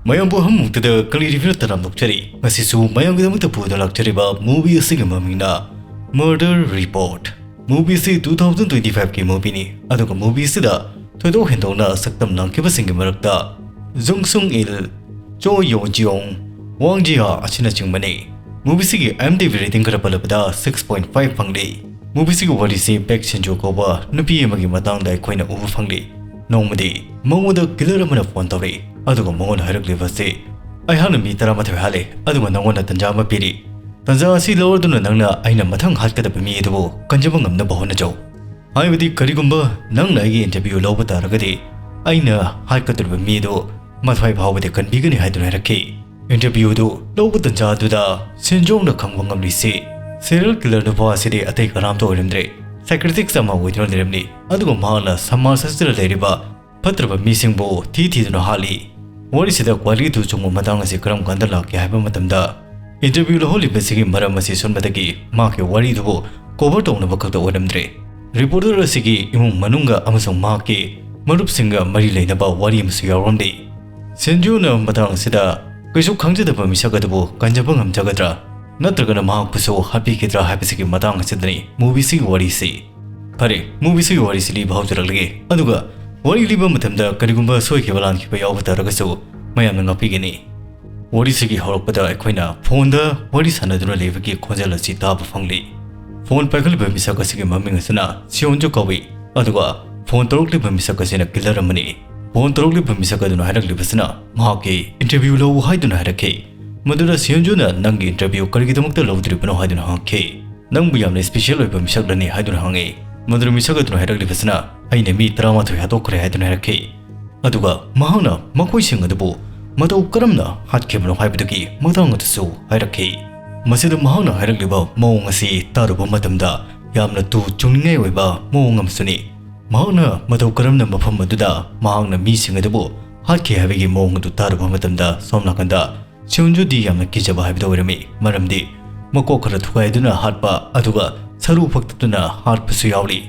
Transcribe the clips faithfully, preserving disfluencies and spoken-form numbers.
ꯃꯌꯥꯝꯕꯨ ꯑꯍꯨꯝꯃꯨꯛꯇꯗ ꯀꯂꯤ ꯔꯤꯚ꯭ꯌꯨ ꯇꯔꯥꯝꯅ ꯑꯣꯛꯆꯔꯤ꯫ ꯉꯁꯤꯁꯨ ꯃꯌꯥꯝꯒꯤꯗꯃꯛꯇ ꯄꯨꯗꯨꯅ ꯂꯥꯛꯆꯔꯤꯕ movie ꯑꯁꯤꯒꯤ ꯃꯃꯤꯡꯅ Murder Report꯫ Movie ꯑꯁꯤ two thousand twenty five ꯀꯤ movieꯅꯤ, ꯑꯗꯨꯒ movie ꯑꯁꯤꯗ ꯊꯣꯏꯗꯣꯛ ꯍꯦꯟꯗꯣꯛꯅ ꯁꯛꯇꯝ ꯂꯥꯡꯈꯤꯕꯁꯤꯡꯒꯤ ꯃꯔꯛꯇ ꯖꯨꯡ ꯁꯨꯡ ꯏꯜ, ꯆꯣ ꯌꯣ ꯖꯤꯌꯣꯡ, ꯋꯥꯡ ꯖꯤꯌꯥ ꯑꯁꯤꯅꯆꯤꯡꯕꯅꯤ꯫ Movie ꯑꯁꯤꯒꯤ IMDb rating ꯈꯔ ꯄꯜꯂꯕꯗ six point five ꯐꯪꯂꯤ꯫ Movie ꯑꯁꯤꯒꯤ ꯋꯥꯔꯤꯁꯤ ꯕꯦꯛ ꯁꯤꯟꯖꯨ ꯀꯧꯕ ꯅꯨꯄꯤ ꯑꯃꯒꯤ ꯃꯇꯥꯡꯗ ꯑꯩꯈꯣꯏꯅ ꯎꯕ ꯐꯪꯂꯤ꯫ ꯅꯣꯡꯃꯗꯤ ꯃꯉꯣꯟꯗ killer ꯑꯃꯅ phone ꯇꯧꯔꯛꯏ, ꯑꯗꯨꯒ ꯃꯉꯣꯟꯗ ꯍꯥꯏꯔꯛꯂꯤꯕ ꯑꯁꯤ, "ꯑꯩꯍꯥꯛꯅ ꯃꯤ ꯇꯔꯥꯃꯥꯊꯣꯏ ꯍꯥꯠꯂꯦ, ꯑꯗꯨꯒ ꯅꯉꯣꯟꯗ ꯇꯟꯖꯥ ꯑꯃ ꯄꯤꯔꯤ꯫ ꯇꯟꯖꯥ ꯑꯁꯤ ꯂꯧꯔꯗꯨꯅ ꯅꯪꯅ ꯑꯩꯅ ꯃꯊꯪ ꯍꯥꯠꯀꯗꯕ ꯃꯤ ꯑꯗꯨꯕꯨ ꯀꯟꯖꯕ ꯉꯝꯅꯕ ꯍꯣꯠꯅꯖꯧ꯫ ꯍꯥꯏꯕꯗꯤ ꯀꯔꯤꯒꯨꯝꯕ ꯅꯪꯅ ꯑꯩꯒꯤ interview ꯂꯧꯕ ꯇꯥꯔꯒꯗꯤ ꯑꯩꯅ ꯍꯥꯠꯀꯗꯧꯔꯤꯕ ꯃꯤ ꯑꯗꯨ ꯃꯊ꯭ꯋꯥꯏ ꯐꯥꯎꯕꯗꯤ ꯀꯟꯕꯤꯒꯅꯤ" ꯍꯥꯏꯗꯨꯅ ꯍꯥꯏꯔꯛꯈꯤ꯫ Interview ꯑꯗꯨ ꯂꯧꯕ ꯇꯟꯖꯥ ꯑꯗꯨꯗ ꯁꯤꯟꯖꯣꯡꯅ ꯈꯪꯕ ꯉꯝꯂꯤꯁꯤ, serial killer ꯅꯨꯄꯥ ꯑꯁꯤꯗꯤ ꯑꯇꯩ ꯀꯅꯥꯝꯇ ꯑꯣꯏꯔꯝꯗ꯭ꯔꯦ, psychiatrist ꯑꯃ ꯑꯣꯏꯗꯨꯅ ꯂꯩꯔꯝꯂꯤ꯫ ꯑꯗꯨꯒ ꯃꯍꯥꯛꯅ ꯁꯃꯥꯖ ꯑꯁꯤꯗ ꯂꯩꯔꯤꯕ ꯐꯠꯇ꯭ꯔꯕ ꯃꯤꯁꯤꯡꯕꯨ ꯊꯤ ꯊꯤꯗꯨꯅ ꯍꯥꯠꯂꯤ꯫ ꯋꯥꯔꯤꯁꯤꯗ ꯋꯥꯔꯤꯗꯨ ꯆꯨꯝꯕ ꯃꯇꯥꯡ ꯑꯁꯤ ꯀꯔꯝ ꯀꯥꯟꯗ ꯂꯥꯛꯀꯦ ꯍꯥꯏꯕ ꯃꯇꯝꯗ, interview ꯂꯧꯍꯜꯂꯤꯕꯁꯤꯒꯤ ꯃꯔꯝ ꯑꯁꯤ ꯁꯣꯟꯕꯗꯒꯤ ꯃꯍꯥꯛꯀꯤ ꯋꯥꯔꯤꯗꯨꯕꯨ cover ꯇꯧꯅꯕ ꯈꯛꯇ ꯑꯣꯏꯔꯝꯗ꯭ꯔꯦ꯫ Reporter ꯑꯁꯤꯒꯤ ꯏꯃꯨꯡ ꯃꯅꯨꯡꯒ ꯑꯃꯁꯨꯡ ꯃꯍꯥꯛꯀꯤ ꯃꯔꯨꯞꯁꯤꯡꯒ ꯃꯔꯤ ꯂꯩꯅꯕ ꯋꯥꯔꯤ ꯑꯃꯁꯨ ꯌꯥꯎꯔꯝꯂꯤ꯫ ꯁꯤꯟꯖꯨꯅ ꯃꯇꯥꯡ ꯑꯁꯤꯗ ꯀꯩꯁꯨ ꯈꯪꯖꯗꯕ ꯃꯤꯁꯛ ꯑꯗꯨꯕꯨ ꯀꯟꯖꯕ ꯉꯝꯖꯒꯗ꯭ꯔꯥ? ꯅꯠꯇ꯭ꯔꯒꯅ ꯃꯍꯥꯛꯄꯨꯁꯨ ꯍꯥꯠꯄꯤꯈꯤꯗ꯭ꯔꯥ ꯍꯥꯏꯕꯁꯤꯒꯤ ꯃꯇꯥꯡ ꯑꯁꯤꯗꯅꯤ movie ꯑꯁꯤꯒꯤ ꯋꯥꯔꯤꯁꯤ꯫ ꯐꯔꯦ, movie ꯑꯁꯤꯒꯤ ꯋꯥꯔꯤꯁꯤ ꯂꯤꯕ ꯍꯧꯖꯔꯛꯂꯒꯦ꯫ ꯑꯗꯨꯒ ꯋꯥꯔꯤ ꯂꯤꯕ ꯃꯇꯝꯗ ꯀꯔꯤꯒꯨꯝꯕ ꯁꯣꯏꯈꯤꯕ ꯂꯥꯟꯈꯤꯕ ꯌꯥꯎꯕ ꯇꯥꯔꯒꯁꯨ ꯃꯌꯥꯝꯅ ꯉꯥꯛꯄꯤꯒꯅꯤ꯫ ꯋꯥꯔꯤꯁꯤꯒꯤ ꯍꯧꯔꯛꯄꯗ ꯑꯩꯈꯣꯏꯅ phoneꯗ ꯋꯥꯔꯤ ꯁꯥꯟꯅꯗꯨꯅ ꯂꯩꯕꯒꯤ ꯈꯣꯟꯖꯦꯜ ꯑꯁꯤ ꯇꯥꯕ ꯐꯪꯂꯤ꯫ Phone ꯄꯥꯏꯈꯠꯂꯤꯕ ꯃꯤꯁꯛ ꯑꯁꯤꯒꯤ ꯃꯃꯤꯡ ꯑꯁꯤꯅ ꯁꯤꯌꯣꯟꯖꯨ ꯀꯧꯏ꯫ ꯑꯗꯨꯒ phone ꯇꯧꯔꯛꯂꯤꯕ ꯃꯤꯁꯛ ꯑꯁꯤꯅ killer ꯑꯃꯅꯤ꯫ Phone ꯇꯧꯔꯛꯂꯤꯕ ꯃꯤꯁꯛ ꯑꯗꯨꯅ ꯍꯥꯏꯔꯛꯂꯤꯕꯁꯤꯅ ꯃꯍꯥꯛꯀꯤ interview ꯂꯧ ꯍꯥꯏꯗꯨꯅ ꯍꯥꯏꯔꯛꯈꯤ꯫ ꯃꯗꯨꯗ ꯁꯤꯌꯣꯟꯖꯨꯅ "ꯅꯪꯒꯤ interview ꯀꯔꯤꯒꯤꯗꯃꯛꯇ ꯂꯧꯗ꯭ꯔꯤꯕꯅꯣ?" ꯍꯥꯏꯗꯨꯅ ꯍꯪꯈꯤ꯫ "ꯅꯪꯕꯨ ꯌꯥꯝꯅ special ꯑꯣꯏꯕ ꯃꯤꯁꯛꯂꯅꯤ?" ꯍꯥꯏꯗꯨꯅ ꯍꯪꯉꯤ꯫ ꯃꯗꯨꯗ ꯃꯤꯁꯛ ꯑꯗꯨꯅ ꯍꯥꯏꯔꯛꯂꯤꯕꯁꯤꯅ, "ꯑꯩꯅ ꯃꯤ ꯇꯔꯥꯃꯥꯊꯣꯏ ꯍꯥꯠꯇꯣꯛꯈ꯭ꯔꯦ" ꯍꯥꯏꯗꯨꯅ ꯍꯥꯏꯔꯛꯈꯤ꯫ ꯑꯗꯨꯒ ꯃꯍꯥꯛꯅ ꯃꯈꯣꯏꯁꯤꯡ ꯑꯗꯨꯕꯨ ꯃꯇꯧ ꯀꯔꯝꯅ ꯍꯥꯠꯈꯤꯕꯅꯣ ꯍꯥꯏꯕꯗꯨꯒꯤ ꯃꯇꯥꯡ ꯑꯗꯨꯁꯨ ꯍꯥꯏꯔꯛꯈꯤ꯫ ꯃꯁꯤꯗ ꯃꯍꯥꯛꯅ ꯍꯥꯏꯔꯛꯂꯤꯕ ꯃꯑꯣꯡ ꯑꯁꯤ ꯇꯥꯔꯨꯕ ꯃꯇꯝꯗ ꯌꯥꯝꯅ ꯇꯨ ꯆꯨꯡꯅꯤꯡꯉꯥꯏ ꯑꯣꯏꯕ ꯃꯑꯣꯡ ꯑꯃꯁꯨꯅꯤ꯫ ꯃꯍꯥꯛꯅ ꯃꯇꯧ ꯀꯔꯝꯅ ꯃꯐꯝ ꯑꯗꯨꯗ ꯃꯍꯥꯛꯅ ꯃꯤꯁꯤꯡ ꯑꯗꯨꯕꯨ ꯍꯥꯠꯈꯤ ꯍꯥꯏꯕꯒꯤ ꯃꯑꯣꯡ ꯑꯗꯨ ꯇꯥꯔꯨꯕ ꯃꯇꯝꯗ ꯁꯣꯝ ꯅꯥꯀꯟꯗ ꯁꯤꯌꯣꯟꯖꯨꯗꯤ ꯌꯥꯝꯅ ꯀꯤꯖꯕ ꯍꯥꯏꯕꯗꯨ ꯑꯣꯏꯔꯝꯃꯤ꯫ ꯃꯔꯝꯗꯤ ꯃꯀꯣꯛ ꯈꯔ ꯊꯨꯒꯥꯏꯗꯨꯅ ꯍꯥꯠꯄ, ꯑꯗꯨꯒ ꯁꯔꯨ ꯐꯛꯇꯠꯇꯨꯅ ꯍꯥꯠꯄꯁꯨ ꯌꯥꯎꯔꯤ꯫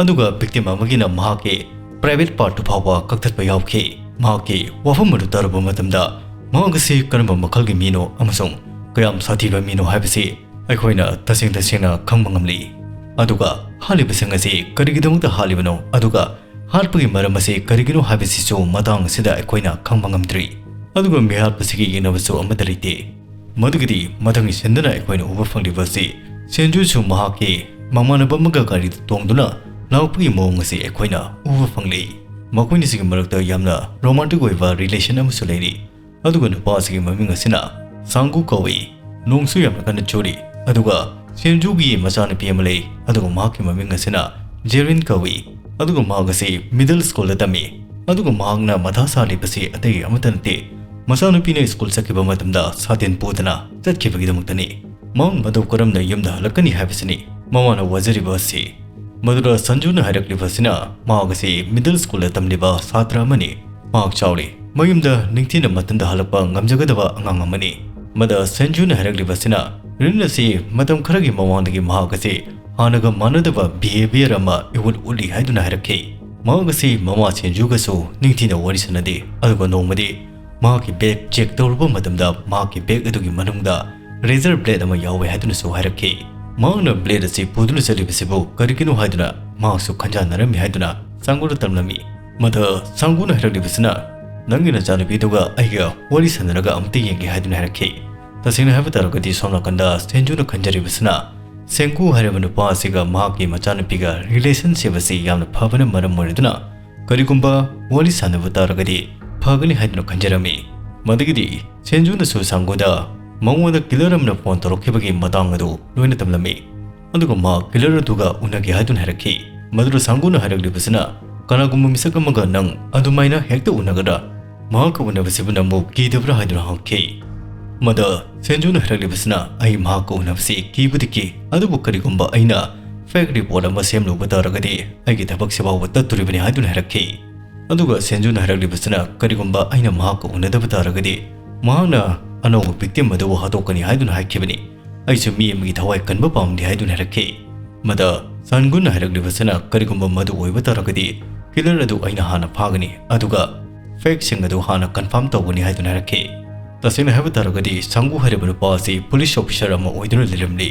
ꯑꯗꯨꯒ victim ꯑꯃꯒꯤꯅ ꯃꯍꯥꯛꯀꯤ private partꯇꯨ ꯐꯥꯎꯕ ꯀꯛꯊꯠꯄ ꯌꯥꯎꯈꯤ꯫ ꯃꯍꯥꯛꯀꯤ ꯋꯥꯐꯝ ꯑꯗꯨ ꯇꯥꯔꯨꯕ ꯃꯇꯝꯗ, ꯃꯍꯥꯛ ꯑꯁꯤ ꯀꯔꯝꯕ ꯃꯈꯜꯒꯤ ꯃꯤꯅꯣ ꯑꯃꯁꯨꯡ ꯀꯌꯥꯝ ꯁꯥꯊꯤꯕ ꯃꯤꯅꯣ ꯍꯥꯏꯕꯁꯤ ꯑꯩꯈꯣꯏꯅ ꯇꯁꯦꯡ ꯇꯁꯦꯡꯅ ꯈꯪꯕ ꯉꯝꯂꯤ꯫ ꯑꯗꯨꯒ ꯍꯥꯠꯂꯤꯕꯁꯤꯡ ꯑꯁꯤ ꯀꯔꯤꯒꯤꯗꯃꯛꯇ ꯍꯥꯠꯂꯤꯕꯅꯣ, ꯑꯗꯨꯒ ꯍꯥꯠꯄꯒꯤ ꯃꯔꯝ ꯑꯁꯤ ꯀꯔꯤꯒꯤꯅꯣ ꯍꯥꯏꯕꯁꯤꯁꯨ ꯃꯇꯥꯡ ꯑꯁꯤꯗ ꯑꯩꯈꯣꯏꯅ ꯈꯪꯕ ꯉꯝꯗ꯭ꯔꯤ꯫ ꯑꯗꯨꯒ ꯃꯤꯍꯥꯠꯄꯁꯤꯒꯤ ꯌꯦꯡꯅꯕꯁꯨ ꯑꯃꯠꯇ ꯂꯩꯇꯦ꯫ ꯃꯗꯨꯒꯤꯗꯤ ꯃꯊꯪꯒꯤ ꯁꯤꯟꯗꯅ ꯑꯩꯈꯣꯏꯅ ꯎꯕ ꯐꯪꯂꯤꯕ ꯑꯁꯤ ꯁꯦꯟꯖꯨꯁꯨ ꯃꯍꯥꯛꯀꯤ ꯃꯃꯥꯟꯅꯕ ꯑꯃꯒ ꯒꯥꯔꯤꯗ ꯇꯣꯡꯗꯨꯅ ꯂꯥꯛꯄꯒꯤ ꯃꯑꯣꯡ ꯑꯁꯤ ꯑꯩꯈꯣꯏꯅ ꯎꯕ ꯐꯪꯂꯤ꯫ ꯃꯈꯣꯏꯅꯤꯁꯤꯒꯤ ꯃꯔꯛꯇ ꯌꯥꯝꯅ ꯔꯣꯃꯥꯟꯇꯤꯛ ꯑꯣꯏꯕ ꯔꯤꯂꯦꯁꯟ ꯑꯃꯁꯨ ꯂꯩꯔꯤ꯫ ꯑꯗꯨꯒ ꯅꯨꯄꯥ ꯑꯁꯤꯒꯤ ꯃꯃꯤꯡ ꯑꯁꯤꯅ ꯁꯥꯡꯒꯨ ꯀꯧꯏ꯫ ꯅꯣꯡꯁꯨ ꯌꯥꯝꯅ ꯀꯟꯅ ꯆꯨꯔꯤ꯫ ꯑꯗꯨꯒ ꯁꯦꯟꯖꯨꯒꯤ ꯃꯆꯥꯅꯨꯄꯤ ꯑꯃ ꯂꯩ, ꯑꯗꯨꯒ ꯃꯍꯥꯛꯀꯤ ꯃꯃꯤꯡ ꯑꯁꯤꯅ ꯖꯦꯔꯤꯟ ꯀꯧꯏ꯫ ꯑꯗꯨꯒ ꯃꯍꯥꯛ ꯑꯁꯤ ꯃꯤꯗꯜ ꯁ꯭ꯀꯨꯜꯗ ꯇꯝꯃꯤ꯫ ꯑꯗꯨꯒ ꯃꯍꯥꯛꯅ ꯃꯊꯥ ꯁꯥꯔꯤꯕꯁꯤ ꯑꯇꯩ ꯑꯃꯠꯇ ꯅꯠꯇꯦ, ꯃꯆꯥꯅꯨꯄꯤꯅ ꯁ꯭ꯀꯨꯜ ꯆꯠꯈꯤꯕ ꯃꯇꯝꯗ ꯁꯥꯇꯤꯟ ꯄꯨꯗꯅ ꯆꯠꯈꯤꯕꯒꯤꯗꯃꯛꯇꯅꯤ꯫ ꯃꯍꯥꯛ ꯃꯇꯧ ꯀꯔꯝꯅ ꯌꯨꯝꯗ ꯍꯜꯂꯛꯀꯅꯤ ꯍꯥꯏꯕꯁꯤꯅꯤ ꯃꯃꯥꯅ ꯋꯥꯖꯔꯤꯕ ꯑꯁꯤ꯫ ꯃꯗꯨꯗ ꯁꯟꯖꯨꯅ ꯍꯥꯏꯔꯛꯂꯤꯕ ꯑꯁꯤꯅ ꯃꯍꯥꯛ ꯑꯁꯤ ꯃꯤꯗꯜ ꯁ꯭ꯀꯨꯜꯗ ꯇꯝꯂꯤꯕ ꯁꯥꯇ꯭ꯔ ꯑꯃꯅꯤ꯫ ꯃꯍꯥꯛ ꯆꯥꯎꯔꯦ꯫ ꯃꯌꯨꯝꯗ ꯅꯤꯡꯊꯤꯅ ꯃꯊꯟꯇ ꯍꯜꯂꯛꯄ ꯉꯝꯖꯒꯗꯕ ꯑꯉꯥꯡ ꯑꯃꯅꯤ꯫ ꯃꯗ ꯁꯦꯟꯖꯨꯅ ꯍꯥꯏꯔꯛꯂꯤꯕ ꯑꯁꯤꯅ ꯔꯤꯟ ꯑꯁꯤ ꯃꯇꯝ ꯈꯔꯒꯤ ꯃꯃꯥꯡꯗꯒꯤ ꯃꯍꯥꯛ ꯑꯁꯤ ꯍꯥꯟꯅꯒ ꯃꯥꯟꯅꯗꯕ ꯕꯤꯍꯦꯕꯤꯌꯔ ꯑꯃ ꯏꯎꯠ ꯎꯠꯂꯤ ꯍꯥꯏꯗꯨꯅ ꯍꯥꯏꯔꯛꯈꯤ꯫ ꯃꯍꯥꯛ ꯑꯁꯤ ꯃꯃꯥ ꯁꯦꯟꯖꯨꯒꯁꯨ ꯅꯤꯡꯊꯤꯅ ꯋꯥꯔꯤ ꯁꯥꯟꯅꯗꯦ, ꯑꯗꯨꯒ ꯅꯣꯡꯃꯗꯤ ꯃꯍꯥꯛꯀꯤ ꯕꯦꯒ ꯆꯦꯛ ꯇꯧꯔꯨꯕ ꯃꯇꯝꯗ ꯃꯍꯥꯛꯀꯤ ꯕꯦꯒ ꯑꯗꯨꯒꯤ ꯃꯅꯨꯡꯗ ꯔꯦꯖꯔ ꯕ꯭ꯂꯦꯗ ꯑꯃ ꯌꯥꯎꯋꯦ ꯍꯥꯏꯗꯨꯅꯁꯨ ꯍꯥꯏꯔꯛꯈꯤ꯫ ꯃꯍꯥꯛꯅ ꯕ꯭ꯂꯦꯗ ꯑꯁꯤ ꯄꯨꯗꯨꯅ ꯆꯠꯂꯤꯕꯁꯤꯕꯨ ꯀꯔꯤꯒꯤꯅꯣ ꯍꯥꯏꯗꯨꯅ ꯃꯍꯥꯛꯁꯨ ꯈꯟꯖꯥꯟꯅꯔꯝꯃꯤ ꯍꯥꯏꯗꯨꯅ ꯁꯥꯡꯒꯨꯅ ꯇꯝꯂꯝꯃꯤ꯫ ꯃꯗ ꯁꯥꯡꯒꯨꯅ ꯍꯥꯏꯔꯛꯂꯤꯕꯁꯤꯅ, "ꯅꯪꯒꯤ ꯅꯆꯥꯅꯨꯄꯤꯗꯨꯒ ꯑꯩꯒ ꯋꯥꯔꯤ ꯁꯥꯟꯅꯔꯒ ꯑꯃꯨꯛꯇ ꯌꯦꯡꯒꯦ" ꯍꯥꯏꯗꯨꯅ ꯍꯥꯏꯔꯛꯈꯤ꯫ ꯇꯁꯦꯡꯅ ꯍꯥꯏꯕ ꯇꯥꯔꯒꯗꯤ ꯁꯣꯝ ꯅꯥꯀꯟꯗ ꯁꯦꯟꯖꯨꯅ ꯈꯟꯖꯔꯤꯕꯁꯤꯅ ꯁꯦꯡꯒꯨ ꯍꯥꯏꯔꯤꯕ ꯅꯨꯄꯥ ꯑꯁꯤꯒ ꯃꯍꯥꯛꯀꯤ ꯃꯆꯥꯅꯨꯄꯤꯒ ꯔꯤꯂꯦꯁꯟꯁꯤꯞ ꯑꯁꯤ ꯌꯥꯝꯅ ꯐꯕꯅ ꯃꯔꯝ ꯑꯣꯏꯔꯗꯨꯅ ꯀꯔꯤꯒꯨꯝꯕ ꯋꯥꯔꯤ ꯁꯥꯟꯅꯕ ꯇꯥꯔꯒꯗꯤ ꯐꯒꯅꯤ ꯍꯥꯏꯗꯨꯅ ꯈꯟꯖꯔꯝꯃꯤ꯫ ꯃꯗꯨꯒꯤꯗꯤ ꯁꯦꯟꯖꯨꯅꯁꯨ ꯁꯥꯡꯒꯨꯗ ꯃꯉꯣꯟꯗ ꯀꯤꯂꯔ ꯑꯃꯅ ꯐꯣꯟ ꯇꯧꯔꯛꯈꯤꯕꯒꯤ ꯃꯇꯥꯡ ꯑꯗꯨ ꯂꯣꯏꯅ ꯇꯝꯂꯝꯃꯤ꯫ ꯑꯗꯨꯒ ꯃꯍꯥꯛ ꯀꯤꯂꯔ ꯑꯗꯨꯒ ꯎꯅꯒꯦ ꯍꯥꯏꯗꯨꯅ ꯍꯥꯏꯔꯛꯈꯤ꯫ ꯃꯗꯨꯗ ꯁꯥꯡꯒꯨꯅ ꯍꯥꯏꯔꯛꯂꯤꯕꯁꯤꯅ, "ꯀꯅꯥꯒꯨꯝꯕ ꯃꯤꯁꯛ ꯑꯃꯒ ꯅꯪ ꯑꯗꯨꯃꯥꯏꯅ ꯍꯦꯛꯇ ꯎꯅꯒꯗ꯭ꯔꯥ? ꯃꯍꯥꯛꯀ ꯎꯅꯕꯁꯤꯕꯨ ꯅꯪꯕꯨ ꯀꯤꯗꯕ꯭ꯔꯥ?" ꯍꯥꯏꯗꯨꯅ ꯍꯪꯈꯤ꯫ ꯃꯗ ꯁꯦꯟꯖꯨꯅ ꯍꯥꯏꯔꯛꯂꯤꯕꯁꯤꯅ, "ꯑꯩ ꯃꯍꯥꯛꯀ ꯎꯅꯕꯁꯤ ꯀꯤꯕꯗꯤ ꯀꯤ, ꯑꯗꯨꯕꯨ ꯀꯔꯤꯒꯨꯝꯕ ꯑꯩꯅ ꯐꯦꯛ ꯔꯤꯄꯣꯔꯠ ꯑꯃ ꯁꯦꯝꯂꯨꯕ ꯇꯥꯔꯒꯗꯤ ꯑꯩꯒꯤ ꯊꯕꯛꯁꯤ ꯐꯥꯎꯕ ꯇꯠꯇꯣꯔꯤꯕꯅꯤ" ꯍꯥꯏꯗꯨꯅ ꯍꯥꯏꯔꯛꯈꯤ꯫ ꯑꯗꯨꯒ ꯁꯦꯟꯖꯨꯅ ꯍꯥꯏꯔꯛꯂꯤꯕꯁꯤꯅ, "ꯀꯔꯤꯒꯨꯝꯕ ꯑꯩꯅ ꯃꯍꯥꯛꯀ ꯎꯅꯗꯕ ꯇꯥꯔꯒꯗꯤ ꯃꯍꯥꯛꯅ ꯑꯅꯧꯕ ꯚꯤꯛꯇꯤꯝ ꯑꯗꯨꯕꯨ ꯍꯥꯠꯇꯣꯛꯀꯅꯤ" ꯍꯥꯏꯗꯨꯅ ꯍꯥꯏꯈꯤꯕꯅꯤ꯫ "ꯑꯩꯁꯨ ꯃꯤ ꯑꯃꯒꯤ ꯊꯋꯥꯏ ꯀꯟꯕ ꯄꯥꯝꯗꯦ" ꯍꯥꯏꯗꯨꯅ ꯍꯥꯏꯔꯛꯈꯤ꯫ ꯃꯗ ꯁꯥꯟꯒꯨꯟꯅ ꯍꯥꯏꯔꯛꯂꯤꯕꯁꯤꯅ, "ꯀꯔꯤꯒꯨꯝꯕ ꯃꯗꯨ ꯑꯣꯏꯕ ꯇꯥꯔꯒꯗꯤ ꯀꯤꯂꯔ ꯑꯗꯨ ꯑꯩꯅ ꯍꯥꯟꯅ ꯐꯥꯒꯅꯤ, ꯑꯗꯨꯒ factꯁꯤꯡ ꯑꯗꯨ ꯍꯥꯟꯅ confirm ꯇꯧꯒꯅꯤ ꯍꯥꯏꯗꯨꯅ ꯍꯥꯏꯔꯛꯈꯤ꯫ ꯇꯁꯦꯡꯅ ꯍꯥꯏꯕ ꯇꯥꯔꯒꯗꯤ ꯁꯪꯒꯨ ꯍꯥꯏꯔꯤꯕ ꯅꯨꯄꯥ ꯑꯁꯤ police officer ꯑꯃ ꯑꯣꯏꯗꯨꯅ ꯂꯩꯔꯝꯂꯤ꯫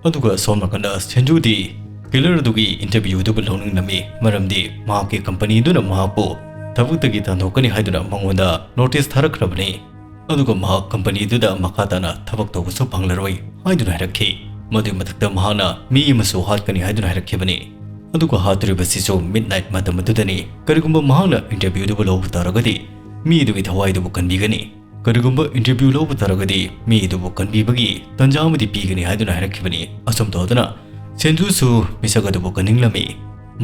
ꯑꯗꯨꯒ ꯁꯣꯝ ꯅꯥꯀꯟꯗ ꯁꯦꯟꯖꯨꯗꯤ killer ꯑꯗꯨꯒꯤ interview ꯑꯗꯨꯕꯨ ꯂꯧꯅꯤꯡꯂꯝꯃꯤ, ꯃꯔꯝꯗꯤ ꯃꯍꯥꯛꯀꯤ company ꯑꯗꯨꯅ ꯃꯍꯥꯛꯄꯨ ꯊꯕꯛꯇꯒꯤ ꯇꯥꯟꯊꯣꯛꯀꯅꯤ ꯍꯥꯏꯗꯨꯅ ꯃꯉꯣꯟꯗ notice ꯊꯥꯔꯛꯈ꯭ꯔꯕꯅꯤ꯫ ꯑꯗꯨꯒ ꯃꯍꯥꯛ company ꯑꯗꯨꯗ ꯃꯈꯥ ꯇꯥꯅ ꯊꯕꯛ ꯇꯧꯕꯁꯨ ꯐꯪꯂꯔꯣꯏ ꯍꯥꯏꯗꯨꯅ ꯍꯥꯏꯔꯛꯈꯤ꯫ ꯃꯗꯨꯒꯤ ꯃꯊꯛꯇ ꯃꯍꯥꯛꯅ ꯃꯤ ꯑꯃꯁꯨ ꯍꯥꯠꯀꯅꯤ ꯍꯥꯏꯗꯨꯅ ꯍꯥꯏꯔꯛꯈꯤꯕꯅꯤ꯫ ꯑꯗꯨꯒ ꯍꯥꯠꯇꯣꯔꯤꯕꯁꯤꯁꯨ midnight ꯃꯇꯝ ꯑꯗꯨꯗꯅꯤ꯫ ꯀꯔꯤꯒꯨꯝꯕ ꯃꯍꯥꯛꯅ interview ꯑꯗꯨꯕꯨ ꯂꯧꯕ ꯇꯥꯔꯒꯗꯤ ꯃꯤ ꯑꯗꯨꯒꯤ ꯊꯋꯥꯏꯗꯨꯕꯨ ꯀꯟꯕꯤꯒꯅꯤ꯫ ꯀꯔꯤꯒꯨꯝꯕ interview ꯂꯧꯕ ꯇꯥꯔꯒꯗꯤ ꯃꯤ ꯑꯗꯨꯕꯨ ꯀꯟꯕꯤꯕꯒꯤ ꯇꯟꯖꯥ ꯑꯃꯗꯤ ꯄꯤꯒꯅꯤ ꯍꯥꯏꯗꯨꯅ ꯍꯥꯏꯔꯛꯈꯤꯕꯅꯤ꯫ ꯑꯁꯨꯝ ꯇꯧꯗꯅ ꯁꯦꯟꯖꯨꯁꯨ ꯃꯤꯁꯛ ꯑꯗꯨꯕꯨ ꯀꯟꯅꯤꯡꯂꯝꯃꯤ꯫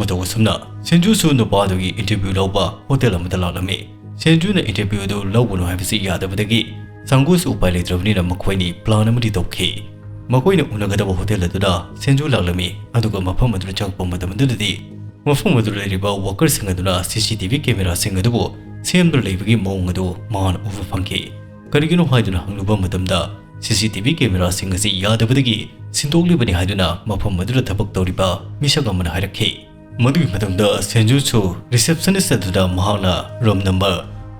ꯃꯇꯧ ꯑꯁꯨꯝꯅ ꯁꯦꯟꯖꯨꯁꯨ ꯅꯨꯄꯥꯗꯨꯒꯤ interview ꯂꯧꯕ hotel ꯑꯃꯗ ꯂꯥꯛꯂꯝꯃꯤ꯫ ꯁꯦꯟꯖꯨꯅ interview ꯑꯗꯨ ꯂꯧꯒꯅꯨ ꯍꯥꯏꯕꯁꯤ ꯌꯥꯗꯕꯗꯒꯤ ꯁꯪꯒꯨꯁꯨ ꯎꯄꯥꯏ ꯂꯩꯇ꯭ꯔꯕꯅꯤꯅ ꯃꯈꯣꯏꯅꯤ plan ꯑꯃꯗꯤ ꯇꯧꯈꯤ꯫ ꯃꯈꯣꯏꯅ ꯎꯅꯒꯗꯕ hotel ꯑꯗꯨꯗ ꯁꯦꯟꯖꯨ ꯂꯥꯛꯂꯝꯃꯤ, ꯑꯗꯨꯒ ꯃꯐꯝ ꯑꯗꯨꯗ ꯆꯪꯂꯛꯄ ꯃꯇꯝ ꯑꯗꯨꯗꯗꯤ ꯃꯐꯝ ꯑꯗꯨꯗ ꯂꯩꯔꯤꯕ workerꯁꯤꯡ ꯑꯗꯨꯅ CCTV cameraꯁꯤꯡ ꯑꯗꯨꯕꯨ ꯁꯦꯝꯗꯨꯅ ꯂꯩꯕꯒꯤ ꯃꯑꯣꯡ ꯑꯗꯨ ꯃꯍꯥꯛꯅ ꯎꯕ ꯐꯪꯈꯤ꯫ ꯀꯔꯤꯒꯤꯅꯣ ꯍꯥꯏꯗꯨꯅ ꯍꯪꯂꯨꯕ ꯃꯇꯝꯗ CCTV cameraꯁꯤꯡ ꯑꯁꯤ ꯌꯥꯗꯕꯗꯒꯤ ꯁꯤꯟꯗꯣꯛꯂꯤꯕꯅꯤ ꯍꯥꯏꯗꯨꯅ ꯃꯐꯝ ꯑꯗꯨꯗ ꯊꯕꯛ ꯇꯧꯔꯤꯕ ꯃꯤꯁꯛ ꯑꯃꯅ ꯍꯥꯏꯔꯛꯈꯤ꯫ ꯃꯗꯨꯒꯤ ꯃꯇꯨꯡꯗ ꯁꯦꯟꯖꯨꯁꯨ receptionist ꯑꯗꯨꯗ ꯃꯍꯥꯛꯅ room number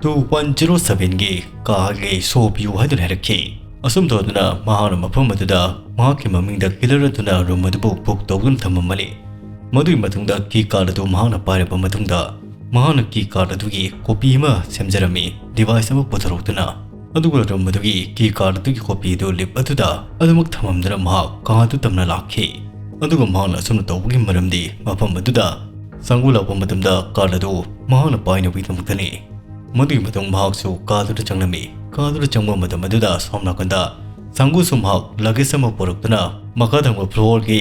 two one zero sevenꯒꯤ ꯀꯥꯒꯤ ꯁꯣ ꯄꯤꯌꯨ ꯍꯥꯏꯗꯨꯅ ꯍꯥꯏꯔꯛꯈꯤ꯫ ꯑꯁꯨꯝ ꯇꯧꯗꯨꯅ ꯃꯍꯥꯛꯅ ꯃꯐꯝ ꯑꯗꯨꯗ ꯃꯍꯥꯛꯀꯤ ꯃꯃꯤꯡꯗ killer ꯑꯗꯨꯅ room ꯑꯗꯨꯕꯨ book ꯇꯧꯗꯨꯅ ꯊꯝꯃꯝꯕꯅꯤ꯫ ꯃꯗꯨꯒꯤ ꯃꯇꯨꯡꯗ key card ꯑꯗꯨ ꯃꯍꯥꯛꯅ ꯄꯥꯏꯔꯕ ꯃꯇꯨꯡꯗ ꯃꯍꯥꯛꯅ key card ꯑꯗꯨꯒꯤ copy ꯑꯃ ꯁꯦꯝꯖꯔꯝꯃꯤ, device ꯑꯃ ꯄꯨꯊꯣꯔꯛꯇꯨꯅ꯫ ꯑꯗꯨꯒ room ꯑꯗꯨꯒꯤ key card ꯑꯗꯨꯒꯤ copy ꯑꯗꯨ lift ꯑꯗꯨꯗ ꯑꯗꯨꯃꯛ ꯊꯝꯃꯝꯗꯨꯅ ꯃꯍꯥꯛ ꯀꯥ ꯑꯗꯨ ꯇꯝꯅ ꯂꯥꯛꯈꯤ꯫ ꯑꯗꯨꯒ ꯃꯍꯥꯛꯅ ꯑꯁꯨꯝꯅ ꯇꯧꯕꯒꯤ ꯃꯔꯝꯗꯤ ꯃꯐꯝ ꯑꯗꯨꯗ ꯁꯪꯒꯨ ꯂꯥꯛꯄ ꯃꯇꯝꯗ card ꯑꯗꯨ ꯃꯍꯥꯛꯅ ꯄꯥꯏꯅꯕꯒꯤꯗꯃꯛꯇꯅꯤ꯫ ꯃꯗꯨꯒꯤ ꯃꯇꯨꯡ ꯃꯍꯥꯛꯁꯨ ꯀꯥ ꯑꯗꯨꯗ ꯆꯪꯂꯝꯃꯤ꯫ ꯀꯥ ꯑꯗꯨꯗ ꯆꯪꯕ ꯃꯇꯝ ꯑꯗꯨꯗ ꯁꯣꯝ ꯅꯥꯀꯟꯗ ꯁꯪꯒꯨꯁꯨ ꯃꯍꯥꯛ luggage ꯑꯃ ꯄꯨꯔꯛꯇꯨꯅ ꯃꯈꯥ ꯊꯪꯕ floorꯒꯤ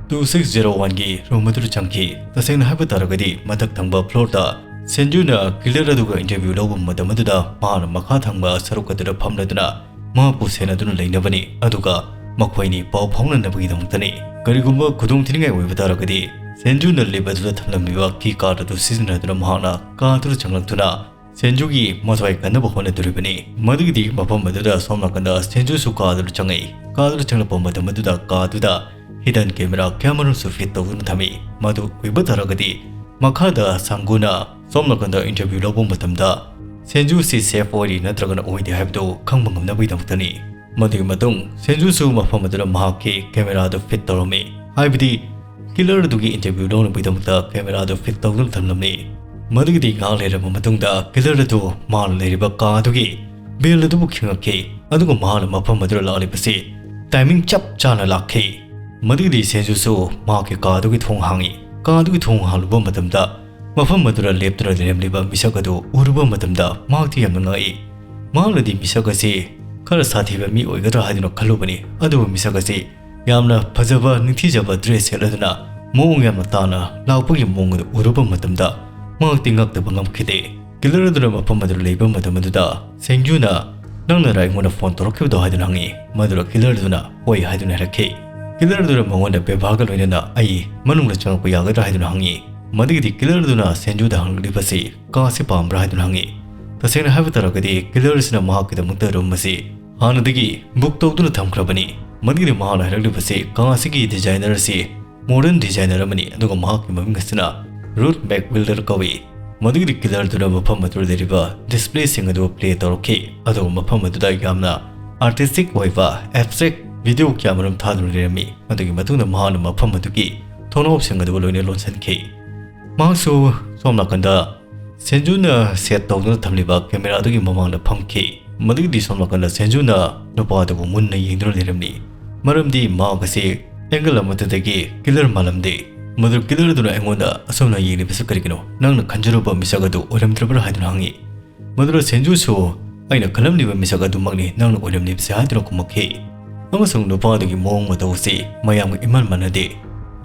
two six zero oneꯒꯤ room ꯑꯗꯨꯗ ꯆꯪꯈꯤ꯫ ꯇꯁꯦꯡꯅ ꯍꯥꯏꯕ ꯇꯥꯔꯒꯗꯤ ꯃꯊꯛ ꯊꯪꯕ floorꯗ ꯁꯦꯟꯖꯨꯅ killer ꯑꯗꯨꯒ interview ꯂꯧꯕ ꯃꯇꯝ ꯑꯗꯨꯗ ꯃꯍꯥꯛꯅ ꯃꯈꯥ ꯊꯪꯕ ꯁꯔꯨꯛ ꯑꯗꯨꯗ ꯐꯝꯂꯗꯨꯅ ꯃꯍꯥꯛꯄꯨ ꯁꯦꯟꯅꯗꯨꯅ ꯂꯩꯅꯕꯅꯤ, ꯑꯗꯨꯒ ꯃꯈꯣꯏꯅꯤ ꯄꯥꯎ ꯐꯥꯎꯅꯅꯕꯒꯤꯗꯃꯛꯇꯅꯤ꯫ ꯀꯔꯤꯒꯨꯝꯕ ꯈꯨꯗꯣꯡꯊꯤꯅꯤꯡꯉꯥꯏ ꯑꯣꯏꯕ ꯇꯥꯔꯒꯗꯤ ꯁꯦꯟꯖꯨꯅ lift ꯑꯗꯨꯗ ꯊꯝꯂꯝꯂꯤꯕ key card ꯑꯗꯨ ꯁꯤꯖꯤꯟꯅꯗꯨꯅ ꯃꯍꯥꯛꯅ ꯀꯥ ꯑꯗꯨꯗ ꯆꯪꯂꯛꯇꯨꯅ ꯁꯦꯟꯖꯨꯒꯤ ꯃꯊ꯭ꯋꯥꯏ ꯀꯟꯅꯕ ꯍꯣꯠꯅꯗꯣꯔꯤꯕꯅꯤ꯫ ꯃꯗꯨꯒꯤꯗꯤ ꯃꯐꯝ ꯑꯗꯨꯗ ꯁꯣꯝ ꯅꯥꯀꯟꯗ ꯁꯦꯟꯖꯨꯁꯨ ꯀꯥ ꯑꯗꯨꯗ ꯆꯪꯉꯛꯏ꯫ ꯀꯥ ꯑꯗꯨꯗ ꯆꯪꯂꯛꯄ ꯃꯇꯝ ꯑꯗꯨꯗ ꯀꯥ ꯑꯗꯨꯗ hidden camera ꯀꯌꯥꯃꯔꯨꯝꯁꯨ fit ꯇꯧꯗꯨꯅ ꯊꯝꯃꯤ꯫ ꯃꯗꯨ ꯑꯣꯏꯕ ꯇꯥꯔꯒꯗꯤ ꯃꯈꯥꯗ ꯁꯪꯒꯨꯅ ꯁꯣꯝ ꯅꯥꯀꯟꯗ interview ꯂꯧꯕ ꯃꯇꯝꯗ ꯁꯦꯟꯖꯨꯁꯤ ꯁꯦꯐ ꯑꯣꯏꯔꯤ ꯅꯠꯇ꯭ꯔꯒꯅ ꯑꯣꯏꯗꯦ ꯍꯥꯏꯕꯗꯨ ꯈꯪꯕ ꯉꯝꯅꯕꯒꯤꯗꯃꯛꯇꯅꯤ꯫ ꯃꯗꯨꯒꯤ ꯃꯇꯨꯡ ꯁꯦꯟꯖꯨꯁꯨ ꯃꯐꯝ ꯑꯗꯨꯗ ꯃꯍꯥꯛꯀꯤ ꯀꯦꯃꯦꯔꯥꯗꯨ ꯐꯤꯠ ꯇꯧꯔꯝꯃꯤ, ꯍꯥꯏꯕꯗꯤ ꯀꯤꯂꯔ ꯑꯗꯨꯒꯤ ꯏꯟꯇꯔꯚ꯭ꯌꯨ ꯂꯧꯅꯕꯒꯤꯗꯃꯛꯇ ꯀꯦꯃꯦꯔꯥꯗꯨ ꯐꯤꯠ ꯇꯧꯗꯨꯅ ꯊꯝꯂꯝꯃꯤ꯫ ꯃꯗꯨꯒꯤꯗꯤ ꯉꯥꯏꯍꯥꯛ ꯂꯩꯔꯕ ꯃꯇꯨꯡꯗ ꯀꯤꯂꯔ ꯑꯗꯨ ꯃꯥꯅ ꯂꯩꯔꯤꯕ ꯀꯥ ꯑꯗꯨꯒꯤ ꯕꯦꯜ ꯑꯗꯨꯕꯨ ꯈꯤꯡꯉꯛꯈꯤ, ꯑꯗꯨꯒ ꯃꯍꯥꯛꯅ ꯃꯐꯝ ꯑꯗꯨꯗ ꯂꯥꯛꯂꯤꯕꯁꯤ ꯇꯥꯏꯃꯤꯡ ꯆꯞ ꯆꯥꯅ ꯂꯥꯛꯈꯤ꯫ ꯃꯗꯨꯒꯤꯗꯤ ꯁꯦꯟꯖꯨꯁꯨ ꯃꯍꯥꯛꯀꯤ ꯀꯥ ꯑꯗꯨꯒꯤ ꯊꯣꯡ ꯍꯥꯡꯉꯤ꯫ ꯀꯥ ꯑꯗꯨꯒꯤ ꯊꯣꯡ ꯍꯥꯡꯂꯨꯕ ꯃꯇꯝꯗ ꯃꯐꯝ ꯑꯗꯨꯗ ꯂꯦꯞꯇꯨꯅ ꯂꯩꯔꯝꯂꯤꯕ ꯃꯤꯁꯛ ꯑꯗꯨ ꯎꯔꯨꯕ ꯃꯇꯝꯗ ꯃꯍꯥꯛꯇꯤ ꯌꯥꯝꯅ ꯉꯛꯏ꯫ ꯃꯍꯥꯛꯅꯗꯤ ꯃꯤꯁꯛ ꯑꯁꯤ ꯈꯔ ꯁꯥꯊꯤꯕ ꯃꯤ ꯑꯣꯏꯒꯗ꯭ꯔꯥ ꯍꯥꯏꯗꯨꯅ ꯈꯜꯂꯨꯕꯅꯤ, ꯑꯗꯨꯕꯨ ꯃꯤꯁꯛ ꯑꯁꯤ ꯌꯥꯝꯅ ꯐꯖꯕ ꯅꯤꯡꯊꯤꯖꯕ ꯗ꯭ꯔꯦꯁ ꯁꯦꯠꯂꯗꯨꯅ ꯃꯑꯣꯡ ꯌꯥꯝꯅ ꯇꯥꯅ ꯂꯥꯛꯄꯒꯤ ꯃꯑꯣꯡ ꯑꯗꯨ ꯎꯔꯨꯕ ꯃꯇꯝꯗ ꯃꯍꯥꯛꯇꯤ ꯉꯛꯇꯕ ꯉꯝꯈꯤꯗꯦ꯫ ꯀꯤꯂꯔ ꯑꯗꯨꯅ ꯃꯐꯝ ꯑꯗꯨꯗ ꯂꯩꯕ ꯃꯇꯝ ꯑꯗꯨꯗ ꯁꯦꯡꯖꯨꯅ, "ꯅꯪꯅꯔ ꯑꯩꯉꯣꯟꯗ ꯐꯣꯟ ꯇꯧꯔꯛꯈꯤꯕꯗꯣ?" ꯍꯥꯏꯗꯨꯅ ꯍꯪꯉꯤ꯫ ꯃꯗꯨꯗ ꯀꯤꯂꯔ ꯑꯗꯨꯅ "ꯍꯣꯏ" ꯍꯥꯏꯗꯨꯅ ꯍꯥꯏꯔꯛꯈꯤ꯫ ꯀꯤꯂꯔ ꯑꯗꯨꯅ ꯃꯉꯣꯟꯗ ꯕꯦꯕꯥꯔꯒ ꯂꯣꯏꯅꯅ "ꯑꯩ ꯃꯅꯨꯡꯗ ꯆꯪꯂꯛꯄ ꯌꯥꯒꯗ꯭ꯔꯥ?" ꯍꯥꯏꯗꯨꯅ ꯍꯪꯉꯤ꯫ ꯃꯗꯨꯒꯤꯗꯤ ꯀꯤꯂꯔ ꯑꯗꯨꯅ ꯁꯦꯟꯖꯨꯗ ꯍꯪꯂꯛꯂꯤꯕꯁꯤ "ꯀꯥ ꯑꯁꯤ ꯄꯥꯝꯕ꯭ꯔꯥ?" ꯍꯥꯏꯗꯨꯅ ꯍꯪꯉꯤ꯫ ꯇꯁꯦꯡꯅ ꯍꯥꯏꯕ ꯇꯥꯔꯒꯗꯤ ꯀꯤꯂꯔ ꯑꯁꯤꯅ ꯃꯍꯥꯛꯀꯤꯗꯃꯛꯇ ꯔꯨꯝ ꯑꯁꯤ ꯍꯥꯟꯅꯗꯒꯤ ꯕꯨꯛ ꯇꯧꯗꯨꯅ ꯊꯝꯈ꯭ꯔꯕꯅꯤ꯫ ꯃꯗꯨꯒꯤꯗꯤ ꯃꯍꯥꯛꯅ ꯍꯥꯏꯔꯛꯂꯤꯕꯁꯤ ꯀꯥ ꯑꯁꯤꯒꯤ ꯗꯤꯖꯥꯏꯅꯔ ꯑꯁꯤ ꯃꯣꯗꯔꯟ ꯗꯤꯖꯥꯏꯅꯔ ꯑꯃꯅꯤ, ꯑꯗꯨꯒ ꯃꯍꯥꯛꯀꯤ ꯃꯃꯤꯡ ꯑꯁꯤꯅ ꯔꯨꯠ ꯃꯦꯛꯋꯤꯜꯗꯔ ꯀꯧꯏ꯫ ꯃꯗꯨꯒꯤꯗꯤ ꯀꯤꯂꯔ ꯑꯗꯨꯅ ꯃꯐꯝ ꯑꯗꯨꯗ ꯂꯩꯔꯤꯕ ꯗꯤꯁꯄ꯭ꯂꯦꯁꯤꯡ ꯑꯗꯨ ꯄ꯭ꯂꯦ ꯇꯧꯔꯛꯈꯤ, ꯑꯗꯨꯒ ꯃꯐꯝ ꯑꯗꯨꯗ ꯌꯥꯝꯅ ꯑꯥꯔꯇꯤꯁꯇꯤꯛ ꯑꯣꯏꯕ ꯑꯦꯕꯁꯇ꯭ꯔꯦꯛ ꯚꯤꯗꯤꯑꯣ ꯀꯌꯥ ꯑꯃꯔꯣꯝ ꯊꯥꯗꯨꯅ ꯂꯩꯔꯝꯃꯤ꯫ ꯑꯗꯨꯒꯤ ꯃꯇꯨꯡꯗ ꯃꯍꯥꯛꯅ ꯃꯐꯝ ꯑꯗꯨꯒꯤ ꯊꯣꯡꯅꯥꯎꯁꯤꯡ ꯑꯗꯨꯕꯨ ꯂꯣꯏꯅ ꯂꯣꯟꯁꯤꯟꯈꯤ꯫ ꯃꯍꯥꯛꯁꯨ ꯁꯣꯝ ꯅꯥꯀꯟꯗ ꯁꯦꯟꯖꯨꯅ ꯁꯦꯠ ꯇꯧꯗꯨꯅ ꯊꯝꯂꯤꯕ ꯀꯦꯃꯦꯔꯥ ꯑꯗꯨꯒꯤ ꯃꯃꯥꯡꯗ ꯐꯝꯈꯤ꯫ ꯃꯗꯨꯒꯤꯗꯤ ꯁꯣꯝ ꯅꯥꯀꯟꯗ ꯁꯦꯟꯖꯨꯅ ꯅꯨꯄꯥ ꯑꯗꯨꯕꯨ ꯃꯨꯟꯅ ꯌꯦꯡꯗꯨꯅ ꯂꯩꯔꯝꯃꯤ, ꯃꯔꯝꯗꯤ ꯃꯍꯥꯛ ꯑꯁꯤ ꯑꯦꯡꯒꯜ ꯑꯃꯠꯇꯗꯒꯤ ꯀꯤꯂꯔ ꯃꯥꯜꯂꯝꯗꯦ꯫ ꯃꯗꯨ ꯀꯤꯂꯔ ꯑꯗꯨꯅ ꯑꯩꯉꯣꯟꯗ ꯑꯁꯨꯝꯅ ꯌꯦꯡꯂꯤꯕꯁꯤ ꯀꯔꯤꯒꯤꯅꯣ? ꯅꯪꯅ ꯈꯟꯖꯔꯨꯕ ꯃꯤꯁꯛ ꯑꯗꯨ ꯑꯣꯏꯔꯝꯗ꯭ꯔꯕ꯭ꯔꯥ ꯍꯥꯏꯗꯨꯅ ꯍꯪꯉꯤ꯫ ꯃꯗꯨꯗ ꯁꯦꯟꯖꯨꯁꯨ, "ꯑꯩꯅ ꯈꯜꯂꯝꯂꯤꯕ ꯃꯤꯁꯛ ꯑꯗꯨꯃꯛꯅꯤ ꯅꯪꯅ ꯑꯣꯏꯔꯝꯂꯤꯕꯁꯤ" ꯍꯥꯏꯗꯨꯅ ꯈꯨꯝꯃꯛꯈꯤ꯫ ꯑꯃꯁꯨꯡ ꯅꯨꯄꯥ ꯑꯗꯨꯒꯤ ꯃꯑꯣꯡ ꯃꯇꯧ ꯑꯁꯤ ꯃꯌꯥꯝꯒ ꯏꯃꯥꯟ ꯃꯥꯟꯅꯗꯦ꯫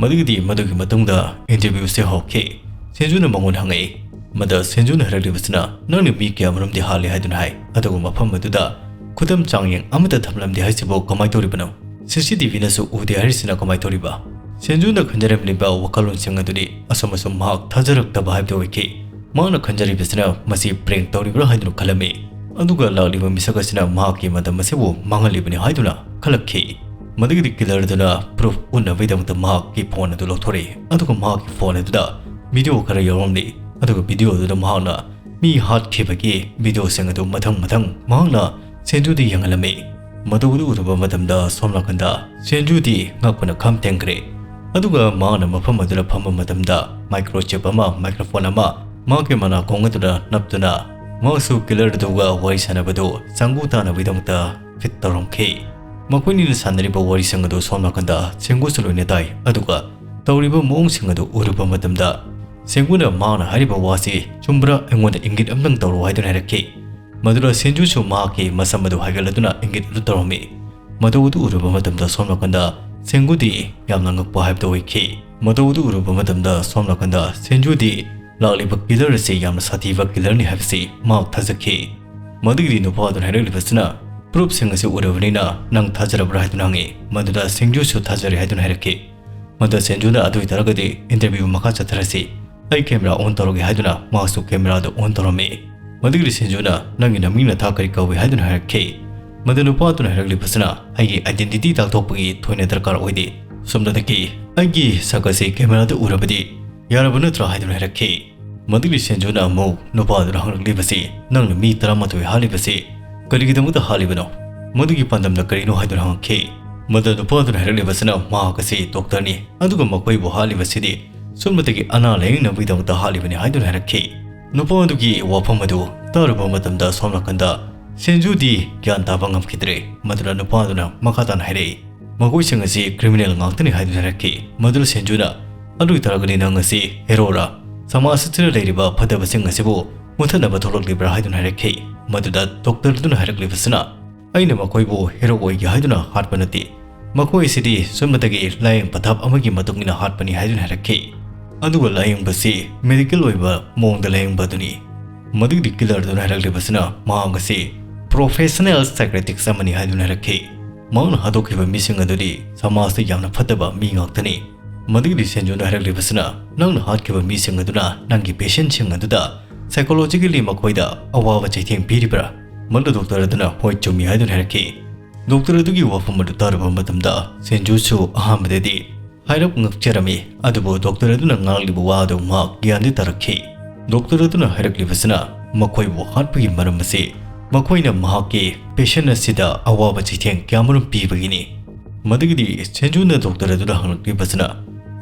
ꯃꯗꯨꯒꯤꯗꯤ ꯃꯗꯨꯒꯤ ꯃꯇꯨꯡꯗ ꯏꯟꯇꯔꯚ꯭ꯌꯨꯁꯦ ꯍꯧꯈꯤ꯫ ꯁꯦꯟꯖꯨꯅ ꯃꯉꯣꯟꯗ ꯍꯪꯉꯛꯏ꯫ ꯃꯗ ꯁꯦꯟꯖꯨꯅ ꯍꯥꯏꯔꯛꯂꯤꯕꯁꯤꯅ, "ꯅꯪꯅ ꯃꯤ ꯀꯌꯥꯃꯔꯨꯝꯗꯤ ꯍꯥꯠꯂꯦ" ꯍꯥꯏꯗꯨꯅ ꯍꯥꯏ, ꯑꯗꯨꯒ ꯃꯐꯝ ꯑꯗꯨꯗ ꯈꯨꯗꯝ ꯆꯥꯡꯌꯦꯡ ꯑꯃꯠꯇ ꯊꯝꯂꯝꯗꯦ ꯍꯥꯏꯁꯤꯕꯨ ꯀꯃꯥꯏꯅ ꯇꯧꯔꯤꯕꯅꯣ? ꯁꯤ ꯁꯤ ꯇꯤ ꯚꯤꯅꯁꯨ ꯎꯗꯦ ꯍꯥꯏꯔꯤꯁꯤꯅ ꯀꯃꯥꯏꯅ ꯇꯧꯔꯤꯕ? ꯁꯦꯟꯖꯨꯅ ꯈꯟꯖꯔꯝꯂꯤꯕ ꯋꯥꯈꯜꯂꯣꯟꯁꯤꯡ ꯑꯗꯨꯗꯤ ꯑꯁꯨꯝ ꯑꯁꯨꯝ ꯃꯍꯥꯛ ꯊꯥꯖꯔꯛꯇꯕ ꯍꯥꯏꯕꯗꯨ ꯑꯣꯏꯈꯤ꯫ ꯃꯍꯥꯛꯅ ꯈꯟꯖꯔꯤꯕꯁꯤꯅ ꯃꯁꯤ ꯄ꯭ꯔꯦꯡ ꯇꯧꯔꯤꯕ꯭ꯔꯥ ꯍꯥꯏꯗꯨꯅ ꯈꯜꯂꯝꯃꯤ, ꯑꯗꯨꯒ ꯂꯥꯛꯂꯤꯕ ꯃꯤꯁꯛ ꯑꯁꯤꯅ ꯃꯍꯥꯛꯀꯤ ꯃꯇꯝ ꯑꯁꯤꯕꯨ ꯃꯥꯡꯍꯜꯂꯤꯕꯅꯤ ꯍꯥꯏꯗꯨꯅ ꯈꯜꯂꯛꯈꯤ꯫ ꯃꯗꯨꯒꯤꯗꯤ ꯀꯤꯂꯔ ꯑꯗꯨꯅ ꯄ꯭ꯔꯨꯐ ꯎꯠꯅꯕꯒꯤꯗꯃꯛꯇ ꯃꯍꯥꯛꯀꯤ ꯐꯣꯟ ꯑꯗꯨ ꯂꯧꯊꯣꯔꯛꯏ, ꯑꯗꯨꯒ ꯃꯍꯥꯛꯀꯤ ꯐꯣꯟ ꯑꯗꯨꯗ ꯚꯤꯗꯤꯑꯣ ꯈꯔ ꯌꯥꯎꯔꯝꯂꯤ, ꯑꯗꯨꯒ ꯚꯤꯗꯤꯑꯣ ꯑꯗꯨꯗ ꯃꯍꯥꯛꯅ ꯃꯤ ꯍꯥꯠꯈꯤꯕꯒꯤ ꯚꯤꯗꯤꯑꯣꯁꯤꯡ ꯑꯗꯨ ꯃꯊꯪ ꯃꯊꯪ ꯃꯍꯥꯛꯅ ꯁꯦꯟꯖꯨꯗ ꯌꯦꯡꯍꯜꯂꯝꯃꯤ꯫ ꯃꯗꯨ ꯑꯗꯨ ꯎꯔꯨꯕ ꯃꯇꯝꯗ ꯁꯣꯝ ꯅꯥꯀꯟꯗ ꯁꯦꯟꯖꯨꯗꯤ ꯉꯛꯄꯅ ꯈꯝ ꯊꯦꯡꯈ꯭ꯔꯦ꯫ ꯑꯗꯨꯒ ꯃꯍꯥꯛꯅ ꯃꯐꯝ ꯑꯗꯨꯗ ꯐꯝꯕ ꯃꯇꯝꯗ ꯃꯥꯏꯀ꯭ꯔꯣꯆꯤꯞ ꯑꯃ, ꯃꯥꯏꯀ꯭ꯔꯣꯐꯣꯟ ꯑꯃ ꯃꯍꯥꯛꯀꯤ ꯃꯅꯥꯀꯣꯡ ꯑꯗꯨꯗ ꯅꯞꯇꯨꯅ ꯃꯍꯥꯛꯁꯨ ꯀꯤꯂꯔ ꯑꯗꯨꯒ ꯋꯥꯔꯤ ꯁꯥꯟꯅꯕꯗꯨ ꯆꯥꯡꯒꯨ ꯇꯥꯅꯕꯒꯤꯗꯃꯛꯇ ꯐꯤꯠ ꯇꯧꯔꯝꯈꯤ꯫ ꯃꯈꯣꯏꯅꯤꯅ ꯁꯥꯟꯅꯔꯤꯕ ꯋꯥꯔꯤꯁꯤꯡ ꯑꯗꯨ ꯁꯣꯝ ꯅꯥꯀꯟꯗ ꯁꯦꯡꯒꯨꯁꯨ ꯂꯣꯏꯅ ꯇꯥꯏ꯫ ꯑꯗꯨꯒ ꯇꯧꯔꯤꯕ ꯃꯑꯣꯡꯁꯤꯡ ꯑꯗꯨ ꯎꯔꯨꯕ ꯃꯇꯝꯗ ꯁꯦꯡꯒꯨꯅ ꯃꯍꯥꯛꯅ ꯍꯥꯏꯔꯤꯕ ꯋꯥꯁꯤ ꯆꯨꯝꯕ꯭ꯔꯥ ꯑꯩꯉꯣꯟꯗ ꯏꯪꯒꯤꯠ ꯑꯃꯇꯪ ꯇꯧꯔꯛꯎ ꯍꯥꯏꯗꯨꯅ ꯍꯥꯏꯔꯛꯈꯤ꯫ ꯃꯗꯨꯗ ꯁꯦꯟꯖꯨꯁꯨ ꯃꯍꯥꯛꯀꯤ ꯃꯁꯝ ꯑꯗꯨ ꯍꯥꯏꯒꯠꯂꯗꯨꯅ ꯏꯪꯒꯤꯠ ꯑꯗꯨ ꯇꯧꯔꯝꯃꯤ꯫ ꯃꯗꯨ ꯑꯗꯨ ꯎꯔꯨꯕ ꯃꯇꯝꯗ ꯁꯣꯝ ꯅꯥꯀꯟꯗ ꯁꯦꯡꯒꯨꯗꯤ ꯌꯥꯝꯅ ꯉꯛꯄ ꯍꯥꯏꯕꯗꯨ ꯑꯣꯏꯈꯤ꯫ ꯃꯗꯨ ꯑꯗꯨ ꯎꯔꯨꯕ ꯃꯇꯝꯗ ꯁꯣꯝ ꯅꯥꯀꯟꯗ ꯁꯦꯟꯖꯨꯗꯤ ꯂꯥꯛꯂꯤꯕ ꯀꯤꯂꯔ ꯑꯁꯤ ꯌꯥꯝꯅ ꯁꯥꯊꯤꯕ ꯀꯤꯂꯔꯅꯤ ꯍꯥꯏꯕꯁꯤ ꯃꯍꯥꯛ ꯊꯥꯖꯈꯤ꯫ ꯃꯗꯨꯒꯤꯗꯤ ꯅꯨꯄꯥ ꯑꯗꯨꯅ ꯍꯥꯏꯔꯛꯂꯤꯕꯁꯤꯅ ꯄ꯭ꯔꯨꯐꯁꯤꯡ ꯑꯁꯤ ꯎꯔꯕꯅꯤꯅ ꯅꯪ ꯊꯥꯖꯔꯕ꯭ꯔꯥ ꯍꯥꯏꯗꯨꯅ ꯍꯪꯉꯤ꯫ ꯃꯗꯨꯗ ꯁꯦꯡꯖꯨꯁꯨ ꯊꯥꯖꯔꯦ ꯍꯥꯏꯗꯨꯅ ꯍꯥꯏꯔꯛꯈꯤ꯫ ꯃꯗꯨꯗ ꯁꯦꯟꯖꯨꯅ ꯑꯗꯨ ꯑꯣꯏꯇꯥꯔꯒꯗꯤ ꯏꯟꯇꯔꯚ꯭ꯌꯨ ꯃꯈꯥ ꯆꯠꯊꯔꯁꯤ, ꯑꯩ ꯀꯦꯃꯦꯔꯥ ꯑꯣꯟ ꯇꯧꯔꯒꯦ ꯍꯥꯏꯗꯨꯅ ꯃꯍꯥꯛꯁꯨ ꯀꯦꯃꯦꯔꯥꯗꯨ ꯑꯣꯟ ꯇꯧꯔꯝꯃꯤ꯫ ꯃꯗꯨꯒꯤꯗꯤ ꯁꯦꯟꯖꯨꯅ ꯅꯪꯒꯤ ꯅꯃꯤꯡ ꯅꯊꯥ ꯀꯔꯤ ꯀꯧꯏ ꯍꯥꯏꯗꯨꯅ ꯍꯥꯏꯔꯛꯈꯤ꯫ ꯃꯗꯨ ꯅꯨꯄꯥ ꯑꯗꯨꯅ ꯍꯥꯏꯔꯛꯂꯤꯕꯁꯤꯅ ꯑꯩꯒꯤ ꯑꯥꯏꯗꯦꯟꯇꯤꯇꯤ ꯇꯥꯛꯊꯣꯛꯄꯒꯤ ꯊꯣꯏꯅ ꯗꯔꯀꯥꯔ ꯑꯣꯏꯗꯦ, ꯁꯣꯝꯗꯒꯤ ꯑꯩꯒꯤ ꯁꯛ ꯑꯁꯤ ꯀꯦꯃꯦꯔꯥꯗ ꯎꯔꯕꯗꯤ ꯌꯥꯔꯕ ꯅꯠꯇ꯭ꯔꯥ ꯍꯥꯏꯗꯨꯅ ꯍꯥꯏꯔꯛꯈꯤ꯫ ꯃꯗꯨꯒꯤ ꯁꯦꯟꯖꯨꯅ ꯑꯃꯨꯛ ꯅꯨꯄꯥ ꯑꯗꯨꯗ ꯍꯪꯂꯛꯂꯤꯕꯁꯤ, ꯅꯪꯅ ꯃꯤ ꯇꯔꯥꯃꯥꯊꯣꯏ ꯍꯥꯠꯂꯤꯕꯁꯤ ꯀꯔꯤꯒꯤꯗꯃꯛꯇ ꯍꯥꯠꯂꯤꯕꯅꯣ? ꯃꯗꯨꯒꯤ ꯄꯥꯟꯗꯝꯅ ꯀꯔꯤꯅꯣ ꯍꯥꯏꯗꯨꯅ ꯍꯪꯉꯛꯈꯤ꯫ ꯃꯗꯨ ꯅꯨꯄꯥ ꯑꯗꯨꯅ ꯍꯥꯏꯔꯛꯂꯤꯕꯁꯤꯅ ꯃꯍꯥꯛ ꯑꯁꯤ ꯗꯣꯛꯇꯔꯅꯤ, ꯑꯗꯨꯒ ꯃꯈꯣꯏꯕꯨ ꯍꯥꯠꯂꯤꯕꯁꯤꯗꯤ ꯁꯨꯝꯕꯇꯒꯤ ꯑꯅꯥ ꯂꯥꯌꯦꯡꯅꯕꯒꯤꯗꯃꯛꯇ ꯍꯥꯠꯂꯤꯕꯅꯤ ꯍꯥꯏꯗꯨꯅ ꯍꯥꯏꯔꯛꯈꯤ꯫ ꯅꯨꯄꯥ ꯑꯗꯨꯒꯤ ꯋꯥꯐꯝ ꯑꯗꯨ ꯇꯥꯔꯨꯕ ꯃꯇꯝꯗ ꯁꯣꯝ ꯅꯥꯀꯟꯗ ꯁꯦꯟꯖꯨꯗꯤ ꯒ꯭ꯌꯥꯟ ꯇꯥꯕ ꯉꯝꯈꯤꯗ꯭ꯔꯦ꯫ ꯃꯗꯨꯅ ꯅꯨꯄꯥ ꯑꯗꯨꯅ ꯃꯈꯥ ꯇꯥꯅ ꯍꯥꯏꯔꯛꯏ, ꯃꯈꯣꯏꯁꯤꯡ ꯑꯁꯤ ꯀ꯭ꯔꯤꯃꯤꯅꯦꯜ ꯉꯥꯛꯇꯅꯤ ꯍꯥꯏꯗꯨꯅ ꯍꯥꯏꯔꯛꯈꯤ꯫ ꯃꯗꯨꯗ ꯁꯦꯟꯖꯨꯅ, ꯑꯗꯨ ꯑꯣꯏꯇꯥꯔꯒꯗꯤ ꯅꯪ ꯑꯁꯤ ꯍꯦꯔꯣꯔꯥ? ꯁꯃꯥꯖ ꯑꯁꯤꯗ ꯂꯩꯔꯤꯕ ꯐꯠꯇꯕꯁꯤꯡ ꯑꯁꯤꯕꯨ ꯃꯨꯊꯠꯅꯕ ꯊꯣꯛꯂꯛꯂꯤꯕ꯭ꯔꯥ ꯍꯥꯏꯗꯨꯅ ꯍꯥꯏꯔꯛꯈꯤ꯫ ꯃꯗꯨꯗ ꯗꯣꯛꯇꯔ ꯑꯗꯨꯅ ꯍꯥꯏꯔꯛꯂꯤꯕꯁꯤꯅ, ꯑꯩꯅ ꯃꯈꯣꯏꯕꯨ ꯍꯦꯔꯣ ꯑꯣꯏꯒꯦ ꯍꯥꯏꯗꯨꯅ ꯍꯥꯠꯄ ꯅꯠꯇꯦ, ꯃꯈꯣꯏ ꯑꯁꯤꯗꯤ ꯁꯨꯝꯕꯇꯒꯤ ꯂꯥꯌꯦꯡ ꯄꯊꯥꯞ ꯑꯃꯒꯤ ꯃꯇꯨꯡ ꯏꯟꯅ ꯍꯥꯠꯄꯅꯤ ꯍꯥꯏꯗꯨꯅ ꯍꯥꯏꯔꯛꯈꯤ꯫ ꯑꯗꯨꯒ ꯂꯥꯌꯦꯡꯕꯁꯤ ꯃꯦꯗꯤꯀꯦꯜ ꯑꯣꯏꯕ ꯃꯑꯣꯡꯗ ꯂꯥꯌꯦꯡꯕ ꯑꯗꯨꯅꯤ꯫ ꯃꯗꯨꯒꯤꯗꯤ ꯀꯤꯂꯔ ꯑꯗꯨꯅ ꯍꯥꯏꯔꯛꯂꯤꯕꯁꯤꯅ ꯃꯍꯥꯛ ꯑꯁꯤ ꯄ꯭ꯔꯣꯐꯦꯁꯅꯦꯜ ꯁꯥꯏꯀ꯭ꯔꯦꯇꯤꯛꯁ ꯑꯃꯅꯤ ꯍꯥꯏꯗꯨꯅ ꯍꯥꯏꯔꯛꯈꯤ꯫ ꯃꯍꯥꯛꯅ ꯍꯥꯠꯇꯣꯛꯈꯤꯕ ꯃꯤꯁꯤꯡ ꯑꯗꯨꯗꯤ ꯁꯃꯥꯖꯇ ꯌꯥꯝꯅ ꯐꯠꯇꯕ ꯃꯤ ꯉꯥꯛꯇꯅꯤ꯫ ꯃꯗꯨꯒꯤꯗꯤ ꯁꯦꯟꯖꯨꯅ ꯍꯥꯏꯔꯛꯂꯤꯕꯁꯤꯅ, ꯅꯪꯅ ꯍꯥꯠꯈꯤꯕ ꯃꯤꯁꯤꯡ ꯑꯗꯨꯅ ꯅꯪꯒꯤ ꯄꯦꯁꯦꯟꯁꯤꯡ ꯑꯗꯨꯗ ꯁꯥꯏꯀꯣꯂꯣꯖꯤꯀꯦꯜꯂꯤ ꯃꯈꯣꯏꯗ ꯑꯋꯥꯕ ꯆꯩꯊꯦꯡ ꯄꯤꯔꯤꯕ꯭ꯔꯥ? ꯃꯗꯨ ꯗꯣꯛꯇꯔ ꯑꯗꯨꯅ ꯍꯣꯏ ꯆꯨꯝꯃꯤ ꯍꯥꯏꯗꯨꯅ ꯍꯥꯏꯔꯛꯈꯤ꯫ ꯗꯣꯛꯇꯔ ꯑꯗꯨꯒꯤ ꯋꯥꯐꯝ ꯑꯗꯨ ꯇꯥꯔꯨꯕ ꯃꯇꯝꯗ ꯁꯦꯟꯖꯨꯁꯨ ꯑꯍꯥꯟꯕꯗꯗꯤ ꯍꯥꯏꯔꯞ ꯉꯛꯆꯔꯝꯃꯤ, ꯑꯗꯨꯕꯨ ꯗꯣꯛꯇꯔ ꯑꯗꯨꯅ ꯉꯥꯡꯂꯤꯕ ꯋꯥ ꯑꯗꯨ ꯃꯍꯥꯛ ꯒ꯭ꯌꯥꯟꯗꯤ ꯇꯥꯔꯛꯈꯤ꯫ ꯗꯣꯛꯇꯔ ꯑꯗꯨꯅ ꯍꯥꯏꯔꯛꯂꯤꯕꯁꯤꯅ ꯃꯈꯣꯏꯕꯨ ꯍꯥꯠꯄꯒꯤ ꯃꯔꯝ ꯑꯁꯤ ꯃꯈꯣꯏꯅ ꯃꯍꯥꯛꯀꯤ ꯄꯦꯁꯦꯟ ꯑꯁꯤꯗ ꯑꯋꯥꯕ ꯆꯩꯊꯦꯡ ꯀꯌꯥꯃꯔꯨꯝ ꯄꯤꯕꯒꯤꯅꯤ꯫ ꯃꯗꯨꯒꯤꯗꯤ ꯁꯦꯟꯖꯨꯅ ꯗꯣꯛꯇꯔ ꯑꯗꯨꯗ ꯍꯪꯂꯛꯂꯤꯕꯁꯤꯅ,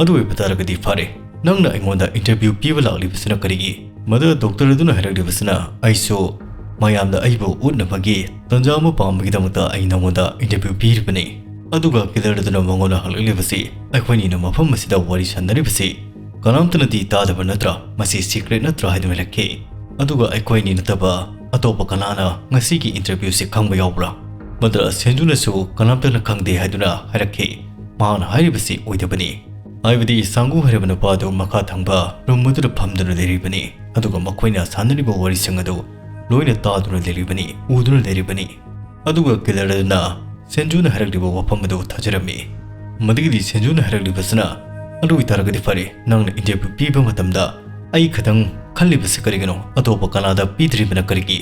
"ꯑꯗꯨ ꯑꯣꯏꯕ ꯇꯥꯔꯒꯗꯤ ꯐꯔꯦ, ꯅꯪꯅ ꯑꯩꯉꯣꯟꯗ ꯏꯟꯇꯔꯚ꯭ꯌꯨ ꯄꯤꯕ ꯂꯥꯛꯂꯤꯕꯁꯤꯅ ꯀꯔꯤꯒꯤ?" ꯃꯗꯨꯗ ꯗꯣꯛꯇꯔ ꯑꯗꯨꯅ ꯍꯥꯏꯔꯛꯂꯤꯕꯁꯤꯅ, "ꯑꯩꯁꯨ ꯃꯌꯥꯝꯗ ꯑꯩꯕꯨ ꯎꯠꯅꯕꯒꯤ ꯇꯟꯖꯥ ꯑꯃ ꯄꯥꯝꯕꯒꯤꯗꯃꯛꯇ ꯑꯩ ꯅꯉꯣꯟꯗ ꯏꯟꯇꯔꯚ꯭ꯌꯨ ꯄꯤꯔꯤꯕꯅꯤ꯫" ꯑꯗꯨꯒ ꯀꯤꯂꯔ ꯑꯗꯨꯅ ꯃꯉꯣꯟꯗ ꯍꯪꯂꯛꯂꯤꯕꯁꯤ, "ꯑꯩꯈꯣꯏꯅꯤꯅ ꯃꯐꯝ ꯑꯁꯤꯗ ꯋꯥꯔꯤ ꯁꯥꯟꯅꯔꯤꯕꯁꯤ ꯀꯅꯥꯝꯇꯅꯗꯤ ꯇꯥꯗꯕ ꯅꯠꯇ꯭ꯔꯥ? ꯃꯁꯤ ꯁꯤꯀ꯭ꯔꯦꯠ ꯅꯠꯇ꯭ꯔꯥ?" ꯍꯥꯏꯗꯨꯅ ꯍꯥꯏꯔꯛꯈꯤ꯫ ꯑꯗꯨꯒ "ꯑꯩꯈꯣꯏꯅꯤ ꯅꯠꯇꯕ ꯑꯇꯣꯞꯄ ꯀꯅꯥꯅ ꯉꯁꯤꯒꯤ ꯏꯟꯇꯔꯚ꯭ꯌꯨꯁꯤ ꯈꯪꯕ ꯌꯥꯎꯕ꯭ꯔꯥ?" ꯃꯗꯨꯗ ꯁꯦꯟꯖꯨꯅꯁꯨ "ꯀꯅꯥꯝꯇꯅ ꯈꯪꯗꯦ" ꯍꯥꯏꯗꯨꯅ ꯍꯥꯏꯔꯛꯈꯤ꯫ ꯃꯍꯥꯛꯅ ꯍꯥꯏꯔꯤꯕꯁꯤ ꯑꯣꯏꯗꯕꯅꯤ꯫ ꯍꯥꯏꯕꯗꯤ ꯁꯥꯡꯒꯨ ꯍꯥꯏꯔꯤꯕ ꯅꯨꯄꯥ ꯑꯗꯨ ꯃꯈꯥ ꯊꯪꯕ ꯔꯨꯝ ꯑꯗꯨꯗ ꯐꯝꯗꯨꯅ ꯂꯩꯔꯤꯕꯅꯤ, ꯑꯗꯨꯒ ꯃꯈꯣꯏꯅ ꯁꯥꯟꯅꯔꯤꯕ ꯋꯥꯔꯤꯁꯤꯡ ꯑꯗꯨ ꯂꯣꯏꯅ ꯇꯥꯗꯨꯅ ꯂꯩꯔꯤꯕꯅꯤ, ꯎꯗꯨꯅ ꯂꯩꯔꯤꯕꯅꯤ꯫ ꯑꯗꯨꯒ ꯀꯤꯂꯔ ꯑꯗꯨꯅ ꯁꯦꯟꯖꯨꯅ ꯍꯥꯏꯔꯛꯂꯤꯕ ꯋꯥꯐꯝ ꯑꯗꯨ ꯊꯥꯖꯔꯝꯃꯤ꯫ ꯃꯗꯨꯒꯤꯗꯤ ꯁꯦꯟꯖꯨꯅ ꯍꯥꯏꯔꯛꯂꯤꯕꯁꯤꯅ, "ꯑꯗꯨ ꯑꯣꯏꯇꯥꯔꯒꯗꯤ ꯐꯔꯦ, ꯅꯪꯅ ꯏꯟꯇꯔꯚ꯭ꯌꯨ ꯄꯤꯕ ꯃꯇꯝꯗ ꯑꯩ ꯈꯛꯇꯪ ꯈꯜꯂꯤꯕꯁꯤ ꯀꯔꯤꯒꯤꯅꯣ? ꯑꯇꯣꯞꯄ ꯀꯅꯥꯗ ꯄꯤꯗ꯭ꯔꯤꯕꯅ ꯀꯔꯤꯒꯤ?"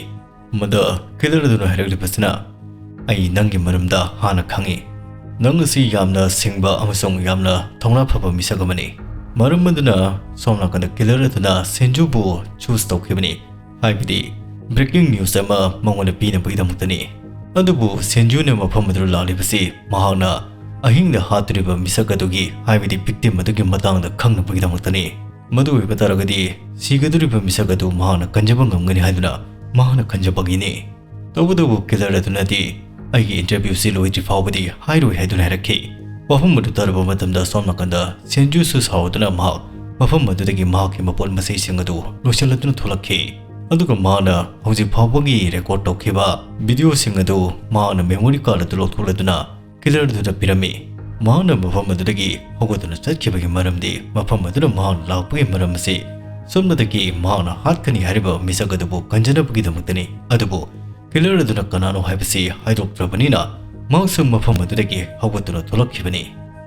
ꯃꯗ ꯀꯤꯂꯔ ꯑꯗꯨꯅ ꯍꯥꯏꯔꯛꯂꯤꯕꯁꯤꯅ, "ꯑꯩ ꯅꯪꯒꯤ ꯃꯔꯝꯗ ꯍꯥꯟꯅ ꯈꯪꯏ꯫ ꯅꯪ ꯑꯁꯤ ꯌꯥꯝꯅ ꯁꯤꯡꯕ ꯑꯃꯁꯨꯡ ꯌꯥꯝꯅ ꯊꯧꯅꯥ ꯐꯕ ꯃꯤꯁꯛ ꯑꯃꯅꯤ꯫ ꯃꯔꯝ ꯑꯗꯨꯅ ꯁꯣꯝ ꯅꯥꯀꯟꯗ ꯀꯤꯂꯔ ꯑꯗꯨꯅ ꯁꯦꯟꯖꯨꯕꯨ ꯆꯨꯁ ꯇꯧꯈꯤꯕꯅꯤ, ꯍꯥꯏꯕꯗꯤ ꯕ꯭ꯔꯦꯀꯤꯡ ꯅ꯭ꯌꯨꯁ ꯑꯃ ꯃꯉꯣꯟꯗ ꯄꯤꯅꯕꯒꯤꯗꯃꯛꯇꯅꯤ꯫ ꯑꯗꯨꯕꯨ ꯁꯦꯟꯖꯨꯅ ꯃꯐꯝ ꯑꯗꯨꯗ ꯂꯥꯛꯂꯤꯕꯁꯤ ꯃꯍꯥꯛꯅ ꯑꯍꯤꯡꯗ ꯍꯥꯠꯇꯣꯔꯤꯕ ꯃꯤꯁꯛ ꯑꯗꯨꯒꯤ, ꯍꯥꯏꯕꯗꯤ ꯚꯤꯛꯇꯤꯝ ꯑꯗꯨꯒꯤ ꯃꯇꯥꯡꯗ ꯈꯪꯅꯕꯒꯤꯗꯃꯛꯇꯅꯤ꯫ ꯃꯗꯨ ꯑꯣꯏꯕ ꯇꯥꯔꯒꯗꯤ ꯁꯤꯒꯗꯧꯔꯤꯕ ꯃꯤꯁꯛ ꯑꯗꯨ ꯃꯍꯥꯛꯅ ꯀꯟꯖꯕ ꯉꯝꯒꯅꯤ ꯍꯥꯏꯗꯨꯅ ꯃꯍꯥꯛꯅ ꯈꯟꯖꯕꯒꯤꯅꯤ꯫" ꯇꯧꯕꯇꯕꯨ ꯀꯤꯂꯔ ꯑꯗꯨꯅꯗꯤ, "ꯑꯩꯒꯤ ꯏꯟꯇꯔꯚ꯭ꯌꯨꯁꯤ ꯂꯣꯏꯗ꯭ꯔꯤ ꯐꯥꯎꯕꯗꯤ ꯍꯥꯏꯔꯣꯏ" ꯍꯥꯏꯗꯨꯅ ꯍꯥꯏꯔꯛꯈꯤ꯫ ꯋꯥꯐꯝ ꯑꯗꯨ ꯇꯥꯔꯕ ꯃꯇꯝꯗ ꯁꯣꯝ ꯅꯥꯀꯟꯗ ꯁꯦꯟꯖꯨꯁꯨ ꯁꯥꯎꯗꯨꯅ ꯃꯍꯥꯛ ꯃꯐꯝ ꯑꯗꯨꯗꯒꯤ ꯃꯍꯥꯛꯀꯤ ꯃꯄꯣꯠ ꯃꯆꯩꯁꯤꯡ ꯑꯗꯨ ꯂꯣꯏꯁꯤꯜꯂꯗꯨꯅ ꯊꯣꯛꯂꯛꯈꯤ꯫ ꯑꯗꯨꯒ ꯃꯍꯥꯛꯅ ꯍꯧꯖꯤꯛ ꯐꯥꯎꯕꯒꯤ ꯔꯦꯀꯣꯔꯗ ꯇꯧꯈꯤꯕ ꯚꯤꯗꯤꯑꯣꯁꯤꯡ ꯑꯗꯨ ꯃꯍꯥꯛꯅ ꯃꯦꯃꯣꯔꯤ ꯀꯥꯔꯗ ꯑꯗꯨ ꯂꯧꯊꯣꯛꯂꯗꯨꯅ ꯀꯤꯂꯔ ꯑꯗꯨꯗ ꯄꯤꯔꯝꯃꯤ꯫ ꯃꯍꯥꯛꯅ ꯃꯐꯝ ꯑꯗꯨꯗꯒꯤ ꯍꯧꯒꯠꯇꯨꯅ ꯆꯠꯈꯤꯕꯒꯤ ꯃꯔꯝꯗꯤ ꯃꯐꯝ ꯑꯗꯨꯗ ꯃꯍꯥꯛꯅ ꯂꯥꯛꯄꯒꯤ ꯃꯔꯝ ꯑꯁꯤ ꯁꯣꯝꯗꯒꯤ ꯃꯍꯥꯛꯅ ꯍꯥꯠꯀꯅꯤ ꯍꯥꯏꯔꯤꯕ ꯃꯤꯁꯛ ꯑꯗꯨꯕꯨ ꯀꯟꯖꯅꯕꯒꯤꯗꯃꯛꯇꯅꯤ꯫ ꯑꯗꯨꯕꯨ ꯀꯤꯂꯔ ꯑꯗꯨꯅ ꯀꯅꯥꯅꯣ ꯍꯥꯏꯕꯁꯤ ꯍꯥꯏꯗꯣꯛꯇ꯭ꯔꯕꯅꯤꯅ ꯃꯍꯥꯛꯁꯨ ꯃꯐꯝ ꯑꯗꯨꯗꯒꯤ ꯍꯧꯒꯠꯇꯨꯅ ꯊꯣꯛꯂꯛꯈꯤꯕꯅꯤ꯫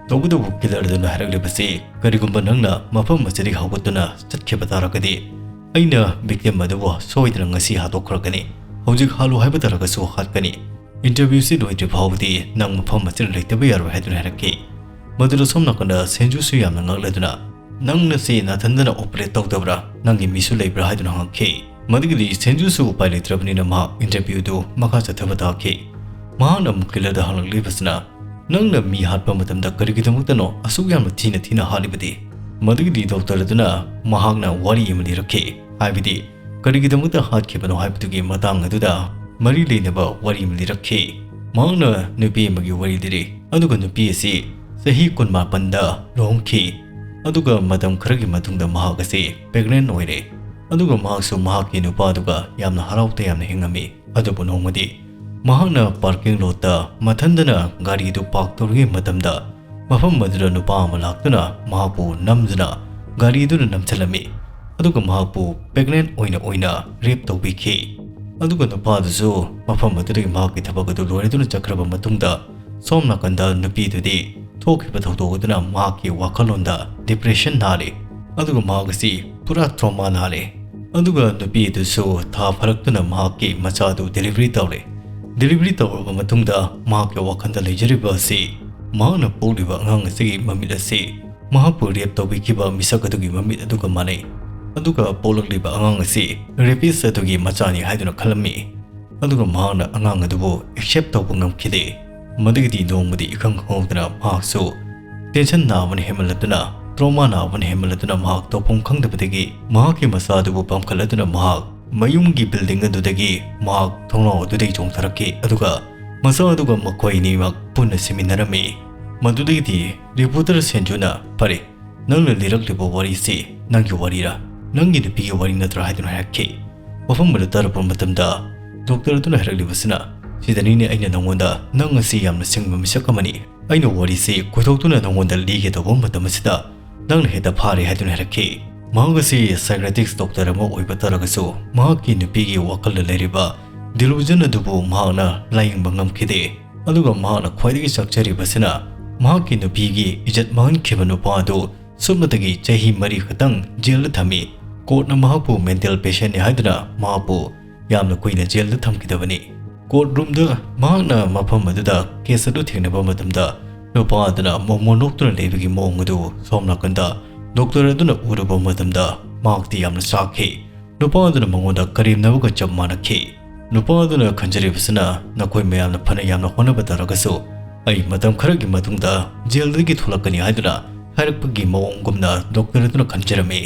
ꯇꯧꯕꯇꯕꯨ ꯀꯤꯂꯔ ꯑꯗꯨꯅ ꯍꯥꯏꯔꯛꯂꯤꯕꯁꯤ, "ꯀꯔꯤꯒꯨꯝꯕ ꯅꯪꯅ ꯃꯐꯝ ꯑꯁꯤꯗꯒꯤ ꯍꯧꯒꯠꯇꯨꯅ ꯆꯠꯈꯤꯕ ꯇꯥꯔꯒꯗꯤ ꯑꯩꯅ ꯚꯤꯛꯇꯤꯝ ꯑꯗꯨꯕꯨ ꯁꯣꯏꯗꯅ ꯉꯁꯤ ꯍꯥꯠꯇꯣꯛꯈ꯭ꯔꯒꯅꯤ꯫ ꯍꯧꯖꯤꯛ ꯍꯥꯠꯂꯨ ꯍꯥꯏꯕ ꯇꯥꯔꯒꯁꯨ ꯍꯥꯠꯀꯅꯤ꯫ ꯏꯟꯇꯔꯚ꯭ꯌꯨꯁꯤ ꯂꯣꯏꯗ꯭ꯔꯤ ꯐꯥꯎꯕꯗꯤ ꯅꯪ ꯃꯐꯝ ꯑꯁꯤꯗ ꯂꯩꯇꯕ ꯌꯥꯔꯣꯏ" ꯍꯥꯏꯗꯨꯅ ꯍꯥꯏꯔꯛꯈꯤ꯫ ꯃꯗꯨꯗ ꯁꯣꯝ ꯅꯥꯀꯟꯗ ꯁꯦꯟꯖꯨꯁꯨ ꯌꯥꯝꯅ ꯉꯛꯂꯗꯨꯅ, "ꯅꯪꯅ ꯁꯤ ꯅꯥꯊꯟꯗꯅ ꯑꯣꯄꯔꯦꯠ ꯇꯧꯗꯕ꯭ꯔꯥ? ꯅꯪꯒꯤ ꯃꯤꯁꯨ ꯂꯩꯕ꯭ꯔꯥ?" ꯍꯥꯏꯗꯨꯅ ꯍꯪꯉꯛꯈꯤ꯫ ꯃꯗꯨꯒꯤꯗꯤ ꯁꯦꯟꯖꯨꯁꯨ ꯎꯄꯥꯏ ꯂꯩꯇ꯭ꯔꯕꯅꯤꯅ ꯃꯍꯥꯛ ꯏꯟꯇꯔꯚ꯭ꯌꯨꯗꯨ ꯃꯈꯥ ꯆꯠꯊꯕ ꯇꯥꯈꯤ꯫ ꯃꯍꯥꯛꯅ ꯑꯃꯨꯛ ꯀꯤꯂꯔꯗ ꯍꯪꯂꯛꯂꯤꯕꯁꯤꯅ, "ꯅꯪꯅ ꯃꯤ ꯍꯥꯠꯄ ꯃꯇꯝꯗ ꯀꯔꯤꯒꯤꯗꯃꯛꯇꯅꯣ ꯑꯁꯨꯛ ꯌꯥꯝꯅ ꯊꯤꯅ ꯊꯤꯅ ꯍꯥꯠꯂꯤꯕꯗꯤ?" ꯃꯗꯨꯒꯤꯗꯤ ꯗꯣꯛꯇꯔ ꯑꯗꯨꯅ ꯃꯍꯥꯛꯅ ꯋꯥꯔꯤ ꯑꯃ ꯂꯤꯔꯛꯈꯤ꯫ ꯍꯥꯏꯕꯗꯤ ꯀꯔꯤꯒꯤꯗꯃꯛꯇ ꯍꯥꯠꯈꯤꯕꯅꯣ ꯍꯥꯏꯕꯗꯨꯒꯤ ꯃꯇꯥꯡ ꯑꯗꯨꯗ ꯃꯔꯤ ꯂꯩꯅꯕ ꯋꯥꯔꯤ ꯑꯃ ꯂꯤꯔꯛꯈꯤ꯫ ꯃꯍꯥꯛꯅ ꯅꯨꯄꯤ ꯑꯃꯒꯤ ꯋꯥꯔꯤ ꯂꯤꯔꯤ, ꯑꯗꯨꯒ ꯅꯨꯄꯤ ꯑꯁꯤ ꯆꯍꯤ ꯀꯨꯟꯃꯥꯄꯟꯗ ꯂꯨꯍꯣꯡꯈꯤ, ꯑꯗꯨꯒ ꯃꯇꯝ ꯈꯔꯒꯤ ꯃꯇꯨꯡꯗ ꯃꯍꯥꯛ ꯑꯁꯤ ꯄ꯭ꯔꯦꯒꯅꯦꯟ ꯑꯣꯏꯔꯦ, ꯑꯗꯨꯒ ꯃꯍꯥꯛꯁꯨ ꯃꯍꯥꯛꯀꯤ ꯅꯨꯄꯥꯗꯨꯒ ꯌꯥꯝꯅ ꯍꯔꯥꯎ ꯇꯌꯥꯝꯅ ꯍꯤꯡꯉꯝꯃꯤ꯫ ꯑꯗꯨꯕꯨ ꯅꯣꯡꯃꯗꯤ ꯃꯍꯥꯛꯅ ꯄꯥꯔꯀꯤꯡ ꯂꯣꯠꯇ ꯃꯊꯟꯗꯅ ꯒꯥꯔꯤꯗꯨ ꯄꯥꯔꯛ ꯇꯧꯔꯤꯉꯩ ꯃꯇꯝꯗ, ꯃꯐꯝ ꯑꯗꯨꯗ ꯅꯨꯄꯥ ꯑꯃ ꯂꯥꯛꯇꯨꯅ ꯃꯍꯥꯛꯄꯨ ꯅꯝꯗꯨꯅ ꯒꯥꯔꯤꯗꯨꯅ ꯅꯝꯁꯤꯜꯂꯝꯃꯤ, ꯑꯗꯨꯒ ꯃꯍꯥꯛꯄꯨ ꯄ꯭ꯔꯦꯒꯅꯦꯟ ꯑꯣꯏꯅ ꯑꯣꯏꯅ ꯔꯦꯞ ꯇꯧꯕꯤꯈꯤ꯫ ꯑꯗꯨꯒ ꯅꯨꯄꯥꯗꯨꯁꯨ ꯃꯐꯝ ꯑꯗꯨꯗꯒꯤ ꯃꯍꯥꯛꯀꯤ ꯊꯕꯛ ꯑꯗꯨ ꯂꯣꯏꯔꯗꯨꯅ ꯆꯠꯈ꯭ꯔꯕ ꯃꯇꯨꯡꯗ, ꯁꯣꯝ ꯅꯥꯀꯟꯗ ꯅꯨꯄꯤꯗꯨꯗꯤ ꯊꯣꯛꯈꯤꯕ ꯊꯧꯗꯣꯛ ꯑꯗꯨꯅ ꯃꯍꯥꯛꯀꯤ ꯋꯥꯈꯜꯂꯣꯟꯗ ꯗꯤꯄ꯭ꯔꯦꯁꯟ ꯅꯥꯔꯦ, ꯑꯗꯨꯒ ꯃꯍꯥꯛ ꯑꯁꯤ ꯄꯨꯔꯥ ꯇ꯭ꯔꯣꯃꯥ ꯅꯥꯔꯦ꯫ ꯑꯗꯨꯒ ꯅꯨꯄꯤ ꯑꯗꯨꯁꯨ ꯊꯥ ꯐꯥꯔꯛꯇꯨꯅ ꯃꯍꯥꯛꯀꯤ ꯃꯆꯥ ꯑꯗꯨ ꯗꯦꯂꯤꯚꯔꯤ ꯇꯧꯔꯦ꯫ ꯗꯦꯂꯤꯚꯔꯤ ꯇꯧꯔꯕ ꯃꯇꯨꯡꯗ ꯃꯍꯥꯛꯀꯤ ꯋꯥꯈꯜꯗ ꯂꯩꯖꯔꯤꯕ ꯑꯁꯤ ꯃꯍꯥꯛꯅ ꯄꯣꯛꯂꯤꯕ ꯑꯉꯥꯡ ꯑꯁꯤꯒꯤ ꯃꯃꯤꯠ ꯑꯁꯤ ꯃꯍꯥꯛꯄꯨ ꯔꯦꯞ ꯇꯧꯕꯤꯈꯤꯕ ꯃꯤꯁꯛ ꯑꯗꯨꯒꯤ ꯃꯃꯤꯠ ꯑꯗꯨꯒ ꯃꯥꯟꯅꯩ꯫ ꯑꯗꯨꯒ ꯄꯣꯛꯂꯛꯂꯤꯕ ꯑꯉꯥꯡ ꯑꯁꯤ ꯔꯦꯄꯤꯁ ꯑꯗꯨꯒꯤ ꯃꯆꯥꯅꯤ ꯍꯥꯏꯗꯨꯅ ꯈꯜꯂꯝꯃꯤ꯫ ꯑꯗꯨꯒ ꯃꯍꯥꯛꯅ ꯑꯉꯥꯡ ꯑꯗꯨꯕꯨ ꯑꯦꯛꯁꯦꯞ ꯇꯧꯕ ꯉꯝꯈꯤꯗꯦ꯫ ꯃꯗꯨꯒꯤꯗꯤ ꯅꯣꯡꯃꯗꯤ ꯏꯈꯪ ꯈꯪꯍꯧꯗꯅ ꯃꯍꯥꯛꯁꯨ ꯇꯦꯟꯁꯟ ꯅꯥꯕꯅ ꯍꯦꯟꯃꯜꯂꯗꯨꯅ, ꯇ꯭ꯔꯣꯃꯥ ꯅꯥꯕꯅ ꯍꯦꯟꯃꯜꯂꯗꯨꯅ ꯃꯍꯥꯛ ꯇꯧꯐꯝ ꯈꯪꯗꯕꯗꯒꯤ ꯃꯍꯥꯛꯀꯤ ꯃꯆꯥ ꯑꯗꯨꯕꯨ ꯄꯥꯝꯈꯠꯂꯗꯨꯅ ꯃꯍꯥꯛ ꯃꯌꯨꯝꯒꯤ ꯕꯤꯜꯗꯤꯡ ꯑꯗꯨꯗꯒꯤ ꯃꯍꯥꯛ ꯊꯣꯡꯅꯥꯎ ꯑꯗꯨꯗꯒꯤ ꯆꯣꯡꯊꯔꯛꯈꯤ꯫ ꯑꯗꯨꯒ ꯃꯆꯥ ꯑꯗꯨꯒ ꯃꯈꯣꯏ ꯑꯅꯤꯃꯛ ꯄꯨꯟꯅ ꯁꯤꯃꯤꯟꯅꯔꯝꯃꯤ꯫ ꯃꯗꯨꯗꯒꯤꯗꯤ ꯔꯤꯄꯣꯔꯇꯔ ꯁꯦꯟꯖꯨꯅ, "ꯐꯔꯦ, ꯅꯪꯅ ꯂꯤꯔꯛꯂꯤꯕ ꯋꯥꯔꯤꯁꯤ ꯅꯪꯒꯤ ꯋꯥꯔꯤꯔꯥ? ꯅꯪꯒꯤ ꯅꯨꯄꯤꯒꯤ ꯋꯥꯔꯤ ꯅꯠꯇ꯭ꯔꯥ?" ꯍꯥꯏꯗꯨꯅ ꯍꯥꯏꯔꯛꯈꯤ꯫ ꯋꯥꯐꯝ ꯑꯗꯨ ꯇꯥꯔꯛꯄ ꯃꯇꯝꯗ ꯗꯣꯛꯇꯔ ꯑꯗꯨꯅ ꯍꯥꯏꯔꯛꯂꯤꯕꯁꯤꯅ, "ꯁꯤꯗꯅꯤꯅꯦ ꯑꯩꯅ ꯅꯪꯉꯣꯟꯗ, ꯅꯪ ꯑꯁꯤ ꯌꯥꯝꯅ ꯁꯤꯡꯕ ꯃꯤꯁꯛ ꯑꯃꯅꯤ, ꯑꯩꯅ ꯋꯥꯔꯤꯁꯤ ꯀꯣꯏꯊꯣꯛꯇꯨꯅ ꯅꯪꯉꯣꯟꯗ ꯂꯤꯒꯦ ꯇꯧꯕ ꯃꯇꯝ ꯑꯁꯤꯗ ꯅꯪꯅ ꯍꯦꯛꯇ ꯐꯥꯔꯦ" ꯍꯥꯏꯗꯨꯅ ꯍꯥꯏꯔꯛꯈꯤ꯫ ꯃꯍꯥꯛ ꯑꯁꯤ ꯁꯥꯏꯀ꯭ꯔꯦꯇꯤꯛꯁ ꯗꯣꯛꯇꯔ ꯑꯃ ꯑꯣꯏꯕ ꯇꯥꯔꯒꯁꯨ, ꯃꯍꯥꯛꯀꯤ ꯅꯨꯄꯤꯒꯤ ꯋꯥꯈꯜꯗ ꯂꯩꯔꯤꯕ ꯗꯤꯂꯨꯖꯟ ꯑꯗꯨꯕꯨ ꯃꯍꯥꯛꯅ ꯂꯥꯌꯦꯡꯕ ꯉꯝꯈꯤꯗꯦ꯫ ꯑꯗꯨꯒ ꯃꯍꯥꯛꯅ ꯈ꯭ꯋꯥꯏꯗꯒꯤ ꯆꯥꯛꯆꯔꯤꯕꯁꯤꯅ ꯃꯍꯥꯛꯀꯤ ꯅꯨꯄꯤꯒꯤ ꯏꯖꯠ ꯃꯥꯡꯍꯟꯈꯤꯕ ꯅꯨꯄꯥ ꯑꯗꯨ ꯁꯨꯞꯅꯇꯒꯤ ꯆꯍꯤ ꯃꯔꯤ ꯈꯛꯇꯪ ꯖꯦꯜꯗ ꯊꯝꯃꯤ꯫ ꯀꯣꯔꯠꯅ ꯃꯍꯥꯛꯄꯨ ꯃꯦꯟꯇꯦꯜ ꯄꯦꯁꯦꯟꯅꯤ ꯍꯥꯏꯗꯨꯅ ꯃꯍꯥꯛꯄꯨ ꯌꯥꯝꯅ ꯀꯨꯏꯅ ꯖꯦꯜꯗ ꯊꯝꯈꯤꯗꯕꯅꯤ꯫ ꯀꯣꯔꯠ ꯔꯨꯝꯗ ꯃꯍꯥꯛꯅ ꯃꯐꯝ ꯑꯗꯨꯗ ꯀꯦꯁ ꯑꯗꯨ ꯊꯦꯡꯅꯕ ꯃꯇꯝꯗ, ꯅꯨꯄꯥ ꯑꯗꯨꯅ ꯃꯣꯃꯣ ꯅꯣꯛꯇꯨꯅ ꯂꯩꯕꯒꯤ ꯃꯑꯣꯡ ꯑꯗꯨ ꯁꯣꯝ ꯅꯥꯀꯟꯗ ꯗꯣꯛꯇꯔ ꯑꯗꯨꯅ ꯎꯔꯨꯕ ꯃꯇꯝꯗ ꯃꯍꯥꯛꯇꯤ ꯌꯥꯝꯅ ꯆꯥꯛꯈꯤ꯫ ꯅꯨꯄꯥ ꯑꯗꯨꯅ ꯃꯉꯣꯟꯗ ꯀꯔꯦꯝꯅꯕꯒ ꯆꯞ ꯃꯥꯟꯅꯈꯤ꯫ ꯅꯨꯄꯥ ꯑꯗꯨꯅ ꯈꯟꯖꯔꯤꯕꯁꯤꯅ, "ꯅꯈꯣꯏ ꯃꯌꯥꯝꯅ ꯐꯅ ꯌꯥꯝꯅ ꯍꯣꯠꯅꯕ ꯇꯥꯔꯒꯁꯨ, ꯑꯩ ꯃꯇꯝ ꯈꯔꯒꯤ ꯃꯇꯨꯡꯗ ꯖꯦꯜꯗꯒꯤ ꯊꯣꯛꯂꯛꯀꯅꯤ" ꯍꯥꯏꯗꯨꯅ ꯍꯥꯏꯔꯛꯄꯒꯤ ꯃꯑꯣꯡꯒꯨꯝꯅ ꯗꯣꯛꯇꯔ ꯑꯗꯨꯅ ꯈꯟꯖꯔꯝꯃꯤ꯫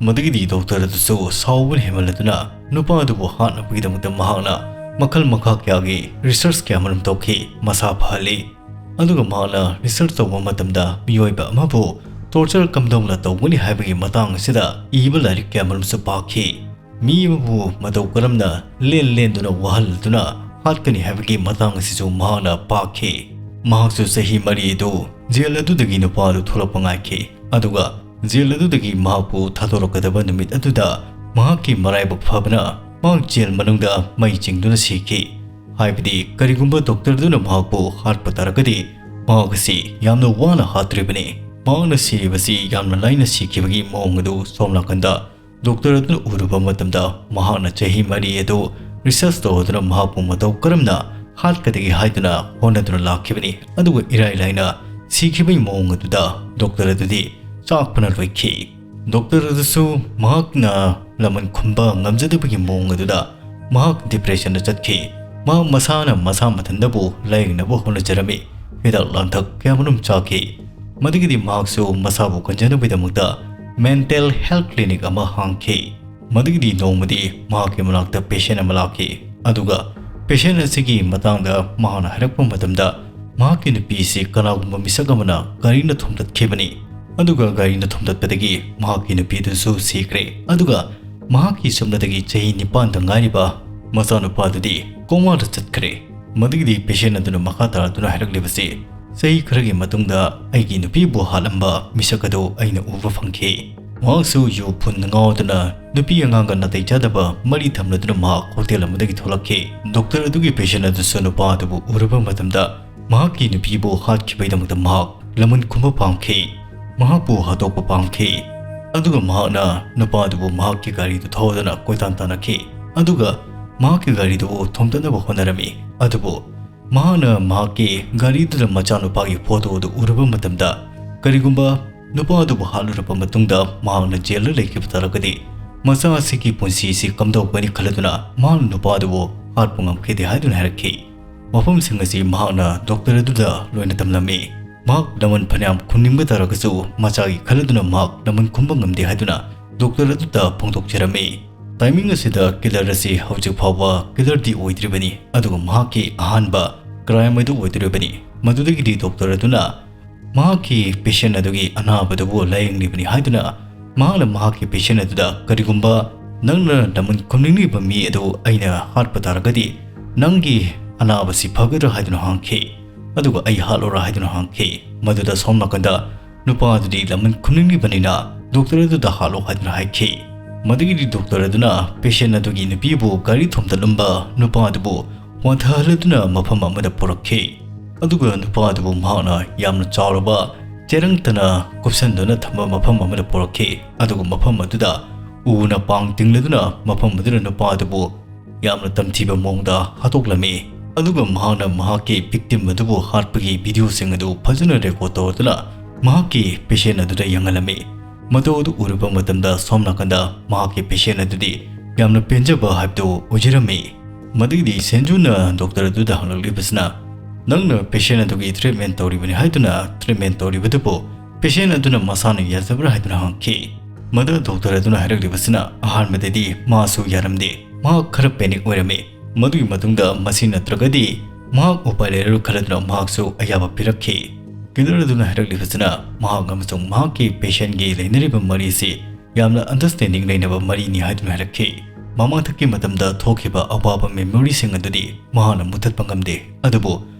ꯃꯗꯨꯒꯤꯗꯤ ꯗꯣꯛꯇꯔ ꯑꯗꯨꯁꯨ ꯁꯥꯎꯕꯅ ꯍꯦꯟꯃꯟꯂꯗꯨꯅ ꯅꯨꯄꯥ ꯑꯗꯨꯕꯨ ꯍꯥꯠꯅꯕꯒꯤꯗꯃꯛꯇ ꯃꯍꯥꯛꯅ ꯃꯈꯜ ꯃꯈꯥ ꯀꯌꯥꯒꯤ ꯔꯤꯁꯔꯁ ꯀꯌꯥ ꯑꯃꯔꯣꯝ ꯇꯧꯈꯤ, ꯃꯁꯥ ꯐꯍꯜꯂꯤ꯫ ꯑꯗꯨꯒ ꯃꯍꯥꯛꯅ ꯔꯤꯁꯔꯁ ꯇꯧꯕ ꯃꯇꯝꯗ ꯃꯤꯑꯣꯏꯕ ꯑꯃꯕꯨ ꯇꯣꯔꯆꯔ ꯀꯝꯗꯧꯅ ꯇꯧꯒꯅꯤ ꯍꯥꯏꯕꯒꯤ ꯃꯇꯥꯡ ꯑꯁꯤꯗ ꯏꯕ ꯂꯥꯏꯔꯤꯛ ꯀꯌꯥ ꯑꯃꯔꯣꯝꯁꯨ ꯄꯥꯈꯤ꯫ ꯃꯤ ꯑꯃꯕꯨ ꯃꯇꯧ ꯀꯔꯝꯅ ꯂꯦꯟ ꯂꯦꯟꯗꯨꯅ ꯋꯥꯍꯜꯗꯨꯅ ꯍꯥꯠꯀꯅꯤ ꯍꯥꯏꯕꯒꯤ ꯃꯇꯥꯡ ꯑꯁꯤꯁꯨ ꯃꯍꯥꯛꯅ ꯄꯥꯈꯤ꯫ ꯃꯍꯥꯛꯁꯨ ꯆꯍꯤ ꯃꯔꯤ ꯑꯗꯨ ꯖꯦꯜ ꯑꯗꯨꯗꯒꯤ ꯅꯨꯄꯥ ꯑꯗꯨ ꯊꯣꯛꯂꯛꯄ ꯉꯥꯏꯈꯤ꯫ ꯑꯗꯨꯒ ꯖꯦꯜ ꯑꯗꯨꯗꯒꯤ ꯃꯍꯥꯛꯄꯨ ꯊꯥꯗꯣꯔꯛꯀꯗꯕ ꯅꯨꯃꯤꯠ ꯑꯗꯨꯗ ꯃꯍꯥꯛꯀꯤ ꯃꯔꯥꯏꯕꯛ ꯐꯕꯅ ꯃꯍꯥꯛ ꯖꯦꯜ ꯃꯅꯨꯡꯗ ꯃꯩ ꯆꯤꯡꯗꯨꯅ ꯁꯤꯈꯤ꯫ ꯍꯥꯏꯕꯗꯤ ꯀꯔꯤꯒꯨꯝꯕ ꯗꯣꯛꯇꯔꯗꯨꯅ ꯃꯍꯥꯛꯄꯨ ꯍꯥꯠꯄ ꯇꯥꯔꯒꯗꯤ ꯃꯍꯥꯛ ꯑꯁꯤ ꯌꯥꯝꯅ ꯋꯥꯅ ꯍꯥꯠꯇ꯭ꯔꯤꯕꯅꯤ꯫ ꯃꯍꯥꯛꯅ ꯁꯤꯔꯤꯕꯁꯤ ꯌꯥꯝꯅ ꯂꯥꯏꯅ ꯁꯤꯈꯤꯕꯒꯤ ꯃꯑꯣꯡ ꯑꯗꯨ ꯁꯣꯝ ꯅꯥꯀꯟꯗ ꯗꯣꯛꯇꯔ ꯑꯗꯨꯅ ꯎꯔꯨꯕ ꯃꯇꯝꯗ ꯃꯍꯥꯛꯅ ꯆꯍꯤ ꯃꯔꯤ ꯑꯗꯨ ꯔꯤꯁꯔꯁ ꯇꯧꯗꯨꯅ ꯃꯍꯥꯛꯄꯨ ꯃꯇꯧ ꯀꯔꯝꯅ ꯍꯥꯠꯀꯗꯒꯦ ꯍꯥꯏꯗꯨꯅ ꯍꯣꯠꯅꯗꯨꯅ ꯂꯥꯛꯈꯤꯕꯅꯤ꯫ ꯑꯗꯨꯒ ꯏꯔꯥꯏ ꯂꯥꯏꯅ ꯁꯤꯈꯤꯕꯒꯤ ꯃꯑꯣꯡ ꯑꯗꯨꯗ ꯗꯣꯛꯇꯔ ꯑꯗꯨꯗꯤ ꯆꯥꯛꯄꯅ ꯂꯣꯏꯈꯤ꯫ ꯗꯣꯛꯇꯔ ꯑꯗꯨꯁꯨ ꯃꯍꯥꯛꯅ ꯂꯃꯟ ꯈꯨꯝꯕ ꯉꯝꯖꯗꯕꯒꯤ ꯃꯑꯣꯡ ꯑꯗꯨꯗ ꯃꯍꯥꯛ ꯗꯤꯄ꯭ꯔꯦꯁꯟꯗ ꯆꯠꯈꯤ꯫ ꯃꯍꯥꯛ ꯃꯁꯥꯅ ꯃꯁꯥ ꯃꯊꯟꯇꯕꯨ ꯂꯥꯌꯦꯡꯅꯕ ꯍꯣꯠꯅꯖꯔꯝꯃꯤ꯫ ꯍꯤꯗꯥꯛ ꯂꯥꯡꯊꯛ ꯀꯌꯥꯃꯔꯨꯝ ꯆꯥꯈꯤ꯫ ꯃꯗꯨꯒꯤꯗꯤ ꯃꯍꯥꯛꯁꯨ ꯃꯁꯥꯕꯨ ꯀꯟꯖꯅꯕꯒꯤꯗꯃꯛꯇ ꯃꯦꯟꯇꯦꯜ ꯍꯦꯜꯊ ꯀ꯭ꯂꯤꯅꯤꯛ ꯑꯃ ꯍꯥꯡꯈꯤ꯫ ꯃꯗꯨꯒꯤꯗꯤ ꯅꯣꯡꯃꯗꯤ ꯃꯍꯥꯛꯀꯤ ꯃꯅꯥꯛꯇ ꯄꯦꯁꯦꯟ ꯑꯃ ꯂꯥꯛꯈꯤ꯫ ꯑꯗꯨꯒ ꯄꯦꯁꯦꯟ ꯑꯁꯤꯒꯤ ꯃꯇꯥꯡꯗ ꯃꯍꯥꯛꯅ ꯍꯥꯏꯔꯛꯄ ꯃꯇꯝꯗ, ꯃꯍꯥꯛꯀꯤ ꯅꯨꯄꯤꯁꯤ ꯀꯅꯥꯒꯨꯝꯕ ꯃꯤꯁꯛ ꯑꯃꯅ ꯒꯥꯔꯤꯅ ꯊꯣꯝꯇꯠꯈꯤꯕꯅꯤ꯫ ꯑꯗꯨꯒ ꯒꯥꯔꯤꯅ ꯊꯣꯝꯇꯠꯄꯗꯒꯤ ꯃꯍꯥꯛꯀꯤ ꯅꯨꯄꯤꯗꯨꯁꯨ ꯁꯤꯈ꯭ꯔꯦ꯫ ꯑꯗꯨꯒ ꯃꯍꯥꯛꯀꯤ ꯁꯨꯞꯅꯇꯒꯤ ꯆꯍꯤ ꯅꯤꯄꯥꯟꯗ ꯉꯥꯏꯔꯤꯕ ꯃꯆꯥꯅꯨꯄꯥꯗꯨꯗꯤ ꯀꯣꯃꯥꯗ ꯆꯠꯈ꯭ꯔꯦ꯫ ꯃꯗꯨꯒꯤꯗꯤ ꯄꯦꯁꯦꯟ ꯑꯗꯨꯅ ꯃꯈꯥ ꯇꯥꯔꯗꯨꯅ ꯍꯥꯏꯔꯛꯂꯤꯕꯁꯤ, "ꯆꯍꯤ ꯈꯔꯒꯤ ꯃꯇꯨꯡꯗ ꯑꯩꯒꯤ ꯅꯨꯄꯤꯕꯨ ꯍꯥꯠꯂꯝꯕ ꯃꯤꯁꯛ ꯑꯗꯨ ꯑꯩꯅ ꯎꯕ ꯐꯪꯈꯤ꯫ ꯃꯍꯥꯛꯁꯨ ꯌꯨ ꯐꯨꯟ ꯉꯥꯎꯗꯨꯅ ꯅꯨꯄꯤ ꯑꯉꯥꯡꯒ ꯅꯥꯇꯩ ꯆꯥꯗꯕ ꯃꯔꯤ ꯊꯝꯂꯗꯨꯅ ꯃꯍꯥꯛ ꯍꯣꯇꯦꯜ ꯑꯃꯗꯒꯤ ꯊꯣꯛꯂꯛꯈꯤ꯫" ꯗꯣꯛꯇꯔ ꯑꯗꯨꯒꯤ ꯄꯦꯁꯦꯟ ꯑꯗꯨꯁꯨ ꯅꯨꯄꯥ ꯑꯗꯨꯕꯨ ꯎꯔꯕ ꯃꯇꯝꯗ ꯃꯍꯥꯛꯀꯤ ꯅꯨꯄꯤꯕꯨ ꯍꯥꯠꯈꯤꯕꯒꯤꯗꯃꯛꯇ ꯃꯍꯥꯛ ꯂꯃꯟ ꯈꯨꯝꯕ ꯄꯥꯝꯈꯤ꯫ ꯃꯍꯥꯛꯄꯨ ꯍꯥꯠꯇꯣꯛꯄ ꯄꯥꯝꯈꯤ꯫ ꯑꯗꯨꯒ ꯃꯍꯥꯛꯅ ꯅꯨꯄꯥ ꯑꯗꯨꯕꯨ ꯃꯍꯥꯛꯀꯤ ꯒꯥꯔꯤꯗꯨ ꯊꯧꯗꯨꯅ ꯀꯣꯏꯇꯥꯟ ꯇꯥꯟꯅꯈꯤ꯫ ꯑꯗꯨꯒ ꯃꯍꯥꯛꯀꯤ ꯒꯥꯔꯤꯗꯨꯕꯨ ꯊꯣꯝꯇꯠꯅꯕ ꯍꯣꯠꯅꯔꯝꯃꯤ꯫ ꯑꯗꯨꯕꯨ ꯃꯍꯥꯛꯅ ꯃꯍꯥꯛꯀꯤ ꯒꯥꯔꯤꯗꯨꯗ ꯃꯆꯥꯅꯨꯄꯥꯒꯤ ꯐꯣꯇꯣ ꯑꯗꯨ ꯎꯔꯕ ꯃꯇꯝꯗ, ꯀꯔꯤꯒꯨꯝꯕ ꯅꯨꯄꯥ ꯑꯗꯨꯕꯨ ꯍꯥꯠꯂꯨꯔꯕ ꯃꯇꯨꯡꯗ ꯃꯍꯥꯛꯅ ꯖꯦꯜꯗ ꯂꯩꯈꯤꯕ ꯇꯥꯔꯒꯗꯤ ꯃꯆꯥ ꯑꯁꯤꯒꯤ ꯄꯨꯟꯁꯤ ꯑꯁꯤ ꯀꯝꯗꯧꯒꯅꯤ ꯈꯜꯂꯗꯨꯅ ꯃꯍꯥꯛꯅ ꯅꯨꯄꯥ ꯑꯗꯨꯕꯨ ꯍꯥꯠꯄ ꯉꯝꯈꯤꯗꯦ ꯍꯥꯏꯗꯨꯅ ꯍꯥꯏꯔꯛꯈꯤ꯫ ꯋꯥꯐꯝꯁꯤꯡ ꯑꯁꯤ ꯃꯍꯥꯛꯅ ꯗꯣꯛꯇꯔ ꯑꯗꯨꯗ ꯂꯣꯏꯅ ꯇꯝꯂꯝꯃꯤ꯫ ꯃꯍꯥꯛ ꯂꯃꯟ ꯐꯅꯌꯥꯝ ꯈꯨꯝꯅꯤꯡꯕ ꯇꯥꯔꯒꯁꯨ ꯃꯆꯥꯒꯤ ꯈꯜꯂꯗꯨꯅ ꯃꯍꯥꯛ ꯂꯃꯟ ꯈꯨꯝꯕ ꯉꯝꯗꯦ ꯍꯥꯏꯗꯨꯅ ꯗꯣꯛꯇꯔ ꯑꯗꯨꯗ ꯐꯣꯡꯗꯣꯛꯆꯔꯝꯃꯤ꯫ ꯇꯥꯏꯃꯤꯡ ꯑꯁꯤꯗ ꯀꯤꯂꯔ ꯑꯁꯤ ꯍꯧꯖꯤꯛ ꯐꯥꯎꯕ ꯀꯤꯂꯔꯗꯤ ꯑꯣꯏꯗ꯭ꯔꯤꯕꯅꯤ, ꯑꯗꯨꯒ ꯃꯍꯥꯛꯀꯤ ꯑꯍꯥꯟꯕ ꯀ꯭ꯔꯥꯏꯝ ꯑꯗꯨ ꯑꯣꯏꯗꯣꯔꯤꯕꯅꯤ꯫ ꯃꯗꯨꯗꯒꯤꯗꯤ ꯗꯣꯛꯇꯔ ꯑꯗꯨꯅ ꯃꯍꯥꯛꯀꯤ ꯄꯦꯁꯦꯟ ꯑꯗꯨꯒꯤ ꯑꯅꯥꯕꯗꯨꯕꯨ ꯂꯥꯌꯦꯡꯂꯤꯕꯅꯤ ꯍꯥꯏꯗꯨꯅ ꯃꯍꯥꯛꯅ ꯃꯍꯥꯛꯀꯤ ꯄꯦꯁꯦꯟ ꯑꯗꯨꯗ, "ꯀꯔꯤꯒꯨꯝꯕ ꯅꯪꯅ ꯂꯃꯟ ꯈꯨꯝꯅꯤꯡꯂꯤꯕ ꯃꯤ ꯑꯗꯨ ꯑꯩꯅ ꯍꯥꯠꯄ ꯇꯥꯔꯒꯗꯤ ꯅꯪꯒꯤ ꯑꯅꯥꯕꯁꯤ ꯐꯒꯗ꯭ꯔꯥ?" ꯍꯥꯏꯗꯨꯅ ꯍꯪꯈꯤ꯫ "ꯑꯗꯨꯒ ꯑꯩ ꯍꯥꯠꯂꯣꯔꯥ?" ꯍꯥꯏꯗꯨꯅ ꯍꯪꯈꯤ꯫ ꯃꯗꯨꯗ ꯁꯣꯝ ꯅꯥꯀꯟꯗ ꯅꯨꯄꯥ ꯑꯗꯨꯗꯤ ꯂꯃꯟ ꯈꯨꯝꯅꯤꯡꯂꯤꯕꯅꯤꯅ ꯗꯣꯛꯇꯔ ꯑꯗꯨꯗ ꯍꯥꯠꯂꯣ ꯍꯥꯏꯗꯨꯅ ꯍꯥꯏꯈꯤ꯫ ꯃꯗꯨꯒꯤꯗꯤ ꯗꯣꯛꯇꯔ ꯑꯗꯨꯅ ꯄꯦꯁꯦꯟ ꯑꯗꯨꯒꯤ ꯅꯨꯄꯤꯕꯨ ꯒꯥꯔꯤ ꯊꯣꯝꯗꯠꯂꯝꯕ ꯅꯨꯄꯥ ꯑꯗꯨꯕꯨ ꯋꯥꯟꯊꯍꯜꯂꯗꯨꯅ ꯃꯐꯝ ꯑꯃꯗ ꯄꯨꯔꯛꯈꯤ꯫ ꯑꯗꯨꯒ ꯅꯨꯄꯥ ꯑꯗꯨꯕꯨ ꯃꯍꯥꯛꯅ ꯌꯥꯝꯅ ꯆꯥꯎꯔꯕ ꯆꯦꯔꯪꯇꯅ ꯀꯨꯞꯁꯟꯗꯨꯅ ꯊꯝꯕ ꯃꯐꯝ ꯑꯃꯗ ꯄꯨꯔꯛꯈꯤ꯫ ꯑꯗꯨꯒ ꯃꯐꯝ ꯑꯗꯨꯗ ꯎꯅ ꯄꯥꯡ ꯇꯤꯡꯂꯗꯨꯅ ꯃꯐꯝ ꯑꯗꯨꯗ ꯅꯨꯄꯥ ꯑꯗꯨꯕꯨ ꯌꯥꯝꯅ ꯇꯝꯊꯤꯕ ꯃꯑꯣꯡꯗ ꯍꯥꯠꯇꯣꯛꯂꯝꯃꯤ꯫ ꯑꯗꯨꯒ ꯃꯍꯥꯛꯅ ꯃꯍꯥꯛꯀꯤ ꯚꯤꯛꯇꯤꯝ ꯑꯗꯨꯕꯨ ꯍꯥꯠꯄꯒꯤ ꯚꯤꯗꯤꯑꯣꯁꯤꯡ ꯑꯗꯨ ꯐꯖꯅ ꯔꯦꯀꯣꯔꯗ ꯇꯧꯔꯗꯨꯅ ꯃꯍꯥꯛꯀꯤ ꯄꯦꯁꯦꯟ ꯑꯗꯨꯗ ꯌꯦꯡꯍꯜꯂꯝꯃꯤ꯫ ꯃꯗꯨ ꯑꯗꯨ ꯎꯔꯨꯕ ꯃꯇꯝꯗ ꯁꯣꯝ ꯅꯥꯀꯟꯗ ꯃꯍꯥꯛꯀꯤ ꯄꯦꯁꯦꯟ ꯑꯗꯨꯗꯤ ꯌꯥꯝꯅ ꯄꯦꯟꯖꯕ ꯍꯥꯏꯕꯗꯨ ꯑꯣꯏꯖꯔꯝꯃꯤ꯫ ꯃꯗꯨꯒꯤꯗꯤ ꯁꯦꯟꯖꯨꯅ ꯗꯣꯛꯇꯔ ꯑꯗꯨꯗ ꯍꯪꯂꯛꯂꯤꯕꯁꯤꯅ, "ꯅꯪꯅ ꯄꯦꯁꯦꯟ ꯑꯗꯨꯒꯤ ꯇ꯭ꯔꯤꯠꯃꯦꯟ ꯇꯧꯔꯤꯕꯅꯤ ꯍꯥꯏꯗꯨꯅ ꯇ꯭ꯔꯤꯠꯃꯦꯟ ꯇꯧꯔꯤꯕꯗꯨꯕꯨ ꯄꯦꯁꯦꯟ ꯑꯗꯨꯅ ꯃꯁꯥꯅ ꯌꯥꯖꯕ꯭ꯔꯥ?" ꯍꯥꯏꯗꯨꯅ ꯍꯪꯈꯤ꯫ ꯃꯗꯨ ꯗꯣꯛꯇꯔ ꯑꯗꯨꯅ ꯍꯥꯏꯔꯛꯂꯤꯕꯁꯤꯅ, ꯑꯍꯥꯟꯕꯗꯗꯤ ꯃꯥꯁꯨ ꯌꯥꯔꯝꯗꯦ, ꯃꯍꯥꯛ ꯈꯔ ꯄꯦꯅꯤꯛ ꯑꯣꯏꯔꯝꯃꯤ꯫ ꯃꯗꯨꯒꯤ ꯃꯇꯨꯡꯗ ꯃꯁꯤ ꯅꯠꯇ꯭ꯔꯒꯗꯤ ꯃꯍꯥꯛ ꯎꯄꯥꯏ ꯂꯩꯔꯔꯣꯏ ꯈꯜꯂꯗꯨꯅ ꯃꯍꯥꯛꯁꯨ ꯑꯌꯥꯕ ꯄꯤꯔꯛꯈꯤ꯫ ꯀꯤꯂꯔ ꯑꯗꯨꯅ ꯍꯥꯏꯔꯛꯂꯤꯕꯁꯤꯅ ꯃꯍꯥꯛ ꯑꯃꯁꯨꯡ ꯃꯍꯥꯛꯀꯤ ꯄꯦꯁꯦꯟꯒꯤ ꯂꯩꯅꯔꯤꯕ ꯃꯔꯤ ꯑꯁꯤ ꯌꯥꯝꯅ ꯑꯟꯗꯔꯁꯇꯦꯟꯗꯤꯡ ꯂꯩꯅꯕ ꯃꯔꯤꯅꯤ ꯍꯥꯏꯗꯨꯅ ꯍꯥꯏꯔꯛꯈꯤ꯫ ꯃꯃꯥꯡꯊꯛꯀꯤ ꯃꯇꯝꯗ ꯊꯣꯛꯈꯤꯕ ꯑꯋꯥꯕ ꯃꯦꯃꯣꯔꯤꯁꯤꯡ ꯑꯗꯨꯗꯤ ꯃꯍꯥꯛꯅ ꯃꯨꯊꯠꯄ ꯉꯝꯗꯦ, ꯑꯗꯨꯕꯨ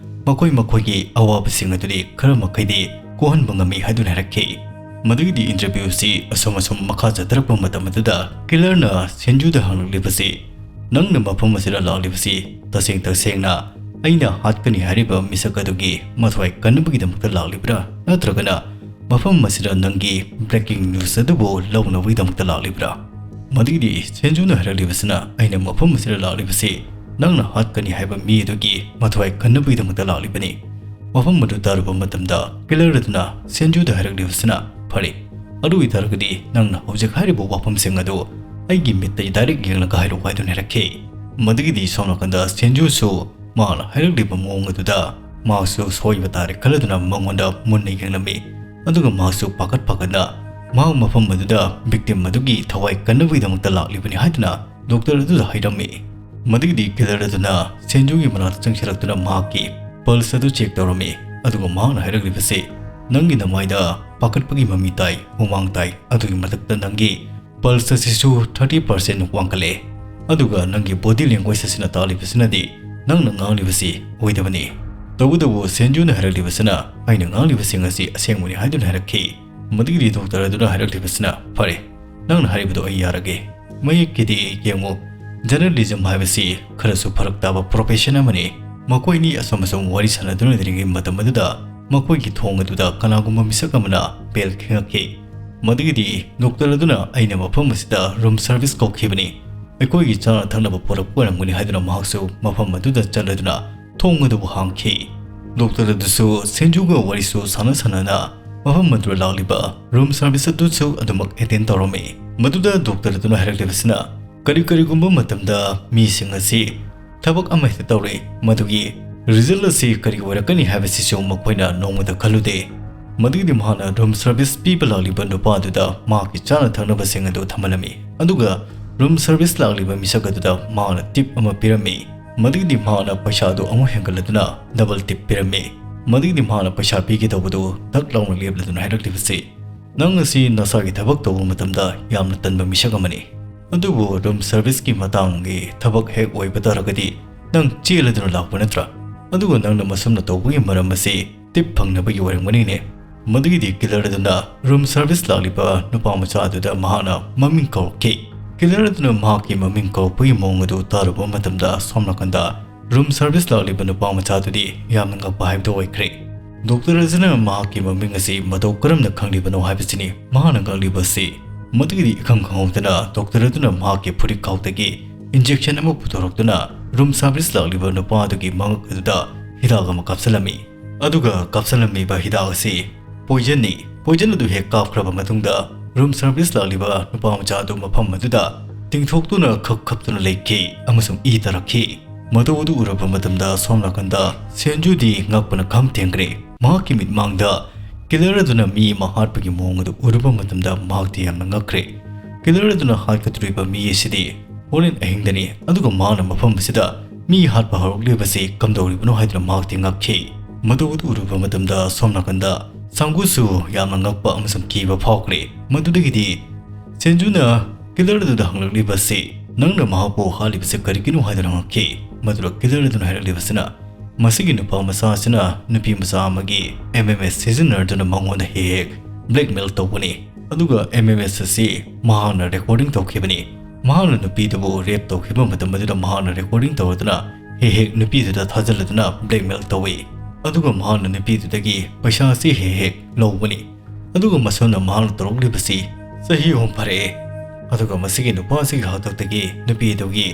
ꯃꯈꯣꯏ ꯃꯈꯣꯏꯒꯤ ꯑꯋꯥꯕꯁꯤꯡ ꯑꯗꯨꯗꯤ ꯈꯔ ꯃꯈꯩꯗꯤ ꯀꯣꯛꯍꯟꯕ ꯉꯝꯃꯤ ꯍꯥꯏꯗꯨꯅ ꯍꯥꯏꯔꯛꯈꯤ꯫ ꯃꯗꯨꯒꯤꯗꯤ ꯏꯟꯇꯔꯚ꯭ꯌꯨ ꯑꯁꯤ ꯑꯁꯨꯝ ꯑꯁꯨꯝ ꯃꯈꯥ ꯆꯠꯊꯔꯛꯄ ꯃꯇꯝ ꯑꯗꯨꯗ ꯀꯤꯂꯔꯅ ꯁꯦꯟꯖꯨꯗ ꯍꯪꯂꯛꯂꯤꯕꯁꯤ, "ꯅꯪꯅ ꯃꯐꯝ ꯑꯁꯤꯗ ꯂꯥꯛꯂꯤꯕꯁꯤ ꯇꯁꯦꯡ ꯇꯁꯦꯡꯅ ꯑꯩꯅ ꯍꯥꯠꯀꯅꯤ ꯍꯥꯏꯔꯤꯕ ꯃꯤꯁꯛ ꯑꯗꯨꯒꯤ ꯃꯊ꯭ꯋꯥꯏ ꯀꯟꯅꯕꯒꯤꯗꯃꯛꯇ ꯂꯥꯛꯂꯤꯕ꯭ꯔꯥ, ꯅꯠꯇ꯭ꯔꯒꯅ ꯃꯐꯝ ꯑꯁꯤꯗ ꯅꯪꯒꯤ ꯕ꯭ꯔꯦꯀꯤꯡ ꯅ꯭ꯌꯨꯁ ꯑꯗꯨꯕꯨ ꯂꯧꯅꯕꯒꯤꯗꯃꯛꯇ ꯂꯥꯛꯂꯤꯕ꯭ꯔꯥ?" ꯃꯗꯨꯒꯤꯗꯤ ꯁꯦꯟꯖꯨꯅ ꯍꯥꯏꯔꯛꯂꯤꯕꯁꯤꯅ, "ꯑꯩꯅ ꯃꯐꯝ ꯑꯁꯤꯗ ꯂꯥꯛꯂꯤꯕꯁꯤ ꯅꯪꯅ ꯍꯥꯠꯀꯅꯤ ꯍꯥꯏꯕ ꯃꯤ ꯑꯗꯨꯒꯤ ꯃꯊ꯭ꯋꯥꯏ ꯀꯟꯅꯕꯒꯤꯗꯃꯛꯇ ꯂꯥꯛꯂꯤꯕꯅꯤ꯫" ꯋꯥꯐꯝ ꯑꯗꯨ ꯇꯥꯔꯨꯕ ꯃꯇꯝꯗ ꯀꯤꯂꯔ ꯑꯗꯨꯅ ꯁꯦꯟꯖꯨꯗ ꯍꯥꯏꯔꯛꯂꯤꯕꯁꯤꯅ, "ꯐꯔꯦ, ꯑꯗꯨ ꯑꯣꯏꯇꯥꯔꯒꯗꯤ ꯅꯪꯅ ꯍꯧꯖꯤꯛ ꯍꯥꯏꯔꯤꯕ ꯋꯥꯐꯝꯁꯤꯡ ꯑꯗꯨ ꯑꯩꯒꯤ ꯃꯤꯠꯇ ꯗꯥꯏꯔꯦꯛ ꯌꯦꯡꯂꯒ ꯍꯥꯏꯔꯛꯎ" ꯍꯥꯏꯗꯨꯅ ꯍꯥꯏꯔꯛꯈꯤ꯫ ꯃꯗꯨꯒꯤꯗꯤ ꯁꯣꯝ ꯅꯥꯀꯟꯗ ꯁꯦꯟꯖꯨꯁꯨ ꯃꯥꯅ ꯍꯥꯏꯔꯛꯂꯤꯕ ꯃꯑꯣꯡ ꯑꯗꯨꯗ ꯃꯍꯥꯛꯁꯨ ꯁꯣꯏꯕ ꯇꯥꯔꯦ ꯈꯜꯂꯗꯨꯅ ꯃꯉꯣꯟꯗ ꯃꯨꯟꯅ ꯌꯦꯡꯂꯝꯃꯤ꯫ ꯑꯗꯨꯒ ꯃꯍꯥꯛꯁꯨ ꯄꯥꯈꯠ ꯄꯥꯈꯠꯅ ꯃꯍꯥꯛ ꯃꯐꯝ ꯑꯗꯨꯗ victim ꯑꯗꯨꯒꯤ ꯊꯋꯥꯏ ꯀꯟꯅꯕꯒꯤꯗꯃꯛꯇ ꯂꯥꯛꯂꯤꯕꯅꯤ ꯍꯥꯏꯗꯨꯅ ꯗꯣꯛꯇꯔ ꯑꯗꯨꯗ ꯍꯥꯏꯔꯝꯃꯤ꯫ ꯃꯗꯨꯒꯤꯗꯤ killer ꯑꯗꯨꯅ ꯁꯦꯟꯖꯨꯒꯤ ꯃꯅꯥꯛꯇ ꯆꯪꯁꯤꯜꯂꯛꯇꯨꯅ ꯃꯍꯥꯛꯀꯤ pulse ꯑꯗꯨ check ꯇꯧꯔꯝꯃꯤ꯫ ꯑꯗꯨꯒ ꯃꯍꯥꯛꯅ ꯍꯥꯏꯔꯛꯂꯤꯕꯁꯤ, "ꯅꯪꯒꯤ ꯅꯃꯥꯏꯗ ꯄꯥꯈꯠꯄꯒꯤ ꯃꯃꯤ ꯇꯥꯏ, ꯍꯨꯃꯥꯡ ꯇꯥꯏ, ꯑꯗꯨꯒꯤ ꯃꯊꯛꯇ ꯅꯪꯒꯤ pulse ꯑꯁꯤꯁꯨ thirty percent ꯋꯥꯡꯈꯠꯂꯦ꯫ ꯑꯗꯨꯒ ꯅꯪꯒꯤ body language ꯑꯁꯤꯅ ꯇꯥꯛꯂꯤꯕꯁꯤꯅꯗꯤ ꯅꯪꯅ ꯉꯥꯡꯂꯤꯕꯁꯤ ꯑꯣꯏꯗꯕꯅꯤ꯫ ꯇꯧꯕꯇꯕꯨ ꯁꯦꯟꯖꯨꯅ ꯍꯥꯏꯔꯛꯂꯤꯕꯁꯤꯅ ꯑꯩꯅ ꯉꯥꯡꯂꯤꯕꯁꯤꯡ ꯑꯁꯤ ꯑꯁꯦꯡꯕꯅꯤ" ꯍꯥꯏꯗꯨꯅ ꯍꯥꯏꯔꯛꯈꯤ꯫ ꯃꯗꯨꯒꯤꯗꯤ ꯗꯣꯛꯇꯔ ꯑꯗꯨꯅ ꯍꯥꯏꯔꯛꯂꯤꯕꯁꯤꯅ, "ꯐꯔꯦ, ꯅꯪꯅ ꯍꯥꯏꯔꯤꯕꯗꯣ ꯑꯩ ꯌꯥꯔꯒꯦ꯫ ꯃꯌꯦꯛꯀꯤꯗꯤ ꯌꯦꯡꯉꯨ, journalism ꯍꯥꯏꯕꯁꯤ ꯈꯔꯁꯨ ꯐꯔꯛ ꯇꯥꯕ profession ꯑꯃꯅꯤ꯫ ꯃꯈꯣꯏꯅꯤ ꯑꯁꯨꯝ ꯑꯁꯨꯝ ꯋꯥꯔꯤ ꯁꯥꯟꯅꯗꯨꯅ ꯂꯩꯔꯤꯉꯩ ꯃꯇꯝ ꯑꯗꯨꯗ ꯃꯈꯣꯏꯒꯤ ꯊꯣꯡ ꯑꯗꯨꯗ ꯀꯅꯥꯒꯨꯝꯕ ꯃꯤꯁꯛ ꯑꯃꯅ bell ꯈꯤꯡꯉꯛꯈꯤ꯫ ꯃꯗꯨꯒꯤꯗꯤ ꯗꯣꯛꯇꯔ ꯑꯗꯨꯅ ꯑꯩꯅ ꯃꯐꯝ ꯑꯁꯤꯗ room service ꯀꯧꯈꯤꯕꯅꯤ, ꯑꯩꯈꯣꯏꯒꯤ ꯆꯥꯅ ꯊꯛꯅꯕ ꯄꯨꯔꯛꯄ ꯑꯣꯏꯔꯝꯒꯅꯤ" ꯍꯥꯏꯗꯨꯅ ꯃꯍꯥꯛꯁꯨ ꯃꯐꯝ ꯑꯗꯨꯗ ꯆꯠꯂꯗꯨꯅ ꯊꯣꯡ ꯑꯗꯨꯕꯨ ꯍꯥꯡꯈꯤ꯫ ꯗꯣꯛꯇꯔ ꯑꯗꯨꯁꯨ ꯁꯦꯟꯖꯨꯒ ꯋꯥꯔꯤꯁꯨ ꯁꯥꯟꯅ ꯁꯥꯟꯅꯅ ꯃꯐꯝ ꯑꯗꯨꯗ ꯂꯥꯛꯂꯤꯕ room service ꯑꯗꯨꯁꯨ ꯑꯗꯨꯃꯛ attend ꯇꯧꯔꯝꯃꯤ꯫ ꯃꯗꯨꯗ ꯗꯣꯛꯇꯔ ꯑꯗꯨꯅ ꯍꯥꯏꯔꯛꯂꯤꯕꯁꯤꯅ, ꯀꯔꯤ ꯀꯔꯤꯒꯨꯝꯕ ꯃꯇꯝꯗ ꯃꯤꯁꯤꯡ ꯑꯁꯤ ꯊꯕꯛ ꯑꯃ ꯍꯦꯛꯇ ꯇꯧꯔꯛꯏ, ꯃꯗꯨꯒꯤ result ꯑꯁꯤ ꯀꯔꯤ ꯑꯣꯏꯔꯛꯀꯅꯤ ꯍꯥꯏꯕꯁꯤꯁꯨ ꯃꯈꯣꯏꯅ ꯅꯣꯡꯃꯗ ꯈꯜꯂꯨꯗꯦ꯫ ꯃꯗꯨꯒꯤꯗꯤ ꯃꯍꯥꯛꯅ room service ꯄꯤꯕ ꯂꯥꯛꯂꯤꯕ ꯅꯨꯄꯥ ꯑꯗꯨꯗ ꯃꯍꯥꯛꯀꯤ ꯆꯥꯅ ꯊꯛꯅꯕꯁꯤꯡ ꯑꯗꯨ ꯊꯝꯍꯜꯂꯝꯃꯤ꯫ ꯑꯗꯨꯒ room service ꯂꯥꯛꯂꯤꯕ ꯃꯤꯁꯛ ꯑꯗꯨꯗ ꯃꯍꯥꯛꯅ tip ꯑꯃ ꯄꯤꯔꯝꯃꯤ꯫ ꯃꯗꯨꯒꯤꯗꯤ ꯃꯍꯥꯛꯅ ꯄꯩꯁꯥ ꯑꯗꯨ ꯑꯃꯨꯛ ꯍꯦꯟꯒꯠꯂꯗꯨꯅ double tip ꯄꯤꯔꯝꯃꯤ꯫ ꯃꯗꯨꯒꯤꯗꯤ ꯃꯍꯥꯛꯅ ꯄꯩꯁꯥ ꯄꯤꯒꯦ ꯇꯧꯕꯗꯨ ꯊꯛ ꯂꯥꯎꯅ ꯂꯦꯞꯂꯗꯨꯅ ꯍꯥꯏꯔꯛꯂꯤꯕꯁꯤ, "ꯅꯪ ꯑꯁꯤ ꯅꯁꯥꯒꯤ ꯊꯕꯛ ꯇꯧꯕ ꯃꯇꯝꯗ ꯌꯥꯝꯅ ꯇꯟꯕ ꯃꯤꯁꯛ ꯑꯃꯅꯤ꯫ ꯑꯗꯨꯕꯨ room service ꯀꯤ ꯃꯇꯥꯡꯒꯤ ꯊꯕꯛ ꯍꯦꯛ ꯑꯣꯏꯕ ꯇꯥꯔꯒꯗꯤ ꯅꯪ ꯆꯦꯜꯂꯗꯨꯅ ꯂꯥꯛꯄ ꯅꯠꯇ꯭ꯔꯥ? ꯑꯗꯨꯒ ꯅꯪꯅ ꯃꯁꯨꯝꯅ ꯇꯧꯕꯒꯤ ꯃꯔꯝ ꯑꯁꯤ tip ꯐꯪꯅꯕꯒꯤ ꯑꯣꯏꯔꯝꯒꯅꯤꯅꯦ?" ꯃꯗꯨꯒꯤꯗꯤ killer ꯑꯗꯨꯅ room service ꯂꯥꯛꯂꯤꯕ ꯅꯨꯄꯥ ꯃꯆꯥ ꯑꯗꯨꯗ ꯃꯍꯥꯛꯅ ꯃꯃꯤꯡ ꯀꯧꯔꯛꯈꯤ꯫ Killer ꯑꯗꯨꯅ ꯃꯍꯥꯛꯀꯤ ꯃꯃꯤꯡ ꯀꯧꯔꯛꯄꯒꯤ ꯃꯑꯣꯡ ꯑꯗꯨ ꯇꯥꯔꯨꯕ ꯃꯇꯝꯗ ꯁꯣꯝ ꯅꯥꯀꯟꯗ room service ꯂꯥꯛꯂꯤꯕ ꯅꯨꯄꯥ ꯃꯆꯥ ꯑꯗꯨꯗꯤ ꯌꯥꯝꯅ ꯉꯛꯄ ꯍꯥꯏꯕꯗꯨ ꯑꯣꯏꯈ꯭ꯔꯦ꯫ ꯗꯣꯛꯇꯔ ꯑꯁꯤꯅ ꯃꯍꯥꯛꯀꯤ ꯃꯃꯤꯡ ꯑꯁꯤ ꯃꯇꯧ ꯀꯔꯝꯅ ꯈꯪꯂꯤꯕꯅꯣ ꯍꯥꯏꯕꯁꯤꯅꯤ ꯃꯍꯥꯛꯅ ꯉꯛꯂꯤꯕꯁꯤ꯫ ꯃꯗꯨꯒꯤꯗꯤ ꯏꯈꯪ ꯈꯪꯍꯧꯗꯅ ꯗꯣꯛꯇꯔ ꯑꯗꯨꯅ ꯃꯍꯥꯛꯀꯤ ꯐꯨꯔꯤꯠꯈꯥꯎꯗꯒꯤ injection ꯑꯃ ꯄꯨꯊꯣꯔꯛꯇꯨꯅ room service ꯂꯥꯛꯂꯤꯕ ꯅꯨꯄꯥ ꯑꯗꯨꯒꯤ ꯃꯉꯛ ꯑꯗꯨꯗ ꯍꯤꯗꯥꯛ ꯑꯃ ꯀꯥꯞꯁꯤꯜꯂꯝꯃꯤ꯫ ꯑꯗꯨꯒ ꯀꯥꯞꯁꯤꯜꯂꯝꯃꯤꯕ ꯍꯤꯗꯥꯛ ꯑꯁꯤ poison ꯅꯤ꯫ ꯄꯣꯏꯖꯟ ꯑꯗꯨ ꯍꯦꯛ ꯀꯥꯞꯈ꯭ꯔꯕ ꯃꯇꯨꯡꯗ ꯔꯨꯝ ꯁꯥꯔꯚꯤꯁ ꯂꯥꯛꯂꯤꯕ ꯅꯨꯄꯥ ꯃꯆꯥ ꯑꯗꯨ ꯃꯐꯝ ꯑꯗꯨꯗ ꯇꯤꯡꯊꯣꯛꯇꯨꯅ ꯈꯞ ꯈꯞꯇꯨꯅ ꯂꯩꯈꯤ ꯑꯃꯁꯨꯡ ꯏ ꯇꯥꯔꯛꯈꯤ꯫ ꯃꯇꯧ ꯑꯗꯨ ꯎꯔꯕ ꯃꯇꯝꯗ ꯁꯣꯝ ꯅꯥꯀꯟꯗ ꯁꯦꯟꯖꯨꯗꯤ ꯉꯛꯄꯅ ꯈꯝ ꯊꯦꯡꯈ꯭ꯔꯦ꯫ ꯃꯍꯥꯛꯀꯤ ꯃꯤꯠꯃꯥꯡꯗ ꯀꯤꯂꯔ ꯑꯗꯨꯅ ꯃꯤ ꯑꯃ ꯍꯥꯠꯄꯒꯤ ꯃꯑꯣꯡ ꯑꯗꯨ ꯎꯔꯨꯕ ꯃꯇꯝꯗ ꯃꯍꯥꯛꯇꯤ ꯌꯥꯝꯅ ꯉꯛꯈ꯭ꯔꯦ꯫ ꯀꯤꯂꯔ ꯑꯗꯨꯅ ꯍꯥꯠꯀꯗꯧꯔꯤꯕ ꯃꯤ ꯑꯁꯤꯗꯤ ꯍꯣꯔꯦꯟ ꯑꯍꯤꯡꯗꯅꯤ, ꯑꯗꯨꯒ ꯃꯍꯥꯛꯅ ꯃꯐꯝ ꯑꯁꯤꯗ ꯃꯤ ꯍꯥꯠꯄ ꯍꯧꯔꯛꯂꯤꯕꯁꯤ ꯀꯝꯗꯧꯔꯤꯕꯅꯣ ꯍꯥꯏꯗꯨꯅ ꯃꯍꯥꯛꯇꯤ ꯉꯛꯈꯤ꯫ ꯃꯗꯨ ꯑꯗꯨ ꯎꯔꯨꯕ ꯃꯇꯝꯗ ꯁꯣꯝ ꯅꯥꯀꯟꯗ ꯁꯥꯡꯒꯨꯁꯨ ꯌꯥꯝꯅ ꯉꯛꯄ ꯑꯃꯁꯨꯡ ꯀꯤꯕ ꯐꯥꯎꯈ꯭ꯔꯦ꯫ ꯃꯗꯨꯗꯒꯤꯗꯤ ꯁꯦꯟꯖꯨꯅ ꯀꯤꯂꯔ ꯑꯗꯨꯗ ꯍꯪꯂꯛꯂꯤꯕꯁꯤ, "ꯅꯪꯅ ꯃꯍꯥꯛꯄꯨ ꯍꯥꯠꯂꯤꯕꯁꯤ ꯀꯔꯤꯒꯤꯅꯣ?" ꯍꯥꯏꯗꯨꯅ ꯍꯪꯉꯛꯈꯤ꯫ ꯃꯗꯨꯗ ꯀꯤꯂꯔ ꯑꯗꯨꯅ ꯍꯥꯏꯔꯛꯂꯤꯕꯁꯤꯅ, "ꯃꯁꯤꯒꯤ ꯅꯨꯄꯥ ꯃꯆꯥ ꯑꯁꯤꯅ ꯅꯨꯄꯤ ꯃꯆꯥ ꯑꯃꯒꯤ M M S ꯁꯤꯖꯤꯟꯅꯗꯨꯅ ꯃꯉꯣꯟꯗ ꯍꯦꯛ ꯍꯦꯛ blackmail ꯇꯧꯕꯅꯤ, ꯑꯗꯨꯒ M M S ꯑꯁꯤ ꯃꯍꯥꯛꯅ recording ꯇꯧꯈꯤꯕꯅꯤ꯫ ꯃꯍꯥꯛꯅ ꯅꯨꯄꯤꯗꯨꯕꯨ rape ꯇꯧꯈꯤꯕ ꯃꯇꯝ ꯑꯗꯨꯗ ꯃꯍꯥꯛꯅ recording ꯇꯧꯔꯗꯨꯅ ꯍꯦꯛ ꯍꯦꯛ ꯅꯨꯄꯤꯗꯨꯗ ꯊꯥꯖꯤꯜꯂꯗꯨꯅ blackmail ꯇꯧꯏ, ꯑꯗꯨꯒ ꯃꯍꯥꯛꯅ ꯅꯨꯄꯤꯗꯨꯗꯒꯤ ꯄꯩꯁꯥ ꯑꯁꯤ ꯍꯦꯛ ꯍꯦꯛ ꯂꯧꯕꯅꯤ꯫ ꯑꯗꯨꯒ ꯃꯁꯣꯝꯅ ꯃꯍꯥꯛꯅ ꯇꯧꯔꯛꯂꯤꯕꯁꯤ ꯆꯍꯤ ꯑꯍꯨꯝ ꯐꯥꯔꯛꯑꯦ, ꯑꯗꯨꯒ ꯃꯁꯤꯒꯤ ꯅꯨꯄꯥ ꯑꯁꯤꯒꯤ ꯍꯥꯛꯇꯛꯇꯒꯤ ꯅꯨꯄꯤ ꯑꯗꯨꯒꯤ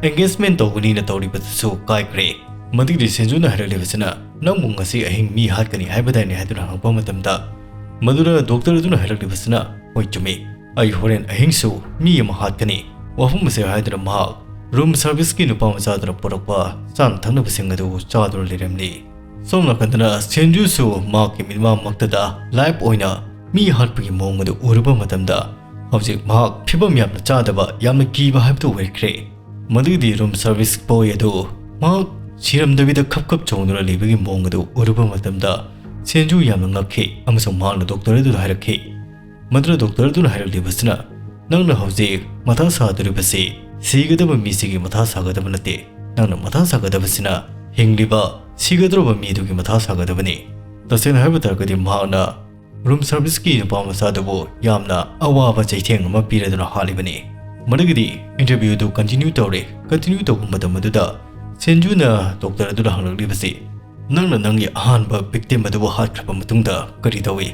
engagement ꯇꯧꯒꯅꯤꯅ ꯇꯧꯔꯤꯕꯗꯨꯁꯨ ꯀꯥꯏꯈ꯭ꯔꯦ꯫" ꯃꯗꯨꯒꯤꯗꯤ ꯁꯦꯟꯖꯨꯅ ꯍꯥꯏꯔꯛꯂꯤꯕꯁꯤꯅ, "ꯅꯪꯕꯨ ꯉꯁꯤ ꯑꯍꯤꯡ ꯃꯤ ꯍꯥꯠꯀꯅꯤ ꯍꯥꯏꯕꯗꯥꯏꯅꯦ?" ꯍꯥꯏꯗꯨꯅ ꯍꯪꯉꯛꯄ ꯃꯇꯝꯗ, ꯃꯗꯨꯗ ꯗꯣꯛꯇꯔ ꯑꯗꯨꯅ ꯍꯥꯏꯔꯛꯂꯤꯕꯁꯤꯅ, "ꯍꯣꯏ, ꯆꯨꯝꯃꯤ, ꯑꯩ ꯍꯣꯔꯦꯟ ꯑꯍꯤꯡꯁꯨ ꯃꯤ ꯑꯃ ꯍꯥꯠꯀꯅꯤ꯫ ꯋꯥꯐꯝ ꯑꯁꯤ ꯍꯥꯏꯗꯨꯅ ꯃꯍꯥꯛ ꯔꯨꯝ ꯁꯥꯔꯚꯤꯁꯀꯤ ꯅꯨꯄꯥ ꯃꯆꯥꯗꯨꯅ ꯄꯨꯔꯛꯄ ꯆꯥꯅ ꯊꯛꯅꯕꯁꯤꯡ ꯑꯗꯨ ꯆꯥꯗꯨꯅ ꯂꯩꯔꯝꯂꯤ꯫" ꯁꯣꯝ ꯅꯥꯀꯟꯗꯅ ꯁꯦꯟꯖꯨꯁꯨ ꯃꯍꯥꯛꯀꯤ ꯃꯤꯠꯃꯥꯡꯃꯛꯇꯗ live ꯑꯣꯏꯅ ꯃꯤ ꯍꯥꯠꯄꯒꯤ ꯃꯑꯣꯡ ꯑꯗꯨ ꯎꯔꯨꯕ ꯃꯇꯝꯗ, ꯍꯧꯖꯤꯛ ꯃꯍꯥꯛ ꯐꯤꯕꯝ ꯌꯥꯝꯅ ꯆꯥꯗꯕ, ꯌꯥꯝꯅ ꯀꯤꯕ ꯍꯥꯏꯕꯗꯨ ꯑꯣꯏꯔꯛꯈ꯭ꯔꯦ꯫ ꯃꯗꯨꯒꯤꯗꯤ ꯔꯨꯝ ꯁꯥꯔꯚꯤꯁ ꯕꯣꯏ ꯑꯗꯨ ꯃꯍꯥꯛ ꯁꯤꯔꯝꯗꯕꯤꯗ ꯈꯞ ꯈꯞ ꯆꯣꯡꯗꯨꯅ ꯂꯩꯕꯒꯤ ꯃꯑꯣꯡ ꯑꯗꯨ ꯎꯔꯨꯕ ꯃꯇꯝꯗ, ꯁꯦꯟꯖꯨ ꯌꯥꯝꯅ ꯉꯛꯈꯤ ꯑꯃꯁꯨꯡ ꯃꯍꯥꯛꯅ ꯗꯣꯛꯇꯔ ꯑꯗꯨꯗ ꯍꯥꯏꯔꯛꯈꯤ꯫ ꯃꯗꯨꯗ ꯗꯣꯛꯇꯔ ꯑꯗꯨꯅ ꯍꯥꯏꯔꯛꯂꯤꯕꯁꯤꯅ, "ꯅꯪꯅ ꯍꯧꯖꯤꯛ ꯃꯊꯥ ꯁꯥꯗꯧꯔꯤꯕꯁꯤ ꯁꯤꯒꯗꯕ ꯃꯤꯁꯤꯒꯤ ꯃꯊꯥ ꯁꯥꯒꯗꯕ ꯅꯠꯇꯦ꯫ ꯅꯪꯅ ꯃꯊꯥ ꯁꯥꯒꯗꯕꯁꯤꯅ ꯍꯤꯡꯂꯤꯕ, ꯁꯤꯒꯗꯧꯔꯕ ꯃꯤꯗꯨꯒꯤ ꯃꯊꯥ ꯁꯥꯒꯗꯕꯅꯤ꯫" ꯇꯁꯦꯡꯅ ꯍꯥꯏꯕ ꯇꯥꯔꯒꯗꯤ, ꯃꯍꯥꯛꯅ ꯔꯨꯝ ꯁꯥꯔꯚꯤꯁꯀꯤ ꯅꯨꯄꯥ ꯃꯆꯥꯗꯨꯕꯨ ꯌꯥꯝꯅ ꯑꯋꯥꯕ ꯆꯩꯊꯦꯡ ꯑꯃ ꯄꯤꯔꯗꯨꯅ ꯍꯥꯠꯂꯤꯕꯅꯤ꯫ ꯃꯗꯨꯒꯤꯗꯤ interview ꯑꯗꯨ continue ꯇꯧꯔꯦ꯫ Continue ꯇꯧꯕ ꯃꯇꯝ ꯑꯗꯨꯗ ꯁꯦꯟꯖꯨꯅ ꯗꯣꯛꯇꯔ ꯑꯗꯨꯗ ꯍꯪꯂꯛꯂꯤꯕꯁꯤ, "ꯅꯪꯅ ꯅꯪꯒꯤ ꯑꯍꯥꯟꯕ victim ꯑꯗꯨꯕꯨ ꯍꯥꯠꯈ꯭ꯔꯕ ꯃꯇꯨꯡꯗ ꯀꯔꯤ ꯇꯧꯏ?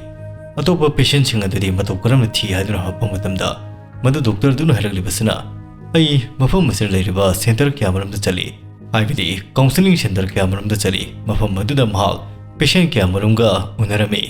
ꯑꯇꯣꯞꯄ patientꯁꯤꯡ ꯑꯗꯨꯗꯤ ꯃꯇꯧ ꯀꯔꯝꯅ ꯊꯤ?" ꯍꯥꯏꯗꯨꯅ ꯍꯪꯂꯛꯄ ꯃꯇꯝꯗ, ꯃꯗꯨ ꯗꯣꯛꯇꯔ ꯑꯗꯨꯅ ꯍꯥꯏꯔꯛꯂꯤꯕꯁꯤꯅ, "ꯑꯩ ꯃꯐꯝ ꯑꯁꯤꯗ ꯂꯩꯔꯤꯕ center ꯀꯌꯥ ꯃꯔꯨꯝꯗ ꯆꯠꯂꯤ, ꯍꯥꯏꯕꯗꯤ counselling center ꯀꯌꯥ ꯃꯔꯨꯝꯗ ꯆꯠꯂꯤ꯫ ꯃꯐꯝ ꯑꯗꯨꯗ ꯃꯍꯥꯛ patient ꯀꯌꯥ ꯃꯔꯨꯝꯒ ꯎꯅꯔꯝꯃꯤ꯫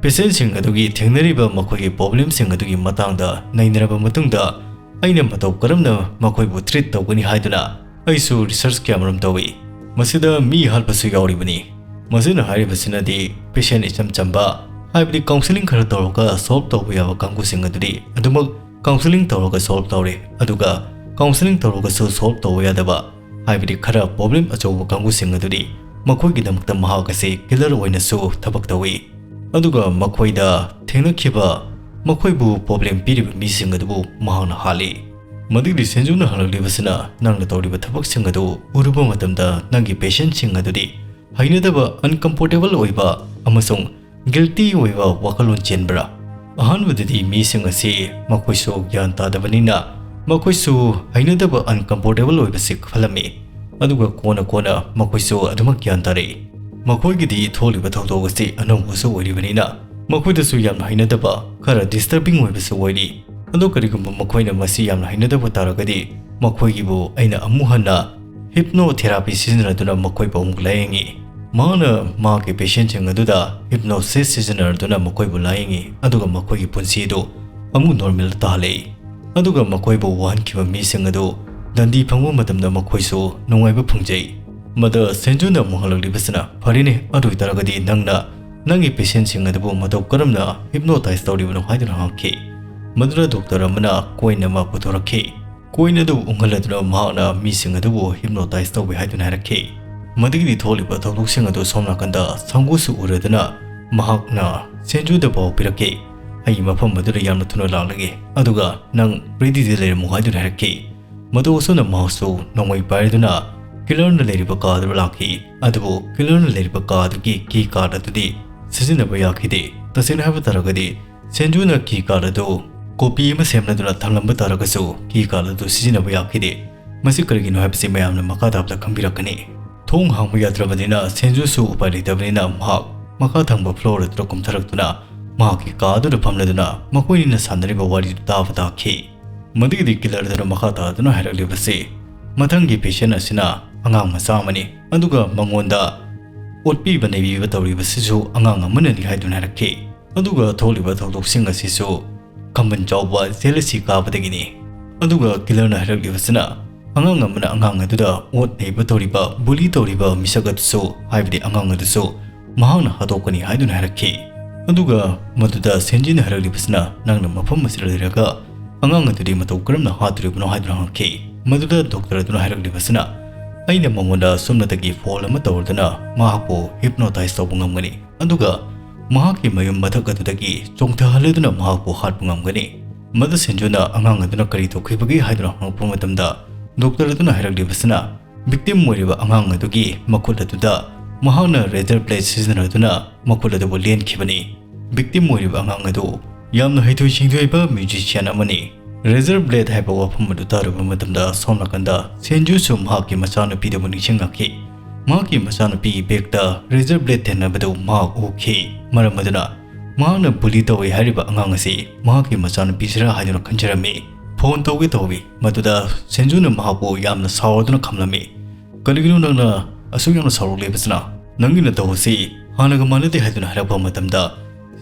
Patientꯁꯤꯡ ꯑꯗꯨꯒꯤ ꯊꯦꯡꯅꯔꯤꯕ ꯃꯈꯣꯏꯒꯤ problemꯁꯤꯡ ꯑꯗꯨꯒꯤ ꯃꯇꯥꯡꯗ ꯅꯩꯅꯔꯕ ꯃꯇꯨꯡꯗ, ꯑꯩꯅ ꯃꯇꯧ ꯀꯔꯝꯅ ꯃꯈꯣꯏꯕꯨ treat ꯇꯧꯒꯅꯤ ꯍꯥꯏꯗꯨꯅ ꯑꯩꯁꯨ research ꯀꯌꯥꯃꯔꯨꯝ ꯇꯧꯏ꯫ ꯃꯁꯤꯗ ꯃꯤ ꯍꯥꯠꯄꯁꯨ ꯌꯥꯎꯔꯤꯕꯅꯤ꯫ ꯃꯁꯤꯅ ꯍꯥꯏꯔꯤꯕꯁꯤꯅꯗꯤ patient ꯏꯆꯝ ꯆꯝꯕ, ꯍꯥꯏꯕꯗꯤ counselling ꯈꯔ ꯇꯧꯔꯒ solve ꯇꯧꯕ ꯌꯥꯕ ꯀꯥꯡꯕꯨꯁꯤꯡ ꯑꯗꯨꯗꯤ ꯑꯗꯨꯃꯛ counselling ꯇꯧꯔꯒ solve ꯇꯧꯔꯦ, ꯑꯗꯨꯒ counselling ꯇꯧꯔꯒꯁꯨ solve ꯇꯧꯕ ꯌꯥꯗꯕ, ꯍꯥꯏꯕꯗꯤ ꯈꯔ problem ꯑꯆꯧꯕ ꯀꯥꯡꯕꯨꯁꯤꯡ ꯑꯗꯨꯗꯤ ꯃꯈꯣꯏꯒꯤꯗꯃꯛꯇ ꯃꯍꯥꯛ ꯑꯁꯤ killer ꯑꯣꯏꯅꯁꯨ ꯊꯕꯛ ꯇꯧꯏ꯫ ꯑꯗꯨꯒ ꯃꯈꯣꯏꯗ ꯊꯦꯡꯅꯈꯤꯕ, ꯃꯈꯣꯏꯕꯨ problem ꯄꯤꯔꯤꯕ ꯃꯤꯁꯤꯡ ꯑꯗꯨꯕꯨ ꯃꯍꯥꯛꯅ ꯍꯥꯠꯂꯤ꯫ ꯃꯗꯨꯒꯤ ꯁꯦꯟꯖꯨꯅ ꯍꯜꯂꯛꯂꯤꯕꯁꯤꯅ, "ꯅꯪꯅ ꯇꯧꯔꯤꯕ ꯊꯕꯛꯁꯤꯡ ꯑꯗꯨ ꯎꯔꯨꯕ ꯃꯇꯝꯗ ꯅꯪꯒꯤ patientꯁꯤꯡ ꯑꯗꯨꯗꯤ ꯍꯩꯅꯗꯕ, uncomfortable ꯑꯣꯏꯕ ꯑꯃꯁꯨꯡ guilty ꯑꯣꯏꯕ ꯋꯥꯈꯜꯂꯣꯟ ꯆꯦꯟꯕ꯭ꯔꯥ?" ꯑꯍꯥꯟꯕꯗꯗꯤ ꯃꯤꯁꯤꯡ ꯑꯁꯤ ꯃꯈꯣꯏꯁꯨ ꯒ꯭ꯌꯥꯟ ꯇꯥꯗꯕꯅꯤꯅ ꯃꯈꯣꯏꯁꯨ ꯍꯩꯅꯗꯕ, uncomfortable ꯑꯣꯏꯕꯁꯤ ꯈꯜꯂꯝꯃꯤ꯫ ꯑꯗꯨꯒ ꯀꯣꯟꯅ ꯀꯣꯟꯅ ꯃꯈꯣꯏꯁꯨ ꯑꯗꯨꯃꯛ ꯒ꯭ꯌꯥꯟ ꯇꯥꯔꯛꯏ꯫ ꯃꯈꯣꯏꯒꯤꯗꯤ ꯊꯣꯛꯂꯤꯕ ꯊꯧꯗꯣꯛ ꯑꯁꯤ ꯑꯅꯧꯕꯁꯨ ꯑꯣꯏꯔꯤꯕꯅꯤꯅ ꯃꯈꯣꯏꯗꯁꯨ ꯌꯥꯝꯅ ꯍꯩꯅꯗꯕ, ꯈꯔ disturbing ꯑꯣꯏꯕꯁꯨ ꯑꯣꯏꯔꯤ꯫ ꯑꯗꯣ ꯀꯔꯤꯒꯨꯝꯕ ꯃꯈꯣꯏꯅ ꯃꯁꯤ ꯌꯥꯝꯅ ꯍꯩꯅꯗꯕ ꯇꯥꯔꯒꯗꯤ ꯃꯈꯣꯏꯒꯤꯕꯨ ꯑꯩꯅ ꯑꯃꯨꯛ ꯍꯟꯅ hypnotherapy ꯁꯤꯖꯤꯟꯅꯗꯨꯅ ꯃꯈꯣꯏꯕꯨ ꯑꯃꯨꯛ ꯂꯥꯌꯦꯡꯉꯤ꯫ ꯃꯍꯥꯛꯅ ꯃꯍꯥꯛꯀꯤ patientꯁꯤꯡ ꯑꯗꯨꯗ hypnosis ꯁꯤꯖꯤꯟꯅꯗꯨꯅ ꯃꯈꯣꯏꯕꯨ ꯂꯥꯌꯦꯡꯉꯤ, ꯑꯗꯨꯒ ꯃꯈꯣꯏꯒꯤ ꯄꯨꯟꯁꯤ ꯑꯗꯨ ꯑꯃꯨꯛ normal ꯇꯥꯍꯜꯂꯛꯏ꯫ ꯑꯗꯨꯒ ꯃꯈꯣꯏꯕꯨ ꯋꯥꯍꯟꯈꯤꯕ ꯃꯤꯁꯤꯡ ꯑꯗꯨ ꯗꯟꯗꯤ ꯐꯪꯕ ꯃꯇꯝꯗ ꯃꯈꯣꯏꯁꯨ ꯅꯨꯡꯉꯥꯏꯕ ꯐꯪꯖꯩ꯫ ꯃꯗ ꯁꯦꯟꯖꯨꯅ ꯑꯃꯨꯛ ꯍꯜꯂꯛꯂꯤꯕꯁꯤꯅ, "ꯐꯔꯦꯅꯦ, ꯑꯗꯨ ꯑꯣꯏꯇꯥꯔꯒꯗꯤ ꯅꯪꯅ ꯅꯪꯒꯤ patientꯁꯤꯡ ꯑꯗꯨꯕꯨ ꯃꯇꯧ ꯀꯔꯝꯅ hypnotize ꯇꯧꯔꯤꯕꯅꯣ?" ꯍꯥꯏꯗꯨꯅ ꯍꯪꯉꯛꯈꯤ꯫ ꯃꯗꯨꯗ doctor ꯑꯃꯅ coin ꯑꯃ ꯄꯨꯊꯣꯔꯛꯈꯤ꯫ Coin ꯑꯗꯨ ꯎꯪꯍꯜꯂꯗꯨꯅ ꯃꯍꯥꯛꯅ ꯃꯤꯁꯤꯡ ꯑꯗꯨꯕꯨ hypnotize ꯇꯧꯏ ꯍꯥꯏꯗꯨꯅ ꯍꯥꯏꯔꯛꯈꯤ꯫ ꯃꯗꯨꯒꯤꯗꯤ ꯊꯣꯛꯂꯤꯕ ꯊꯧꯗꯣꯛꯁꯤꯡ ꯑꯗꯨ ꯁꯣꯝ ꯅꯥꯀꯟꯗ ꯁꯪꯒꯨꯁꯨ ꯎꯔꯗꯨꯅ ꯃꯍꯥꯛꯅ ꯁꯦꯟꯖꯨꯗ ꯄꯥꯎ ꯄꯤꯔꯛꯈꯤ, "ꯑꯩ ꯃꯐꯝ ꯑꯗꯨꯗ ꯌꯥꯝꯅ ꯊꯨꯅ ꯂꯥꯛꯂꯒꯦ, ꯑꯗꯨꯒ ꯅꯪ readyꯗ ꯂꯩꯔꯝꯃꯨ" ꯍꯥꯏꯗꯨꯅ ꯍꯥꯏꯔꯛꯈꯤ꯫ ꯃꯗꯨ ꯑꯁꯨꯝꯅ ꯃꯍꯥꯛꯁꯨ ꯅꯣꯡꯃꯩ ꯄꯥꯏꯔꯗꯨꯅ killerꯅ ꯂꯩꯔꯤꯕ ꯀꯥ ꯑꯗꯨꯗ ꯂꯥꯛꯈꯤ꯫ ꯑꯗꯨꯕꯨ killerꯅ ꯂꯩꯔꯤꯕ ꯀꯥ ꯑꯗꯨꯒꯤ key card ꯑꯗꯨꯗꯤ ꯁꯤꯖꯤꯟꯅꯕ ꯌꯥꯈꯤꯗꯦ꯫ ꯇꯁꯦꯡꯅ ꯍꯥꯏꯕ ꯇꯥꯔꯒꯗꯤ, ꯁꯦꯟꯖꯨꯅ key card ꯑꯗꯨ copy ꯑꯃ ꯁꯦꯝꯂꯗꯨꯅ ꯊꯝꯂꯝꯕ ꯇꯥꯔꯒꯁꯨ, key card ꯑꯗꯨ ꯁꯤꯖꯤꯟꯅꯕ ꯌꯥꯈꯤꯗꯦ꯫ ꯃꯁꯤ ꯀꯔꯤꯒꯤꯅꯣ ꯍꯥꯏꯕꯁꯤ ꯃꯌꯥꯝꯅ ꯃꯈꯥ ꯇꯥꯕꯗ ꯈꯪꯕꯤꯔꯛꯀꯅꯤ꯫ ꯊꯣꯡ ꯍꯥꯡꯕ ꯌꯥꯗ꯭ꯔꯕꯅꯤꯅ, ꯁꯦꯟꯖꯨꯁꯨ ꯎꯄꯥꯏ ꯂꯩꯇꯕꯅꯤꯅ, ꯃꯍꯥꯛ ꯃꯈꯥ ꯊꯪꯕ floor ꯑꯗꯨꯗ ꯀꯨꯝꯊꯔꯛꯇꯨꯅ ꯃꯍꯥꯛꯀꯤ ꯀꯥ ꯑꯗꯨꯗ ꯐꯝꯂꯗꯨꯅ ꯃꯈꯣꯏꯅꯤꯅ ꯁꯥꯟꯅꯔꯤꯕ ꯋꯥꯔꯤꯗꯨ ꯇꯥꯕ ꯇꯥꯈꯤ꯫ ꯃꯗꯨꯒꯤꯗꯤ killerꯗꯨꯅ ꯃꯈꯥ ꯇꯥꯗꯨꯅ ꯍꯥꯏꯔꯛꯂꯤꯕꯁꯤ, "ꯃꯊꯪꯒꯤ patient ꯑꯁꯤꯅ ꯑꯉꯥꯡ ꯃꯆꯥ ꯑꯃꯅꯤ, ꯑꯗꯨꯒ ꯃꯉꯣꯟꯗ ꯑꯣꯠꯄꯤꯕ ꯅꯩꯕꯤꯕ ꯇꯧꯔꯤꯕꯁꯤꯁꯨ ꯑꯉꯥꯡ ꯑꯃꯅꯅꯤ" ꯍꯥꯏꯗꯨꯅ ꯍꯥꯏꯔꯛꯈꯤ꯫ ꯑꯗꯨꯒ ꯊꯣꯛꯂꯤꯕ ꯊꯧꯗꯣꯛꯁꯤꯡ ꯑꯁꯤꯁꯨ ꯈꯝꯕꯟ ꯆꯥꯎꯕ ꯖꯦꯂꯁꯤ ꯀꯥꯕꯗꯒꯤꯅꯤ꯫ ꯑꯗꯨꯒ ꯀꯤꯂꯔꯅ ꯍꯥꯏꯔꯛꯂꯤꯕꯁꯤꯅ, ꯑꯉꯥꯡ ꯑꯃꯅ ꯑꯉꯥꯡ ꯑꯗꯨꯗ ꯑꯣꯠ ꯅꯩꯕ ꯇꯧꯔꯤꯕ, ꯕꯨꯂꯤ ꯇꯧꯔꯤꯕ ꯃꯤꯁꯛ ꯑꯗꯨꯁꯨ, ꯍꯥꯏꯕꯗꯤ ꯑꯉꯥꯡ ꯑꯗꯨꯁꯨ ꯃꯍꯥꯛꯅ ꯍꯥꯠꯇꯣꯛꯀꯅꯤ ꯍꯥꯏꯗꯨꯅ ꯍꯥꯏꯔꯛꯈꯤ꯫ ꯑꯗꯨꯒ ꯃꯗꯨꯗ ꯁꯦꯟꯖꯨꯅ ꯍꯥꯏꯔꯛꯂꯤꯕꯁꯤꯅ, ꯅꯪꯅ ꯃꯐꯝ ꯑꯁꯤꯗ ꯂꯩꯔꯒ ꯑꯉꯥꯡ ꯑꯗꯨꯗꯤ ꯃꯇꯧ ꯀꯔꯝꯅ ꯍꯥꯠꯇꯣꯔꯤꯕꯅꯣ ꯍꯥꯏꯗꯨꯅ ꯍꯪꯉꯛꯈꯤ꯫ ꯃꯗꯨꯗ ꯗꯣꯛꯇꯔ ꯑꯗꯨꯅ ꯍꯥꯏꯔꯛꯂꯤꯕꯁꯤꯅ, ꯑꯩꯅ ꯃꯉꯣꯟꯗ ꯁꯨꯞꯅꯇꯒꯤ ꯐꯣꯜ ꯑꯃ ꯇꯧꯔꯗꯨꯅ ꯃꯍꯥꯛꯄꯨ ꯍꯤꯞꯅꯣꯇꯥꯏꯖ ꯇꯧꯕ ꯉꯝꯒꯅꯤ꯫ ꯑꯗꯨꯒ ꯃꯍꯥꯛꯀꯤ ꯃꯌꯨꯝ ꯃꯊꯛ ꯑꯗꯨꯗꯒꯤ ꯆꯣꯡꯊꯍꯜꯂꯗꯨꯅ ꯃꯍꯥꯛꯄꯨ ꯍꯥꯠꯄ ꯉꯝꯒꯅꯤ꯫ ꯃꯗꯨ ꯁꯦꯟꯖꯨꯅ ꯑꯉꯥꯡ ꯑꯗꯨꯅ ꯀꯔꯤ ꯇꯧꯈꯤꯕꯒꯦ ꯍꯥꯏꯗꯨꯅ ꯍꯪꯂꯛꯄ ꯃꯇꯝꯗ, ꯗꯣꯛꯇꯔ ꯑꯗꯨꯅ ꯍꯥꯏꯔꯛꯂꯤꯕꯁꯤꯅ, ꯚꯤꯛꯇꯤꯝ ꯑꯣꯏꯔꯤꯕ ꯑꯉꯥꯡ ꯑꯗꯨꯒꯤ ꯃꯈꯨꯠ ꯑꯗꯨꯗ ꯃꯍꯥꯛꯅ ꯔꯦꯖꯔ ꯕ꯭ꯂꯦꯗ ꯁꯤꯖꯤꯟꯅꯗꯨꯅ ꯃꯈꯨꯠ ꯑꯗꯨꯕꯨ ꯂꯦꯟꯈꯤꯕꯅꯤ꯫ ꯚꯤꯛꯇꯤꯝ ꯑꯣꯏꯔꯤꯕ ꯑꯉꯥꯡ ꯑꯗꯨ ꯌꯥꯝꯅ ꯍꯩꯊꯣꯏ ꯁꯤꯡꯊꯣꯏꯕ ꯃ꯭ꯌꯨꯖꯤꯁꯤꯌꯥꯟ ꯑꯃꯅꯤ꯫ ꯔꯦꯖꯔ ꯕ꯭ꯂꯦꯗ ꯍꯥꯏꯕ ꯋꯥꯐꯝ ꯑꯗꯨ ꯇꯥꯔꯨꯕ ꯃꯇꯝꯗ, ꯁꯣꯝ ꯅꯥꯀꯟꯗ ꯁꯦꯟꯖꯨꯁꯨ ꯃꯍꯥꯛꯀꯤ ꯃꯆꯥꯅꯨꯄꯤꯗꯕꯨ ꯅꯤꯡꯁꯤꯡꯂꯛꯈꯤ꯫ ꯃꯍꯥꯛꯀꯤ ꯃꯆꯥꯅꯨꯄꯤꯒꯤ ꯕꯦꯒꯇ ꯔꯦꯖꯔ ꯕ꯭ꯂꯦꯗ ꯊꯦꯡꯅꯕꯗꯨ ꯃꯍꯥꯛ ꯎꯈꯤ꯫ ꯃꯔꯝ ꯑꯗꯨꯅ ꯃꯍꯥꯛꯅ ꯕꯨꯂꯤ ꯇꯧꯏ ꯍꯥꯏꯔꯤꯕ ꯑꯉꯥꯡ ꯑꯁꯤ ꯃꯍꯥꯛꯀꯤ ꯃꯆꯥꯅꯨꯄꯤꯁꯤꯔꯥ ꯍꯥꯏꯗꯨꯅ ꯈꯟꯖꯔꯝꯃꯤ꯫ ꯐꯣꯟ ꯇꯧꯒꯦ ꯇꯧꯏ꯫ ꯃꯗꯨꯗ ꯁꯦꯟꯖꯨꯅ ꯃꯍꯥꯛꯄꯨ ꯌꯥꯝꯅ ꯁꯥꯎꯔꯗꯨꯅ ꯈꯝꯂꯝꯃꯤ꯫ "ꯀꯔꯤꯒꯤꯅꯣ ꯅꯪꯅ ꯑꯁꯨꯛ ꯌꯥꯝꯅ ꯁꯥꯎꯔꯛꯂꯤꯕꯁꯤꯅ? ꯅꯪꯒꯤ ꯅꯇꯧ ꯑꯁꯤ ꯍꯥꯟꯅꯒ ꯃꯥꯟꯅꯗꯦ" ꯍꯥꯏꯗꯨꯅ ꯍꯥꯏꯔꯛꯄ ꯃꯇꯝꯗ,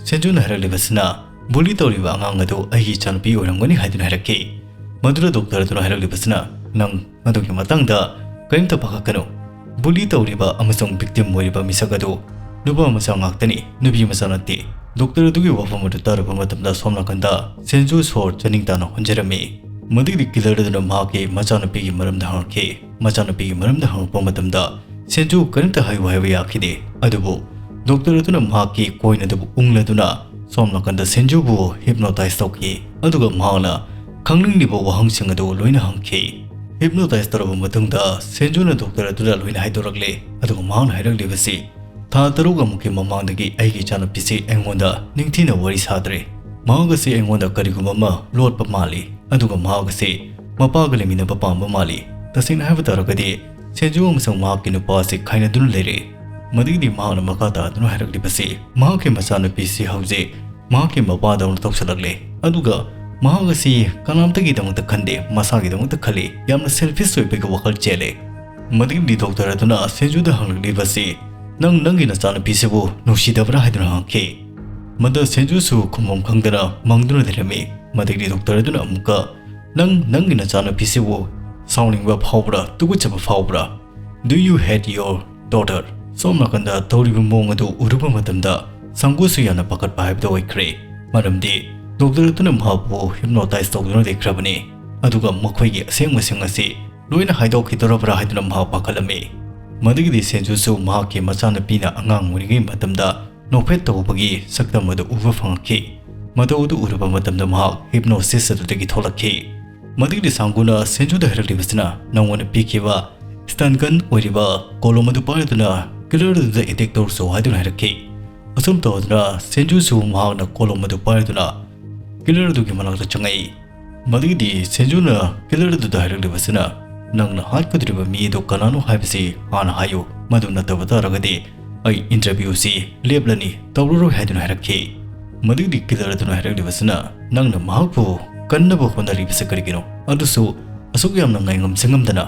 ꯁꯦꯟꯖꯨꯅ ꯍꯥꯏꯔꯛꯂꯤꯕꯁꯤꯅ, "ꯕꯨꯂꯤ ꯇꯧꯔꯤꯕ ꯑꯉꯥꯡ ꯑꯗꯨ ꯑꯩꯒꯤ ꯏꯆꯥꯅꯨꯄꯤ ꯑꯣꯏꯔꯝꯒꯅꯤ" ꯍꯥꯏꯗꯨꯅ ꯍꯥꯏꯔꯛꯈꯤ꯫ ꯃꯗꯨꯗ ꯗꯣꯛꯇꯔ ꯑꯗꯨꯅ ꯍꯥꯏꯔꯛꯂꯤꯕꯁꯤꯅ, "ꯅꯪ ꯃꯗꯨꯒꯤ ꯃꯇꯥꯡꯗ ꯀꯔꯤꯝꯇ ꯄꯥꯈꯠꯀꯅꯨ꯫ ꯕꯨꯂꯤ ꯇꯧꯔꯤꯕ ꯑꯃꯁꯨꯡ ꯚꯤꯛꯇꯤꯝ ꯑꯣꯏꯔꯤꯕ ꯃꯤꯁꯛ ꯑꯗꯨ ꯅꯨꯄꯥ ꯃꯆꯥ ꯉꯥꯛꯇꯅꯤ, ꯅꯨꯄꯤ ꯃꯆꯥ ꯅꯠꯇꯦ꯫" ꯗꯣꯛꯇꯔ ꯑꯗꯨꯒꯤ ꯋꯥꯐꯝ ꯑꯗꯨ ꯇꯥꯔꯨꯕ ꯃꯇꯝꯗ, ꯁꯣꯝ ꯅꯥꯀꯟꯗ ꯁꯦꯟꯖꯨ ꯁꯣꯔ ꯆꯥꯅꯤꯡ ꯇꯥꯅ ꯍꯣꯟꯖꯔꯝꯃꯤ꯫ ꯃꯗꯨꯒꯤꯗꯤ ꯀꯤꯂꯔ ꯑꯗꯨꯅ ꯃꯍꯥꯛꯀꯤ ꯃꯆꯥꯅꯨꯄꯤꯒꯤ ꯃꯔꯝꯗ ꯍꯪꯉꯛꯈꯤ꯫ ꯃꯆꯥꯅꯨꯄꯤꯒꯤ ꯃꯔꯝꯗ ꯍꯪꯉꯛꯄ ꯃꯇꯝꯗ, ꯁꯦꯟꯖꯨ ꯀꯔꯤꯝꯇ ꯍꯥꯏꯌꯨ ꯍꯥꯏꯕ ꯌꯥꯈꯤꯗꯦ꯫ ꯑꯗꯨꯕꯨ ꯗꯣꯛꯇꯔ ꯑꯗꯨꯅ ꯃꯍꯥꯛꯀꯤ ꯀꯣꯏꯟ ꯑꯗꯨꯕꯨ ꯎꯪꯂꯗꯨꯅ ꯁꯣꯝ ꯅꯥꯀꯟꯗ ꯁꯦꯟꯖꯨꯕꯨ ꯍꯤꯞꯅꯣꯇꯥꯏꯖ ꯇꯧꯈꯤ꯫ ꯑꯗꯨꯒ ꯃꯍꯥꯛꯅ ꯈꯪꯅꯤꯡꯂꯤꯕ ꯋꯥꯍꯪꯁꯤꯡ ꯑꯗꯨ ꯂꯣꯏꯅ ꯍꯪꯈꯤ꯫ ꯍꯤꯞꯅꯣꯇꯥꯏꯖ ꯇꯧꯔꯕ ꯃꯇꯨꯡꯗ, ꯁꯦꯟꯖꯨꯅ ꯗꯣꯛꯇꯔ ꯑꯗꯨꯗ ꯂꯣꯏꯅ ꯍꯥꯏꯗꯣꯔꯛꯂꯦ꯫ ꯑꯗꯨꯒ ꯃꯍꯥꯛꯅ ꯍꯥꯏꯔꯛꯂꯤꯕꯁꯤ, ꯊꯥ ꯇꯔꯨꯛ ꯑꯃꯨꯛꯀꯤ ꯃꯃꯥꯡꯗꯒꯤ ꯑꯩꯒꯤ ꯏꯆꯥꯅꯨꯄꯤꯁꯤ ꯑꯩꯉꯣꯟꯗ ꯅꯤꯡꯊꯤꯅ ꯋꯥꯔꯤ ꯁꯥꯗ꯭ꯔꯦ꯫ ꯃꯍꯥꯛ ꯑꯁꯤ ꯑꯩꯉꯣꯟꯗ ꯀꯔꯤꯒꯨꯝꯕ ꯑꯃ ꯂꯣꯠꯄ ꯃꯥꯜꯂꯤ, ꯑꯗꯨꯒ ꯃꯍꯥꯛ ꯑꯁꯤ ꯃꯄꯥꯒ ꯂꯩꯃꯤꯟꯅꯕ ꯄꯥꯝꯕ ꯃꯥꯜꯂꯤ꯫ ꯇꯁꯦꯡꯅ ꯍꯥꯏꯕ ꯇꯥꯔꯒꯗꯤ, ꯁꯦꯟꯖꯨ ꯑꯃꯁꯨꯡ ꯃꯍꯥꯛꯀꯤ ꯅꯨꯄꯥ ꯑꯁꯤ ꯈꯥꯏꯅꯗꯨꯅ ꯂꯩꯔꯦ꯫ ꯃꯗꯨꯒꯤꯗꯤ ꯃꯍꯥꯛꯅ ꯃꯈꯥ ꯇꯥꯗꯨꯅ ꯍꯥꯏꯔꯛꯂꯤꯕꯁꯤ, ꯃꯍꯥꯛꯀꯤ ꯃꯆꯥꯅꯨꯄꯤꯁꯤ ꯍꯧꯖꯤꯛ ꯃꯍꯥꯛꯀꯤ ꯃꯄꯥꯗꯧꯅ ꯇꯧꯁꯤꯜꯂꯛꯂꯦ, ꯑꯗꯨꯒ ꯃꯍꯥꯛ ꯑꯁꯤ ꯀꯅꯥꯝꯇꯒꯤꯗꯃꯛꯇ ꯈꯟꯗꯦ, ꯃꯁꯥꯒꯤꯗꯃꯛꯇ ꯈꯜꯂꯤ, ꯌꯥꯝꯅ ꯁꯦꯜꯐꯤꯁ ꯑꯣꯏꯕꯒꯤ ꯋꯥꯈꯜ ꯆꯦꯜꯂꯦ꯫ ꯃꯗꯨꯒꯤꯗꯤ ꯗꯣꯛꯇꯔ ꯑꯗꯨꯅ ꯁꯦꯟꯖꯨꯗ ꯍꯪꯂꯛꯂꯤꯕꯁꯤ, "ꯅꯪ ꯅꯪꯒꯤ ꯅꯆꯥꯅꯨꯄꯤꯁꯤꯕꯨ ꯅꯨꯡꯁꯤꯗꯕ꯭ꯔꯥ?" ꯍꯥꯏꯗꯨꯅ ꯍꯪꯉꯛꯈꯤ꯫ ꯃꯗ ꯁꯦꯟꯖꯨꯁꯨ ꯈꯨꯝꯐꯝ ꯈꯪꯗꯅ ꯃꯪꯗꯨꯅ ꯂꯩꯔꯝꯃꯤ꯫ ꯃꯗꯒꯤꯗꯤ ꯗꯣꯛꯇꯔ ꯑꯗꯨꯅ ꯑꯃꯨꯛꯀ, "ꯅꯪ ꯅꯪꯒꯤ ꯅꯆꯥꯅꯨꯄꯤꯁꯤꯕꯨ ꯁꯥꯎꯅꯤꯡꯕ ꯐꯥꯎꯕ꯭ꯔꯥ, ꯇꯨꯀꯠꯆꯕ ꯐꯥꯎꯕ꯭ꯔꯥ? Do you hate your daughter?" ꯁꯣꯝ ꯅꯥꯀꯟꯗ ꯇꯧꯔꯤꯕ ꯃꯑꯣꯡ ꯑꯗꯨ ꯎꯔꯨꯕ ꯃꯇꯝꯗ ꯁꯪꯒꯨꯁꯨ ꯌꯥꯝꯅ ꯄꯥꯈꯠꯄ ꯍꯥꯏꯕꯗꯨ ꯑꯣꯏꯈ꯭ꯔꯦ꯫ ꯃꯔꯝꯗꯤ ꯗꯣꯛꯇꯔ ꯑꯗꯨꯅ ꯃꯍꯥꯛꯄꯨ ꯍꯤꯞꯅꯣꯇꯥꯏꯖ ꯇꯧꯗꯨꯅ ꯂꯩꯈ꯭ꯔꯕꯅꯤ꯫ ꯑꯗꯨꯒ ꯃꯈꯣꯏꯒꯤ ꯑꯁꯦꯡꯕꯁꯤꯡ ꯑꯁꯤ ꯂꯣꯏꯅ ꯍꯥꯏꯗꯣꯛꯈꯤꯗꯧꯔꯕ꯭ꯔꯥ ꯍꯥꯏꯗꯨꯅ ꯃꯍꯥꯛ ꯄꯥꯈꯠꯂꯝꯃꯤ꯫ ꯃꯗꯨꯒꯤꯗꯤ ꯁꯦꯟꯖꯨꯁꯨ ꯃꯍꯥꯛꯀꯤ ꯃꯆꯥꯅꯨꯄꯤꯅ ꯑꯉꯥꯡ ꯑꯣꯏꯔꯤꯉꯩ ꯃꯇꯝꯗ ꯅꯣꯛꯐꯦꯠ ꯇꯧꯕꯒꯤ ꯁꯛꯇꯝ ꯑꯗꯨ ꯎꯕ ꯐꯪꯉꯛꯈꯤ꯫ ꯃꯗꯨ ꯑꯗꯨ ꯎꯔꯨꯕ ꯃꯇꯝꯗ ꯃꯍꯥꯛ ꯍꯤꯞꯅꯣꯁꯤꯁ ꯑꯗꯨꯗꯒꯤ ꯊꯣꯛꯂꯛꯈꯤ꯫ ꯃꯗꯨꯒꯤꯗꯤ ꯁꯥꯡꯒꯨꯅ ꯁꯦꯟꯖꯨꯗ ꯍꯥꯏꯔꯛꯂꯤꯕꯁꯤꯅ, "ꯅꯉꯣꯟꯗ ꯄꯤꯈꯤꯕ ꯁ꯭ꯇꯟ ꯒꯟ ꯑꯣꯏꯔꯤꯕ ꯀꯣꯂꯣꯝ ꯑꯗꯨ ꯄꯥꯏꯔꯗꯨꯅ ꯀꯤꯂꯔ ꯑꯗꯨꯗ ꯑꯦꯇꯦꯛ ꯇꯧꯔꯁꯨ" ꯍꯥꯏꯗꯨꯅ ꯍꯥꯏꯔꯛꯈꯤ꯫ ꯑꯁꯨꯝ ꯇꯧꯗꯨꯅ ꯁꯦꯟꯖꯨꯁꯨ ꯃꯍꯥꯛꯅ ꯀꯣꯂꯣꯝ ꯑꯗꯨ ꯄꯥꯏꯔꯗꯨꯅ ꯀꯤꯂꯔ ꯑꯗꯨꯒꯤ ꯃꯅꯥꯛꯇ ꯆꯪꯉꯛꯏ꯫ ꯃꯗꯨꯒꯤꯗꯤ ꯁꯦꯟꯖꯨꯅ ꯀꯤꯂꯔ ꯑꯗꯨꯗ ꯍꯥꯏꯔꯛꯂꯤꯕꯁꯤꯅ, "ꯅꯪꯅ ꯍꯥꯠꯀꯗꯧꯔꯤꯕ ꯃꯤ ꯑꯗꯨ ꯀꯅꯥꯅꯣ ꯍꯥꯏꯕꯁꯤ ꯍꯥꯟꯅ ꯍꯥꯏꯌꯨ, ꯃꯗꯨ ꯅꯠꯇꯕ ꯇꯥꯔꯒꯗꯤ ꯑꯩ ꯏꯟꯇꯔꯚ꯭ꯌꯨꯁꯤ ꯂꯦꯞꯂꯅꯤ, ꯇꯧꯔꯔꯣꯏ" ꯍꯥꯏꯗꯨꯅ ꯍꯥꯏꯔꯛꯈꯤ꯫ ꯃꯗꯨꯒꯤꯗꯤ ꯀꯤꯂꯔ ꯑꯗꯨꯅ ꯍꯥꯏꯔꯛꯂꯤꯕꯁꯤꯅ, "ꯅꯪꯅ ꯃꯍꯥꯛꯄꯨ ꯀꯟꯅꯕ ꯍꯣꯠꯅꯔꯤꯕꯁꯤ ꯀꯔꯤꯒꯤꯅꯣ? ꯑꯗꯨꯁꯨ ꯑꯁꯨꯛ ꯌꯥꯝꯅ ꯉꯥꯏꯉꯝ ꯁꯤꯡꯉꯝꯗꯅ?"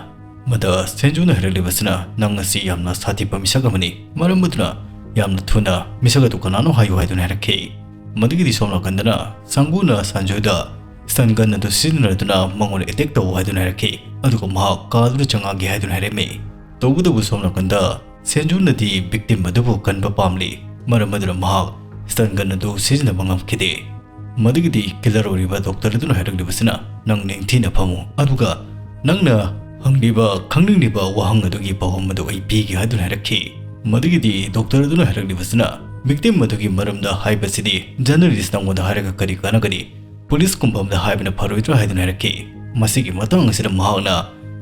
ꯃꯗ ꯁꯦꯟꯖꯨꯅ ꯍꯥꯏꯔꯛꯂꯤꯕꯁꯤꯅ, "ꯅꯪ ꯑꯁꯤ ꯌꯥꯝꯅ ꯁꯥꯊꯤꯕ ꯃꯤꯁꯛ ꯑꯃꯅꯤ, ꯃꯔꯝ ꯑꯗꯨꯅ ꯌꯥꯝꯅ ꯊꯨꯅ ꯃꯤꯁꯛ ꯑꯗꯨ ꯀꯅꯥꯅꯣ ꯍꯥꯏꯌꯨ" ꯍꯥꯏꯗꯨꯅ ꯍꯥꯏꯔꯛꯈꯤ꯫ ꯃꯗꯨꯒꯤꯗꯤ ꯁꯣꯝ ꯅꯥꯀꯟꯗꯅ ꯁꯪꯒꯨꯅ ꯁꯟꯖꯨꯗ ꯁ꯭ꯇꯟ ꯒꯟ ꯑꯗꯨ ꯁꯤꯖꯤꯟꯅꯗꯨꯅ ꯃꯉꯣꯟꯗ ꯑꯦꯇꯦꯛ ꯇꯧ ꯍꯥꯏꯗꯨꯅ ꯍꯥꯏꯔꯛꯈꯤ, ꯑꯗꯨꯒ ꯃꯍꯥꯛ ꯀꯥꯗꯨꯅ ꯆꯪꯉꯛꯒꯦ ꯍꯥꯏꯗꯨꯅ ꯍꯥꯏꯔꯝꯃꯤ꯫ ꯇꯧꯕꯇꯕꯨ ꯁꯣꯝ ꯅꯥꯀꯟꯗ ꯁꯦꯟꯖꯨꯅꯗꯤ ꯚꯤꯛꯇꯤꯝ ꯑꯗꯨꯕꯨ ꯀꯟꯕ ꯄꯥꯝꯂꯤ, ꯃꯔꯝ ꯑꯗꯨꯅ ꯃꯍꯥꯛ ꯁ꯭ꯇꯟ ꯒꯟ ꯑꯗꯨ ꯁꯤꯖꯤꯟꯅꯕ ꯉꯝꯈꯤꯗꯦ꯫ ꯃꯗꯨꯒꯤꯗꯤ ꯀꯤꯂꯔ ꯑꯣꯏꯔꯤꯕ ꯗꯣꯛꯇꯔ ꯑꯗꯨꯅ ꯍꯥꯏꯔꯛꯂꯤꯕꯁꯤꯅ, "ꯅꯪ ꯅꯤꯡꯊꯤꯅ ꯐꯝꯃꯨ, ꯑꯗꯨꯒ ꯅꯪꯅ ꯍꯪꯂꯤꯕ, ꯈꯪꯅꯤꯡꯂꯤꯕ ꯋꯥꯍꯪ ꯑꯗꯨꯒꯤ ꯄꯥꯎꯈꯨꯝ ꯑꯗꯨ ꯑꯩ ꯄꯤꯒꯦ" ꯍꯥꯏꯗꯨꯅ ꯍꯥꯏꯔꯛꯈꯤ꯫ ꯃꯗꯨꯒꯤꯗꯤ ꯗꯣꯛꯇꯔ ꯑꯗꯨꯅ ꯍꯥꯏꯔꯛꯂꯤꯕꯁꯤꯅ, "ꯚꯤꯛꯇꯤꯝ ꯑꯗꯨꯒꯤ ꯃꯔꯝꯗ ꯍꯥꯏꯕꯁꯤꯗꯤ ꯖꯔꯅꯦꯂꯤꯁ ꯅꯪꯉꯣꯟꯗ ꯍꯥꯏꯔꯒ ꯀꯔꯤ ꯀꯥꯟꯅꯒꯅꯤ? ꯄꯨꯂꯤꯁꯀꯨꯝꯕ ꯑꯃꯗ ꯍꯥꯏꯕꯅ ꯐꯔꯣꯏꯗ꯭ꯔꯥ?" ꯍꯥꯏꯗꯨꯅ ꯍꯥꯏꯔꯛꯈꯤ꯫ ꯃꯁꯤꯒꯤ ꯃꯇꯥꯡ ꯑꯁꯤꯗ ꯃꯍꯥꯛꯅ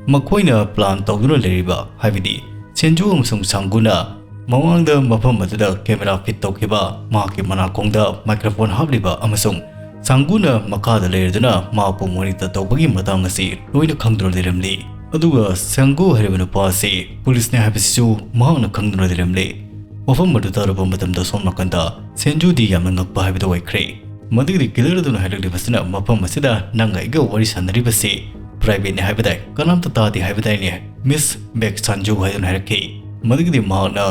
ꯃꯈꯣꯏꯅ ꯄ꯭ꯂꯥꯟ ꯇꯧꯗꯨꯅ ꯂꯩꯔꯤꯕ, ꯍꯥꯏꯕꯗꯤ ꯁꯦꯟꯖꯨ ꯑꯃꯁꯨꯡ ꯁꯥꯡꯒꯨꯅ ꯃꯃꯥꯡꯗ ꯃꯐꯝ ꯑꯗꯨꯗ ꯀꯦꯃꯦꯔꯥ ꯐꯤꯠ ꯇꯧꯈꯤꯕ, ꯃꯍꯥꯛꯀꯤ ꯃꯅꯥꯀꯣꯡꯗ ꯃꯥꯏꯀ꯭ꯔꯣꯐꯣꯟ ꯍꯥꯞꯂꯤꯕ ꯑꯃꯁꯨꯡ ꯁꯥꯡꯒꯨꯅ ꯃꯈꯥꯗ ꯂꯩꯔꯗꯨꯅ ꯃꯍꯥꯛꯄꯨ ꯃꯣꯅꯤꯇꯔ ꯇꯧꯕꯒꯤ ꯃꯇꯥꯡ ꯑꯁꯤ ꯂꯣꯏꯅ ꯈꯪꯗꯨꯅ ꯂꯩꯔꯝꯂꯤ꯫ ꯑꯗꯨꯒ ꯁꯥꯡꯒꯨ ꯍꯥꯏꯔꯤꯕ ꯅꯨꯄꯥ ꯑꯁꯤ ꯄꯨꯂꯤꯁꯅꯤ ꯍꯥꯏꯕꯁꯤꯁꯨ ꯃꯍꯥꯛꯅ ꯈꯪꯗꯨꯅ ꯂꯩꯔꯝꯂꯤ꯫ ꯋꯥꯐꯝ ꯑꯗꯨ ꯇꯥꯔꯕ ꯃꯇꯝꯗ ꯁꯣꯝ ꯅꯥꯀꯟꯗ ꯁꯦꯟꯖꯨꯗꯤ ꯌꯥꯝꯅ ꯉꯛꯄ ꯍꯥꯏꯕꯗꯨ ꯑꯣꯏꯈ꯭ꯔꯦ꯫ ꯃꯗꯨꯒꯤꯗꯤ ꯀꯤꯂꯔ ꯑꯗꯨꯅ ꯍꯥꯏꯔꯛꯂꯤꯕꯁꯤꯅ, "ꯃꯐꯝ ꯑꯁꯤꯗ ꯅꯪ ꯑꯩꯒ ꯋꯥꯔꯤ ꯁꯥꯟꯅꯔꯤꯕꯁꯤ ꯄ꯭ꯔꯥꯏꯚꯦꯠꯅꯤ ꯍꯥꯏꯕꯗꯥꯏ, ꯀꯅꯥꯝꯇ ꯇꯥꯗꯦ ꯍꯥꯏꯕꯗꯥꯏꯅꯦ, ꯃꯤꯁ ꯕꯦꯛ ꯁꯥꯟꯖꯨ?" ꯍꯥꯏꯗꯨꯅ ꯍꯥꯏꯔꯛꯈꯤ꯫ ꯃꯗꯨꯒꯤꯗꯤ ꯃꯍꯥꯛꯅ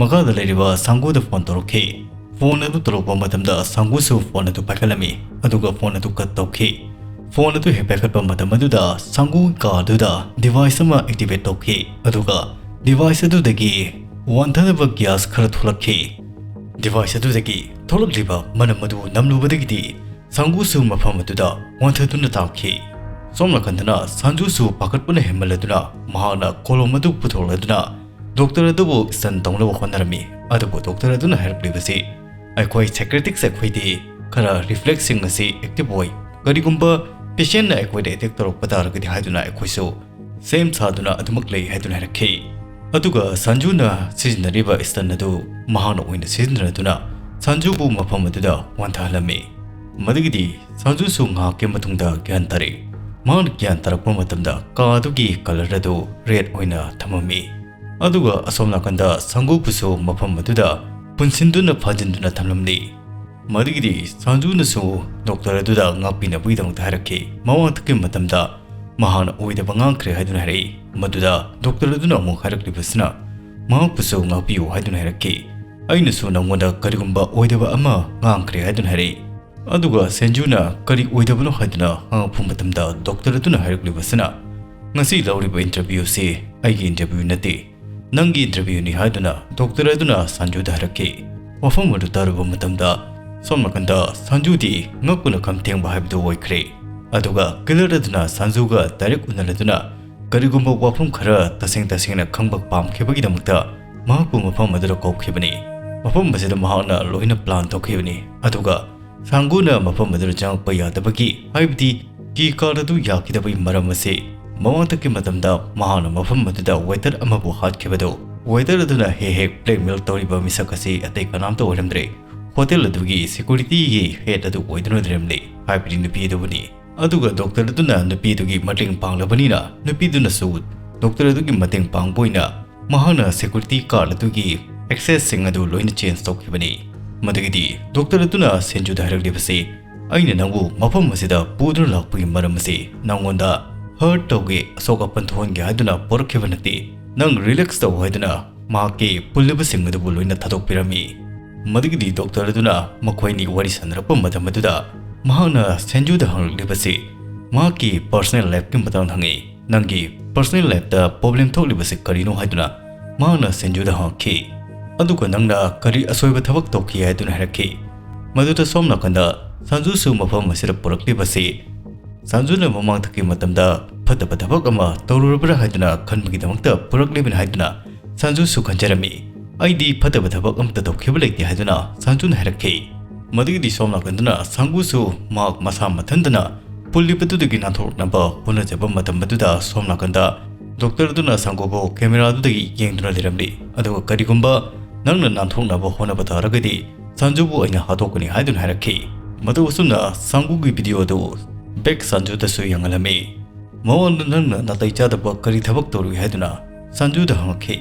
ꯃꯈꯥꯗ ꯂꯩꯔꯤꯕ ꯁꯥꯡꯒꯨꯗ ꯐꯣꯟ ꯇꯧꯔꯛꯈꯤ꯫ ꯐꯣꯟ ꯑꯗꯨ ꯇꯧꯔꯛꯄ ꯃꯇꯝꯗ ꯁꯥꯡꯒꯨꯁꯨ ꯐꯣꯟ ꯑꯗꯨ ꯄꯥꯏꯈꯠꯂꯝꯃꯤ, ꯑꯗꯨꯒ ꯐꯣꯟ ꯑꯗꯨ ꯀꯠ ꯇꯧꯈꯤ꯫ ꯐꯣꯟ ꯑꯗꯨ ꯍꯦꯛ ꯄꯥꯏꯈꯠꯄ ꯃꯇꯝ ꯑꯗꯨꯗ ꯁꯥꯡꯒꯨ ꯀꯥ ꯑꯗꯨꯗ ꯗꯤꯚꯥꯏꯁ ꯑꯃ ꯑꯦꯛꯇꯤꯚꯦꯠ ꯇꯧꯈꯤ, ꯑꯗꯨꯒ ꯗꯤꯚꯥꯏꯁ ꯑꯗꯨꯗꯒꯤ ꯋꯥꯟꯊꯅꯕ ꯒ꯭ꯌꯥꯁ ꯈꯔ ꯊꯣꯛꯂꯛꯈꯤ꯫ ꯗꯤꯚꯥꯏꯁ ꯑꯗꯨꯗꯒꯤ ꯊꯣꯛꯂꯛꯂꯤꯕ ꯃꯅꯝ ꯑꯗꯨ ꯅꯝꯂꯨꯕꯗꯒꯤꯗꯤ ꯁꯥꯡꯒꯨꯁꯨ ꯃꯐꯝ ꯑꯗꯨꯗ ꯋꯥꯟꯊꯗꯨꯅ ꯇꯥꯈꯤ꯫ ꯁꯣꯝ ꯅꯥꯀꯟꯗꯅ ꯁꯥꯡꯖꯨꯁꯨ ꯄꯥꯈꯠꯄꯅ ꯍꯦꯟꯃꯜꯂꯗꯨꯅ ꯃꯍꯥꯛꯅ ꯀꯣꯂꯣꯝ ꯑꯗꯨ ꯄꯨꯊꯣꯛꯂꯗꯨꯅ ꯗꯣꯛꯇꯔ ꯑꯗꯨꯕꯨ ꯁ꯭ꯇꯟ ꯇꯧꯅꯕ ꯍꯣꯠꯅꯔꯝꯃꯤ꯫ ꯑꯗꯨꯕꯨ ꯗꯣꯛꯇꯔ ꯑꯗꯨꯅ ꯍꯥꯏꯔꯛꯂꯤꯕꯁꯤ, "ꯑꯩꯈꯣꯏ ꯁꯥꯏꯀ꯭ꯔꯦꯇꯤꯛꯁ ꯑꯩꯈꯣꯏꯗꯤ ꯈꯔ ꯔꯤꯐ꯭ꯂꯦꯛꯁꯁꯤꯡ ꯑꯁꯤ ꯑꯦꯛꯇꯤꯚ ꯑꯣꯏ꯫ ꯀꯔꯤꯒꯨꯝꯕ ꯄꯦꯁꯦꯟꯅ ꯑꯩꯈꯣꯏꯗ ꯑꯦꯇꯦꯛ ꯇꯧꯔꯛꯄ ꯇꯥꯔꯒꯗꯤ ꯍꯥꯏꯗꯨꯅ ꯑꯩꯈꯣꯏꯁꯨ ꯁꯦꯝ ꯁꯥꯗꯨꯅ ꯑꯗꯨꯃꯛ ꯂꯩ" ꯍꯥꯏꯗꯨꯅ ꯍꯥꯏꯔꯛꯈꯤ꯫ ꯑꯗꯨꯒ ꯁꯟꯖꯨꯅ ꯁꯤꯖꯤꯟꯅꯔꯤꯕ ꯁ꯭ꯇꯟ ꯑꯗꯨ ꯃꯍꯥꯛꯅ ꯑꯣꯏꯅ ꯁꯤꯖꯤꯟꯅꯗꯨꯅ ꯁꯟꯖꯨꯕꯨ ꯃꯐꯝ ꯑꯗꯨꯗ ꯋꯥꯟꯊꯍꯜꯂꯝꯃꯤ꯫ ꯃꯗꯨꯒꯤꯗꯤ ꯁꯟꯖꯨꯁꯨ ꯉꯥꯏꯍꯥꯛꯀꯤ ꯃꯇꯨꯡꯗ ꯒ꯭ꯌꯥꯟ ꯇꯥꯔꯛꯏ꯫ ꯃꯍꯥꯛꯅ ꯒ꯭ꯌꯥꯟ ꯇꯥꯔꯛꯄ ꯃꯇꯝꯗ ꯀꯥ ꯑꯗꯨꯒꯤ ꯀꯂꯔ ꯑꯗꯨ ꯔꯦꯗ ꯑꯣꯏꯅ ꯊꯝꯃꯝꯃꯤ꯫ ꯑꯗꯨꯒ ꯑꯁꯣꯝ ꯅꯥꯀꯟꯗ ꯁꯪꯒꯨꯕꯨꯁꯨ ꯃꯐꯝ ꯑꯗꯨꯗ ꯄꯨꯟꯁꯤꯟꯗꯨꯅ ꯐꯥꯖꯤꯟꯗꯨꯅ ꯊꯝꯂꯝꯂꯤ꯫ ꯃꯗꯨꯒꯤꯗꯤ ꯁꯟꯖꯨꯅꯁꯨ ꯗꯣꯛꯇꯔ ꯑꯗꯨꯗ ꯉꯥꯛꯄꯤꯅꯕꯒꯤꯗꯃꯛꯇ ꯍꯥꯏꯔꯛꯈꯤ꯫ ꯃꯃꯥꯡꯊꯛꯀꯤ ꯃꯇꯝꯗ ꯃꯍꯥꯛꯅ ꯑꯣꯏꯗꯕ ꯉꯥꯡꯈ꯭ꯔꯦ ꯍꯥꯏꯗꯨꯅ ꯍꯥꯏꯔꯛꯏ꯫ ꯃꯗꯨꯗ ꯗꯣꯛꯇꯔ ꯑꯗꯨꯅ ꯑꯃꯨꯛ ꯍꯥꯏꯔꯛꯂꯤꯕꯁꯤꯅ, "ꯃꯍꯥꯛꯄꯨꯁꯨ ꯉꯥꯛꯄꯤꯌꯨ" ꯍꯥꯏꯗꯨꯅ ꯍꯥꯏꯔꯛꯈꯤ꯫ "ꯑꯩꯅꯁꯨ ꯅꯪꯉꯣꯟꯗ ꯀꯔꯤꯒꯨꯝꯕ ꯑꯣꯏꯗꯕ ꯑꯃ ꯉꯥꯡꯈ꯭ꯔꯦ" ꯍꯥꯏꯗꯨꯅ ꯍꯥꯏꯔꯛꯏ꯫ ꯑꯗꯨꯒ ꯁꯦꯟꯖꯨꯅ ꯀꯔꯤ ꯑꯣꯏꯗꯕꯅꯣ ꯍꯥꯏꯗꯨꯅ ꯍꯪꯉꯛꯄ ꯃꯇꯝꯗ ꯗꯣꯛꯇꯔ ꯑꯗꯨꯅ ꯍꯥꯏꯔꯛꯂꯤꯕꯁꯤꯅ, "ꯉꯁꯤ ꯂꯧꯔꯤꯕ ꯏꯟꯇꯔꯚ꯭ꯌꯨꯁꯤ ꯑꯩꯒꯤ ꯏꯟꯇꯔꯚ꯭ꯌꯨ ꯅꯠꯇꯦ, ꯅꯪꯒꯤ ꯏꯟꯇꯔꯚ꯭ꯌꯨꯅꯤ" ꯍꯥꯏꯗꯨꯅ ꯗꯣꯛꯇꯔ ꯑꯗꯨꯅ ꯁꯟꯖꯨꯗ ꯍꯥꯏꯔꯛꯈꯤ꯫ ꯋꯥꯐꯝ ꯑꯗꯨ ꯇꯥꯔꯨꯕ ꯃꯇꯝꯗ ꯁꯣꯝ ꯅꯥꯀꯟꯗ ꯁꯟꯖꯨꯗꯤ ꯉꯛꯄꯅ ꯈꯝ ꯊꯦꯡꯕ ꯍꯥꯏꯕꯗꯨ ꯑꯣꯏꯈ꯭ꯔꯦ꯫ ꯑꯗꯨꯒ ꯀꯤꯂꯔ ꯑꯗꯨꯅ ꯁꯟꯖꯨꯒ ꯗꯥꯏꯔꯦꯛ ꯎꯅꯔꯗꯨꯅ ꯀꯔꯤꯒꯨꯝꯕ ꯋꯥꯐꯝ ꯈꯔ ꯇꯁꯦꯡ ꯇꯁꯦꯡꯅ ꯈꯪꯕ ꯄꯥꯝꯈꯤꯕꯒꯤꯗꯃꯛꯇ ꯃꯍꯥꯛꯄꯨ ꯃꯐꯝ ꯑꯗꯨꯗ ꯀꯧꯈꯤꯕꯅꯤ꯫ ꯃꯐꯝ ꯑꯁꯤꯗ ꯃꯍꯥꯛꯅ ꯂꯣꯏꯅ ꯄ꯭ꯂꯥꯟ ꯇꯧꯈꯤꯕꯅꯤ꯫ ꯑꯗꯨꯒ ꯁꯥꯡꯒꯨꯅ ꯃꯐꯝ ꯑꯗꯨꯗ ꯆꯪꯂꯛꯄ ꯌꯥꯗꯕꯒꯤ, ꯍꯥꯏꯕꯗꯤ ꯀꯤ ꯀꯥꯔꯗ ꯑꯗꯨ ꯌꯥꯈꯤꯗꯕꯒꯤ ꯃꯔꯝ ꯑꯁꯤ ꯃꯃꯥꯡꯗꯒꯤ ꯃꯇꯝꯗ ꯃꯍꯥꯛꯅ ꯃꯐꯝ ꯑꯗꯨꯗ ꯋꯦꯇꯔ ꯑꯃꯕꯨ ꯍꯥꯠꯈꯤꯕꯗꯨ, ꯋꯦꯇꯔ ꯑꯗꯨꯅ ꯍꯦꯛ ꯍꯦꯛ ꯕ꯭ꯂꯦꯛꯃꯦꯜ ꯇꯧꯔꯤꯕ ꯃꯤꯁꯛ ꯑꯁꯤ ꯑꯇꯩ ꯀꯅꯥꯝꯇ ꯑꯣꯏꯔꯝꯗ꯭ꯔꯦ, ꯍꯣꯇꯦꯜ ꯑꯗꯨꯒꯤ ꯁꯦꯀ꯭ꯌꯨꯔꯤꯇꯤꯒꯤ ꯍꯦꯗ ꯑꯗꯨ ꯑꯣꯏꯗꯨꯅ ꯂꯩꯔꯝꯂꯦ, ꯍꯥꯏꯕꯗꯤ ꯅꯨꯄꯤ ꯑꯗꯨꯕꯨꯅꯤ꯫ ꯑꯗꯨꯒ ꯗꯣꯛꯇꯔ ꯑꯗꯨꯅ ꯅꯨꯄꯤ ꯑꯗꯨꯒꯤ ꯃꯇꯦꯡ ꯄꯥꯡꯂꯕꯅꯤꯅ ꯅꯨꯄꯤꯗꯨꯅꯁꯨ ꯗꯣꯛꯇꯔ ꯑꯗꯨꯒꯤ ꯃꯇꯦꯡ ꯄꯥꯡꯕ ꯑꯣꯏꯅ ꯃꯍꯥꯛꯅ ꯁꯦꯀ꯭ꯌꯨꯔꯤꯇꯤ ꯀꯥꯔꯗ ꯑꯗꯨꯒꯤ ꯑꯦꯛꯁꯦꯁꯁꯤꯡ ꯑꯗꯨ ꯂꯣꯏꯅ ꯆꯦꯟꯖ ꯇꯧꯈꯤꯕꯅꯤ꯫ ꯃꯗꯨꯒꯤꯗꯤ ꯗꯣꯛꯇꯔ ꯑꯗꯨꯅ ꯁꯦꯟꯖꯨꯗ ꯍꯥꯏꯔꯛꯂꯤꯕꯁꯤ, "ꯑꯩꯅ ꯅꯪꯕꯨ ꯃꯐꯝ ꯑꯁꯤꯗ ꯄꯨꯗꯨꯅ ꯂꯥꯛꯄꯒꯤ ꯃꯔꯝ ꯑꯁꯤ ꯅꯪꯉꯣꯟꯗ ꯍꯔꯠ ꯇꯧꯒꯦ, ꯑꯁꯣꯛ ꯑꯄꯟ ꯊꯣꯛꯍꯟꯒꯦ ꯍꯥꯏꯗꯨꯅ ꯄꯣꯔꯛꯈꯤꯕ ꯅꯠꯇꯦ꯫ ꯅꯪ ꯔꯤꯂꯦꯛꯁ ꯇꯧ" ꯍꯥꯏꯗꯨꯅ ꯃꯍꯥꯛꯀꯤ ꯄꯨꯜꯂꯤꯕꯁꯤꯡ ꯑꯗꯨꯕꯨ ꯂꯣꯏꯅ ꯊꯥꯗꯣꯛꯄꯤꯔꯝꯃꯤ꯫ ꯃꯗꯨꯒꯤꯗꯤ ꯗꯣꯛꯇꯔ ꯑꯗꯨꯅ ꯃꯈꯣꯏꯅꯤ ꯋꯥꯔꯤ ꯁꯥꯟꯅꯔꯛꯄ ꯃꯇꯝ ꯑꯗꯨꯗ ꯃꯍꯥꯛꯅ ꯁꯦꯟꯖꯨꯗ ꯍꯪꯂꯛꯂꯤꯕꯁꯤ ꯃꯍꯥꯛꯀꯤ ꯄꯔꯁꯣꯅꯦꯜ ꯂꯥꯏꯐꯀꯤ ꯃꯇꯥꯡꯗ ꯍꯪꯉꯤ꯫ "ꯅꯪꯒꯤ ꯄꯔꯁꯣꯅꯦꯜ ꯂꯥꯏꯐꯇ ꯄ꯭ꯔꯣꯕ꯭ꯂꯦꯝ ꯊꯣꯛꯂꯤꯕꯁꯤ ꯀꯔꯤꯅꯣ?" ꯍꯥꯏꯗꯨꯅ ꯃꯍꯥꯛꯅ ꯁꯦꯟꯖꯨꯗ ꯍꯪꯉꯛꯈꯤ꯫ ꯑꯗꯨꯒ "ꯅꯪꯅ ꯀꯔꯤ ꯑꯁꯣꯏꯕ ꯊꯕꯛ ꯇꯧꯈꯤ?" ꯍꯥꯏꯗꯨꯅ ꯍꯥꯏꯔꯛꯈꯤ꯫ ꯃꯗꯨꯗ ꯁꯣꯝ ꯅꯥꯀꯟꯗ ꯁꯟꯖꯨꯁꯨ ꯃꯐꯝ ꯑꯁꯤꯗ ꯄꯨꯔꯛꯂꯤꯕꯁꯤ ꯁꯟꯖꯨꯅ ꯃꯃꯥꯡꯊꯛꯀꯤ ꯃꯇꯝꯗ ꯐꯠꯇꯕ ꯊꯕꯛ ꯑꯃ ꯇꯧꯔꯨꯔꯕ꯭ꯔꯥ ꯍꯥꯏꯗꯨꯅ ꯈꯟꯕꯒꯤꯗꯃꯛꯇ ꯄꯨꯔꯛꯂꯤꯕꯅꯤ ꯍꯥꯏꯗꯨꯅ ꯁꯟꯖꯨꯁꯨ ꯈꯟꯖꯔꯝꯃꯤ꯫ "ꯑꯩꯗꯤ ꯐꯠꯇꯕ ꯊꯕꯛ ꯑꯃꯠꯇ ꯇꯧꯈꯤꯕ ꯂꯩꯇꯦ" ꯍꯥꯏꯗꯨꯅ ꯁꯟꯖꯨꯅ ꯍꯥꯏꯔꯛꯈꯤ꯫ ꯃꯗꯨꯒꯤꯗꯤ ꯁꯣꯝ ꯅꯥꯀꯟꯗꯅ ꯁꯪꯒꯨꯁꯨ ꯃꯍꯥꯛ ꯃꯁꯥ ꯃꯊꯟꯇꯅ ꯄꯨꯜꯂꯤꯕꯗꯨꯗꯒꯤ ꯅꯥꯟꯊꯣꯔꯛꯅꯕ ꯍꯣꯠꯅꯖꯕ ꯃꯇꯝ ꯑꯗꯨꯗ ꯁꯣꯝ ꯅꯥꯀꯟꯗ ꯗꯣꯛꯇꯔ ꯑꯗꯨꯅ ꯁꯪꯒꯨꯕꯨ ꯀꯦꯃꯦꯔꯥꯗꯨꯗꯒꯤ ꯌꯦꯡꯗꯨꯅ ꯂꯩꯔꯝꯂꯤ꯫ "ꯑꯗꯨꯒ ꯀꯔꯤꯒꯨꯝꯕ ꯅꯪꯅ ꯅꯥꯟꯊꯣꯛꯅꯕ ꯍꯣꯠꯅꯕ ꯇꯥꯔꯒꯗꯤ ꯁꯟꯖꯨꯕꯨ ꯑꯩꯅ ꯍꯥꯠꯇꯣꯛꯀꯅꯤ" ꯍꯥꯏꯗꯨꯅ ꯍꯥꯏꯔꯛꯈꯤ꯫ ꯃꯇꯧ ꯑꯁꯨꯝꯅ ꯁꯪꯒꯨꯒꯤ ꯚꯤꯗꯤꯑꯣ ꯑꯗꯨ ꯕꯦꯛ ꯁꯟꯖꯨꯗꯁꯨ ꯌꯦꯡꯍꯜꯂꯝꯃꯤ꯫ ꯃꯉꯣꯟꯗ "ꯅꯪꯅ ꯅꯥꯇꯩ ꯆꯥꯗꯕ ꯀꯔꯤ ꯊꯕꯛ ꯇꯧꯔꯨꯏ?" ꯍꯥꯏꯗꯨꯅ ꯁꯟꯖꯨꯗ ꯍꯪꯉꯛꯈꯤ꯫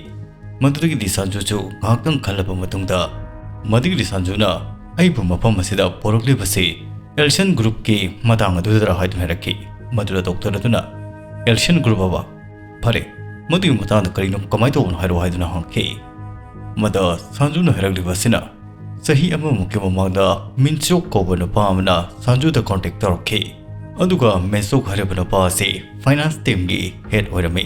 ꯃꯗꯨꯗꯒꯤꯗꯤ ꯁꯟꯖꯨꯁꯨ ꯉꯥꯏꯍꯥꯛꯇꯪ ꯈꯜꯂꯕ ꯃꯇꯨꯡꯗ ꯃꯗꯨꯒꯤꯗꯤ ꯁꯟꯖꯨꯅ "ꯑꯩꯕꯨ ꯃꯐꯝ ꯑꯁꯤꯗ ꯄꯨꯔꯛꯂꯤꯕꯁꯤ ꯑꯦꯜꯁꯟ ꯒ꯭ꯔꯨꯞꯀꯤ ꯃꯇꯥꯡ ꯑꯗꯨꯗꯔ?" ꯍꯥꯏꯗꯨꯅ ꯍꯥꯏꯔꯛꯈꯤ꯫ ꯃꯗꯨꯗ ꯗꯣꯛꯇꯔ ꯑꯗꯨꯅ "ꯑꯦꯜꯁꯟ ꯒ꯭ꯔꯨꯞ ꯍꯥꯏꯕ? ꯐꯔꯦ, ꯃꯗꯨꯒꯤ ꯃꯇꯥꯡꯗ ꯀꯔꯤꯅꯣ, ꯀꯃꯥꯏꯅ ꯇꯧꯕꯅꯣ ꯍꯥꯏꯔꯛꯑꯣ" ꯍꯥꯏꯗꯨꯅ ꯍꯪꯉꯛꯈꯤ꯫ ꯃꯗ ꯁꯟꯖꯨꯅ ꯍꯥꯏꯔꯛꯂꯤꯕ ꯑꯁꯤꯅ ꯆꯍꯤ ꯑꯃꯃꯨꯛꯀꯤ ꯃꯃꯥꯡꯗ ꯃꯤꯟꯆꯣꯛ ꯀꯧꯕ ꯅꯨꯄꯥ ꯑꯃꯅ ꯁꯟꯖꯨꯗ ꯀꯣꯟꯇꯦꯛ ꯇꯧꯔꯛꯈꯤ꯫ ꯑꯗꯨꯒ ꯃꯤꯟꯆꯣꯛ ꯍꯥꯏꯔꯤꯕ ꯅꯨꯄꯥ ꯑꯁꯤ ꯐꯥꯏꯅꯥꯟꯁ ꯇꯤꯝꯒꯤ ꯍꯦꯗ ꯑꯣꯏꯔꯝꯃꯤ꯫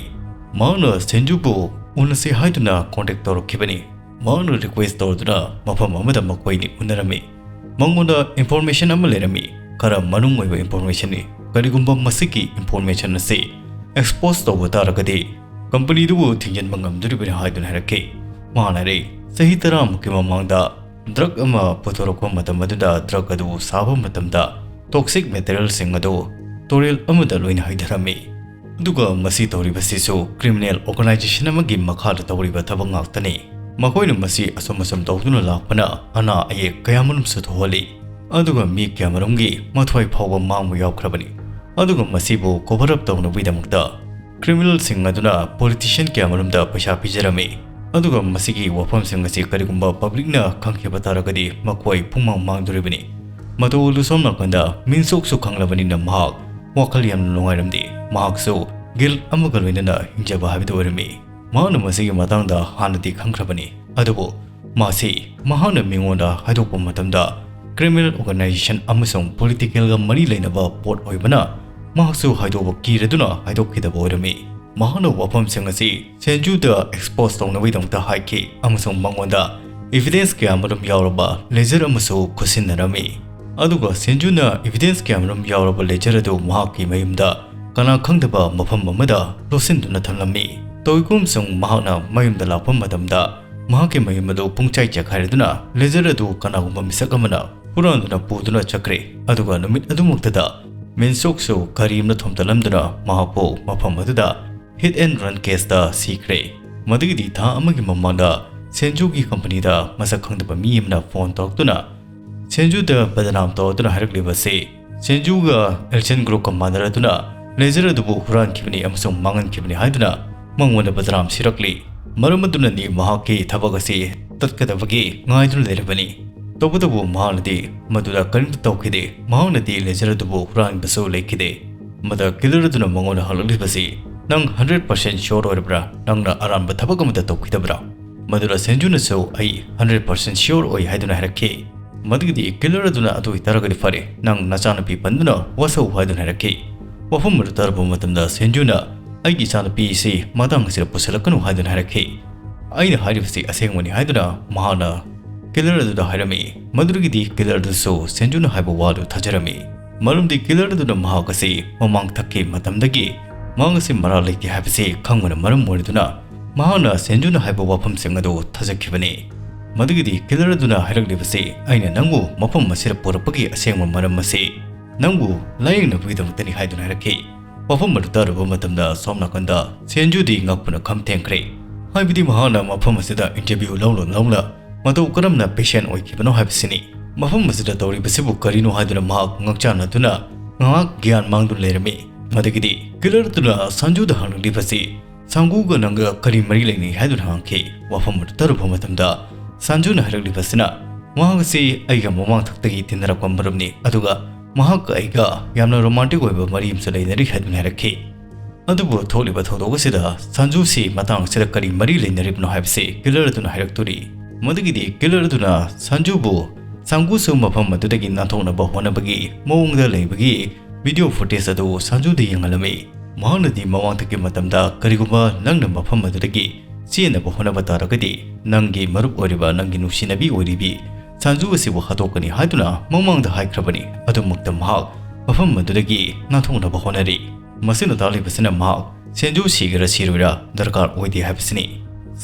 ꯃꯍꯥꯛꯅ ꯁꯦꯟꯖꯨꯕꯨ ꯎꯅꯁꯤ ꯍꯥꯏꯗꯨꯅ ꯀꯣꯟꯇꯦꯛ ꯇꯧꯔꯛꯈꯤꯕꯅꯤ꯫ ꯃꯍꯥꯛꯅ ꯔꯤꯀ꯭ꯋꯦꯁ ꯇꯧꯗꯨꯅ ꯃꯐꯝ ꯑꯃꯗ ꯃꯈꯣꯏꯅꯤ ꯎꯅꯔꯝꯃꯤ꯫ ꯃꯉꯣꯟꯗ ꯏꯟꯐꯣꯔꯃꯦꯁꯟ ꯑꯃ ꯂꯩꯔꯝꯃꯤ, ꯈꯔ ꯃꯅꯨꯡ ꯑꯣꯏꯕ ꯏꯟꯐꯣꯔꯃꯦꯁꯟꯅꯤ꯫ ꯀꯔꯤꯒꯨꯝꯕ ꯃꯁꯤꯒꯤ ꯏꯟꯐꯣꯔꯃꯦꯁꯟ ꯑꯁꯤ ꯑꯦꯛꯁꯄꯣꯖ ꯇꯧꯕ ꯇꯥꯔꯒꯗꯤ ꯀꯝꯄꯅꯤꯗꯨꯕꯨ ꯊꯤꯡꯖꯤꯟꯕ ꯉꯝꯗꯣꯔꯤꯕꯅꯤ ꯍꯥꯏꯗꯨꯅ ꯍꯥꯏꯔꯛꯈꯤ꯫ ꯃꯍꯥꯛꯅ ꯍꯥꯏꯔꯛꯏ, ꯆꯍꯤ ꯇꯔꯥꯃꯨꯛꯀꯤ ꯃꯃꯥꯡꯗ ꯗ꯭ꯔꯒ ꯑꯃ ꯄꯨꯊꯣꯔꯛꯄ ꯃꯇꯝ ꯑꯗꯨꯗ ꯗ꯭ꯔꯒ ꯑꯗꯨ ꯁꯥꯕ ꯃꯇꯝꯗ ꯇꯣꯛꯁꯤꯛ ꯃꯦꯇꯔꯤꯌꯦꯜꯁꯤꯡ ꯑꯗꯨ ꯇꯨꯔꯦꯜ ꯑꯃꯗ ꯂꯣꯏꯅ ꯍꯩꯊꯔꯝꯃꯤ꯫ ꯑꯗꯨꯒ ꯃꯁꯤ ꯇꯧꯔꯤꯕꯁꯤꯁꯨ ꯀ꯭ꯔꯤꯃꯤꯅꯦꯜ ꯑꯣꯔꯒꯅꯥꯏꯖꯦꯁꯟ ꯑꯃꯒꯤ ꯃꯈꯥꯗ ꯇꯧꯔꯤꯕ ꯊꯕꯛ ꯉꯥꯛꯇꯅꯤ꯫ ꯃꯈꯣꯏꯅ ꯃꯁꯤ ꯑꯁꯨꯝ ꯑꯁꯨꯝ ꯇꯧꯗꯨꯅ ꯂꯥꯛꯄꯅ ꯑꯅꯥ ꯑꯌꯦꯛ ꯀꯌꯥꯃꯔꯨꯝꯁꯨ ꯊꯣꯛꯍꯜꯂꯤ꯫ ꯑꯗꯨꯒ ꯃꯤ ꯀꯌꯥꯃꯔꯨꯝꯒꯤ ꯃꯊ꯭ꯋꯥꯏ ꯐꯥꯎꯕ ꯃꯥꯡꯕ ꯌꯥꯎꯈ꯭ꯔꯕꯅꯤ꯫ ꯑꯗꯨꯒ ꯃꯁꯤꯕꯨ ꯀꯣꯚꯔ ꯑꯞ ꯇꯧꯅꯕꯒꯤꯗꯃꯛꯇ ꯀ꯭ꯔꯤꯃꯤꯅꯦꯜꯁꯤꯡ ꯑꯗꯨꯅ ꯄꯣꯂꯤꯇꯤꯁꯤꯌꯟ ꯀꯌꯥꯃꯔꯨꯝꯗ ꯄꯩꯁꯥ ꯄꯤꯖꯔꯝꯃꯤ꯫ ꯑꯗꯨꯒ ꯃꯁꯤꯒꯤ ꯋꯥꯐꯝꯁꯤꯡ ꯑꯁꯤ ꯀꯔꯤꯒꯨꯝꯕ ꯄꯕ꯭ꯂꯤꯛꯅ ꯈꯪꯈꯤꯕ ꯇꯥꯔꯒꯗꯤ ꯃꯈꯣꯏ ꯄꯨꯡꯃꯥꯡ ꯃꯥꯡꯗꯣꯔꯤꯕꯅꯤ꯫ ꯃꯇꯧ ꯑꯗꯨ ꯁꯣꯝ ꯅꯥꯀꯟꯗ ꯃꯤꯟꯆꯣꯛꯁꯨ ꯈꯪꯂꯕꯅꯤꯅ ꯃꯍꯥꯛ ꯋꯥꯈꯜ ꯌꯥꯝꯅ ꯅꯨꯡꯉꯥꯏꯔꯝꯗꯦ꯫ ꯃꯍꯥꯛꯁꯨ ꯒꯤꯜ ꯑꯃꯒ ꯂꯣꯏꯅꯅ ꯍꯤꯡꯖꯕ ꯍꯥꯏꯕꯗꯨ ꯑꯣꯏꯔꯝꯃꯤ꯫ ꯃꯍꯥꯛꯅ ꯃꯁꯤꯒꯤ ꯃꯇꯥꯡꯗ ꯍꯥꯟꯅꯗꯤ ꯈꯪꯈ꯭ꯔꯕꯅꯤ, ꯑꯗꯨꯕꯨ ꯃꯥꯁꯤ ꯃꯍꯥꯛꯅ ꯃꯤꯉꯣꯟꯗ ꯍꯥꯏꯗꯣꯛꯄ ꯃꯇꯝꯗ criminal organization ꯑꯃꯁꯨꯡ politicalꯒ ꯃꯔꯤ ꯂꯩꯅꯕ ꯄꯣꯠ ꯑꯣꯏꯕꯅ ꯃꯍꯥꯛꯁꯨ ꯍꯥꯏꯗꯣꯛꯄ ꯀꯤꯔꯗꯨꯅ ꯍꯥꯏꯗꯣꯛꯈꯤꯗꯕ ꯑꯣꯏꯔꯝꯃꯤ꯫ ꯃꯍꯥꯛꯅ ꯋꯥꯐꯝꯁꯤꯡ ꯑꯁꯤ ꯁꯦꯟꯖꯨꯗ expose ꯇꯧꯅꯕꯒꯤꯗꯃꯛꯇ ꯍꯥꯏꯈꯤ ꯑꯃꯁꯨꯡ ꯃꯉꯣꯟꯗ evidence ꯀꯌꯥꯃꯔꯨꯝ ꯌꯥꯎꯔꯕ ledger ꯑꯃꯁꯨ ꯈꯨꯠꯁꯤꯟꯅꯔꯝꯃꯤ꯫ ꯑꯗꯨꯒ ꯁꯦꯟꯖꯨꯅ evidence ꯀꯌꯥꯃꯔꯨꯝ ꯌꯥꯎꯔꯕ ledger ꯑꯗꯨ ꯃꯍꯥꯛꯀꯤ ꯃꯌꯨꯝꯗ ꯀꯅꯥ ꯈꯪꯗꯕ ꯃꯐꯝ ꯑꯃꯗ ꯂꯣꯠꯁꯤꯟꯗꯨꯅ ꯊꯝꯂꯝꯃꯤ꯫ ꯇꯧꯏꯀꯨꯝꯁꯨꯡ ꯃꯍꯥꯛꯅ ꯃꯌꯨꯝꯗ ꯂꯥꯛꯄ ꯃꯇꯝꯗ ꯃꯍꯥꯛꯀꯤ ꯃꯌꯨꯝ ꯑꯗꯨ ꯄꯨꯡꯆꯥꯏ ꯆꯥꯏꯈꯥꯏꯔꯗꯨꯅ ledger ꯑꯗꯨ ꯀꯅꯥꯒꯨꯝꯕ ꯃꯤꯁꯛ ꯑꯃꯅ ꯍꯨꯔꯥꯟꯗꯨꯅ ꯄꯨꯗꯨꯅ ꯆꯠꯈ꯭ꯔꯦ꯫ ꯑꯗꯨꯒ ꯅꯨꯃꯤꯠ ꯑꯗꯨꯃꯛꯇꯗ ꯃꯤꯟꯁꯣꯛꯁꯨ ꯒꯥꯔꯤ ꯑꯃꯅ ꯊꯣꯝꯖꯤꯜꯂꯝꯗꯨꯅ ꯃꯍꯥꯛꯄꯨ ꯃꯐꯝ ꯑꯗꯨꯗ hit and run caseꯇ ꯁꯤꯈ꯭ꯔꯦ꯫ ꯃꯗꯨꯒꯤꯗꯤ ꯊꯥ ꯑꯃꯒꯤ ꯃꯃꯥꯡꯗ ꯁꯦꯟꯖꯨꯒꯤ companyꯗ ꯃꯁꯛ ꯈꯪꯗꯕ ꯃꯤ ꯑꯃꯅ phone ꯇꯧꯔꯛꯇꯨꯅ ꯁꯦꯟꯖꯨꯗ ꯕꯗꯅꯥꯝ ꯇꯧꯔꯗꯨꯅ ꯍꯥꯏꯔꯛꯂꯤꯕꯁꯤ ꯁꯦꯟꯖꯨꯒ Elchin Groupꯀ ꯃꯥꯟꯅꯔꯗꯨꯅ ledger ꯑꯗꯨꯕꯨ ꯍꯨꯔꯥꯟꯈꯤꯕꯅꯤ ꯑꯃꯁꯨꯡ ꯃꯥꯡꯍꯟꯈꯤꯕꯅꯤ ꯍꯥꯏꯗꯨꯅ ꯃꯉꯣꯟꯗ ꯕꯗꯅꯥꯝ ꯁꯤꯔꯛꯂꯤ꯫ ꯃꯔꯝ ꯑꯗꯨꯅꯅꯤ ꯃꯍꯥꯛꯀꯤ ꯊꯕꯛ ꯑꯁꯤ ꯇꯠꯀꯗꯕꯒꯤ ꯉꯥꯏꯗꯨꯅ ꯂꯩꯔꯕꯅꯤ꯫ ꯇꯧꯕꯇꯕꯨ ꯃꯍꯥꯛꯅꯗꯤ ꯃꯗꯨꯗ ꯀꯔꯤꯝꯇ ꯇꯧꯈꯤꯗꯦ꯫ ꯃꯍꯥꯛꯅꯗꯤ ledger ꯑꯗꯨꯕꯨ ꯍꯨꯔꯥꯟꯕꯁꯨ ꯂꯩꯈꯤꯗꯦ꯫ ꯃꯗ killer ꯑꯗꯨꯅ ꯃꯉꯣꯟꯗ ꯍꯪꯂꯛꯂꯤꯕꯁꯤ, "ꯅꯪ hundred percent sure ꯑꯣꯏꯔꯕ꯭ꯔꯥ? ꯅꯪꯅ ꯑꯔꯥꯟꯕ ꯊꯕꯛ ꯑꯃꯠꯇ ꯇꯧꯈꯤꯗꯕ꯭ꯔꯥ?" ꯃꯗꯨꯗ ꯁꯦꯟꯖꯨꯅꯁꯨ, "ꯑꯩ hundred percent sure ꯑꯣꯏ" ꯍꯥꯏꯗꯨꯅ ꯍꯥꯏꯔꯛꯈꯤ꯫ ꯃꯗꯨꯒꯤꯗꯤ killer ꯑꯗꯨꯅ, "ꯑꯗꯨ ꯑꯣꯏꯇꯥꯔꯒꯗꯤ ꯐꯔꯦ, ꯅꯪ ꯅꯆꯥꯅꯨꯄꯤ ꯄꯟꯗꯨꯅ ꯋꯥꯁꯛꯎ" ꯍꯥꯏꯗꯨꯅ ꯍꯥꯏꯔꯛꯈꯤ꯫ ꯋꯥꯐꯝ ꯑꯗꯨ ꯇꯥꯔꯕ ꯃꯇꯝꯗ ꯁꯦꯟꯖꯨꯅ, "ꯑꯩꯒꯤ ꯏꯆꯥꯅꯨꯄꯤ ꯑꯁꯤ ꯃꯇꯥꯡ ꯑꯁꯤꯗ ꯄꯨꯁꯤꯜꯂꯛꯀꯅꯨ" ꯍꯥꯏꯗꯨꯅ ꯍꯥꯏꯔꯛꯈꯤ꯫ "ꯑꯩꯅ ꯍꯥꯏꯔꯤꯕꯁꯤ ꯑꯁꯦꯡꯕꯅꯤ" ꯍꯥꯏꯗꯨꯅ ꯃꯍꯥꯛꯅ killer ꯑꯗꯨꯗ ꯍꯥꯏꯔꯝꯃꯤ꯫ ꯃꯗꯨꯗꯒꯤꯗꯤ killer ꯑꯗꯨꯁꯨ ꯁꯦꯟꯖꯨꯅ ꯍꯥꯏꯕ ꯋꯥꯗꯨ ꯊꯥꯖꯔꯝꯃꯤ꯫ ꯃꯔꯝꯗꯤ killer ꯑꯗꯨꯅ ꯃꯍꯥꯛ ꯑꯁꯤ ꯃꯃꯥꯡ ꯊꯛꯀꯤ ꯃꯇꯝꯗꯒꯤ ꯃꯍꯥꯛ ꯑꯁꯤ ꯃꯔꯥꯜ ꯂꯩꯇꯦ ꯍꯥꯏꯕꯁꯤ ꯈꯪꯕꯅ ꯃꯔꯝ ꯑꯣꯏꯔꯗꯨꯅ ꯃꯍꯥꯛꯅ ꯁꯦꯟꯖꯨꯅ ꯍꯥꯏꯕ ꯋꯥꯐꯝꯁꯤꯡ ꯑꯗꯨ ꯊꯥꯖꯈꯤꯕꯅꯤ꯫ ꯃꯗꯨꯒꯤꯗꯤ killer ꯑꯗꯨꯅ ꯍꯥꯏꯔꯛꯂꯤꯕꯁꯤ, "ꯑꯩꯅ ꯅꯪꯕꯨ ꯃꯐꯝ ꯑꯁꯤꯗ ꯄꯨꯔꯛꯄꯒꯤ ꯑꯁꯦꯡꯕ ꯃꯔꯝ ꯑꯁꯤ ꯅꯪꯕꯨ ꯂꯥꯌꯦꯡꯅꯕꯒꯤꯗꯃꯛꯇꯅꯤ" ꯍꯥꯏꯗꯨꯅ ꯍꯥꯏꯔꯛꯈꯤ꯫ ꯋꯥꯐꯝ ꯑꯗꯨ ꯇꯥꯔꯨꯕ ꯃꯇꯝꯗ ꯁꯣꯝ ꯅꯥꯀꯟꯗ ꯁꯦꯟꯖꯨꯗꯤ ꯉꯛꯄꯅ ꯈꯝ ꯊꯦꯡꯈ꯭ꯔꯦ꯫ ꯍꯥꯏꯕꯗꯤ ꯃꯍꯥꯛꯅ ꯃꯐꯝ ꯑꯁꯤꯗ interview ꯂꯧꯅ ꯂꯧꯅ ꯃꯇꯧ ꯀꯔꯝꯅ patient ꯑꯣꯏꯈꯤꯕꯅꯣ ꯍꯥꯏꯕꯁꯤꯅꯤ꯫ ꯃꯐꯝ ꯑꯁꯤꯗ ꯇꯧꯔꯤꯕꯁꯤꯕꯨ ꯀꯔꯤꯅꯣ ꯍꯥꯏꯗꯨꯅ ꯃꯍꯥꯛ ꯉꯛꯆꯥꯟꯅꯗꯨꯅ ꯉꯥꯏꯍꯥꯛ ꯒ꯭ꯌꯥꯟ ꯃꯥꯡꯗꯨꯅ ꯂꯩꯔꯝꯃꯤ꯫ ꯃꯗꯨꯒꯤꯗꯤ killer ꯑꯗꯨꯅ ꯁꯟꯖꯨꯗ ꯍꯪꯂꯛꯂꯤꯕꯁꯤ, "ꯁꯪꯒꯨꯒ ꯅꯪꯒ ꯀꯔꯤ ꯃꯔꯤ ꯂꯩꯅꯩ?" ꯍꯥꯏꯗꯨꯅ ꯍꯪꯈꯤ꯫ ꯋꯥꯐꯝ ꯑꯗꯨ ꯇꯥꯔꯨꯕ ꯃꯇꯝꯗ ꯁꯟꯖꯨꯅ ꯍꯥꯏꯔꯛꯂꯤꯕꯁꯤꯅ, "ꯃꯍꯥꯛ ꯑꯁꯤ ꯑꯩꯒ ꯃꯃꯥꯡ ꯊꯛꯇꯒꯤ ꯇꯤꯟꯅꯔꯛꯄ ꯃꯔꯨꯞꯅꯤ, ꯑꯗꯨꯒ ꯃꯍꯥꯛꯀ ꯑꯩꯒ ꯌꯥꯝꯅ romantic ꯑꯣꯏꯕ ꯃꯔꯤ ꯑꯃꯁꯨ ꯂꯩꯅꯔꯤ" ꯍꯥꯏꯗꯨꯅ ꯍꯥꯏꯔꯛꯈꯤ꯫ ꯑꯗꯨꯕꯨ ꯊꯣꯛꯂꯤꯕ ꯊꯧꯗꯣꯛ ꯑꯁꯤꯗ ꯁꯟꯖꯨꯁꯤ ꯃꯇꯥꯡ ꯑꯁꯤꯗ ꯀꯔꯤ ꯃꯔꯤ ꯂꯩꯅꯔꯤꯕꯅꯣ ꯍꯥꯏꯕꯁꯤ killer ꯑꯗꯨꯅ ꯍꯥꯏꯔꯛꯇꯣꯔꯤ꯫ ꯃꯗꯨꯒꯤꯗꯤ killer ꯑꯗꯨꯅ ꯁꯟꯖꯨꯕꯨ ꯁꯥꯡꯒꯨꯁꯨ ꯃꯐꯝ ꯑꯗꯨꯗꯒꯤ ꯅꯥꯟꯊꯣꯛꯅꯕ ꯍꯣꯠꯅꯕꯒꯤ ꯃꯑꯣꯡꯗ ꯂꯩꯕꯒꯤ video footage ꯑꯗꯨ ꯁꯟꯖꯨꯗ ꯌꯦꯡꯍꯜꯂꯝꯃꯤ꯫ ꯃꯍꯥꯛꯅꯗꯤ ꯃꯃꯥꯡꯊꯛꯀꯤ ꯃꯇꯝꯗ ꯀꯔꯤꯒꯨꯝꯕ ꯅꯪꯅ ꯃꯐꯝ ꯑꯗꯨꯗꯒꯤ ꯆꯦꯟꯅꯕ ꯍꯣꯠꯅꯕ ꯇꯥꯔꯒꯗꯤ ꯅꯪꯒꯤ ꯃꯔꯨꯞ ꯑꯣꯏꯔꯤꯕ, ꯅꯪꯒꯤ ꯅꯨꯡꯁꯤꯅꯕꯤ ꯑꯣꯏꯔꯤꯕꯤ ꯁꯟꯖꯨ ꯑꯁꯤꯕꯨ ꯍꯥꯠꯇꯣꯛꯀꯅꯤ ꯍꯥꯏꯗꯨꯅ ꯃꯃꯥꯡꯗ ꯍꯥꯏꯈ꯭ꯔꯕꯅꯤ꯫ ꯑꯗꯨꯃꯛꯇ ꯃꯍꯥꯛ ꯃꯐꯝ ꯑꯗꯨꯗꯒꯤ ꯅꯥꯟꯊꯣꯛꯅꯕ ꯍꯣꯠꯅꯔꯤ꯫ ꯃꯁꯤꯅ ꯇꯥꯛꯂꯤꯕꯁꯤꯅ ꯃꯍꯥꯛ ꯁꯦꯟꯖꯨ ꯁꯤꯒꯦꯔꯥ ꯁꯤꯔꯣꯏꯔꯥ ꯗꯔꯀꯥꯔ ꯑꯣꯏꯗꯦ ꯍꯥꯏꯕꯁꯤꯅꯤ꯫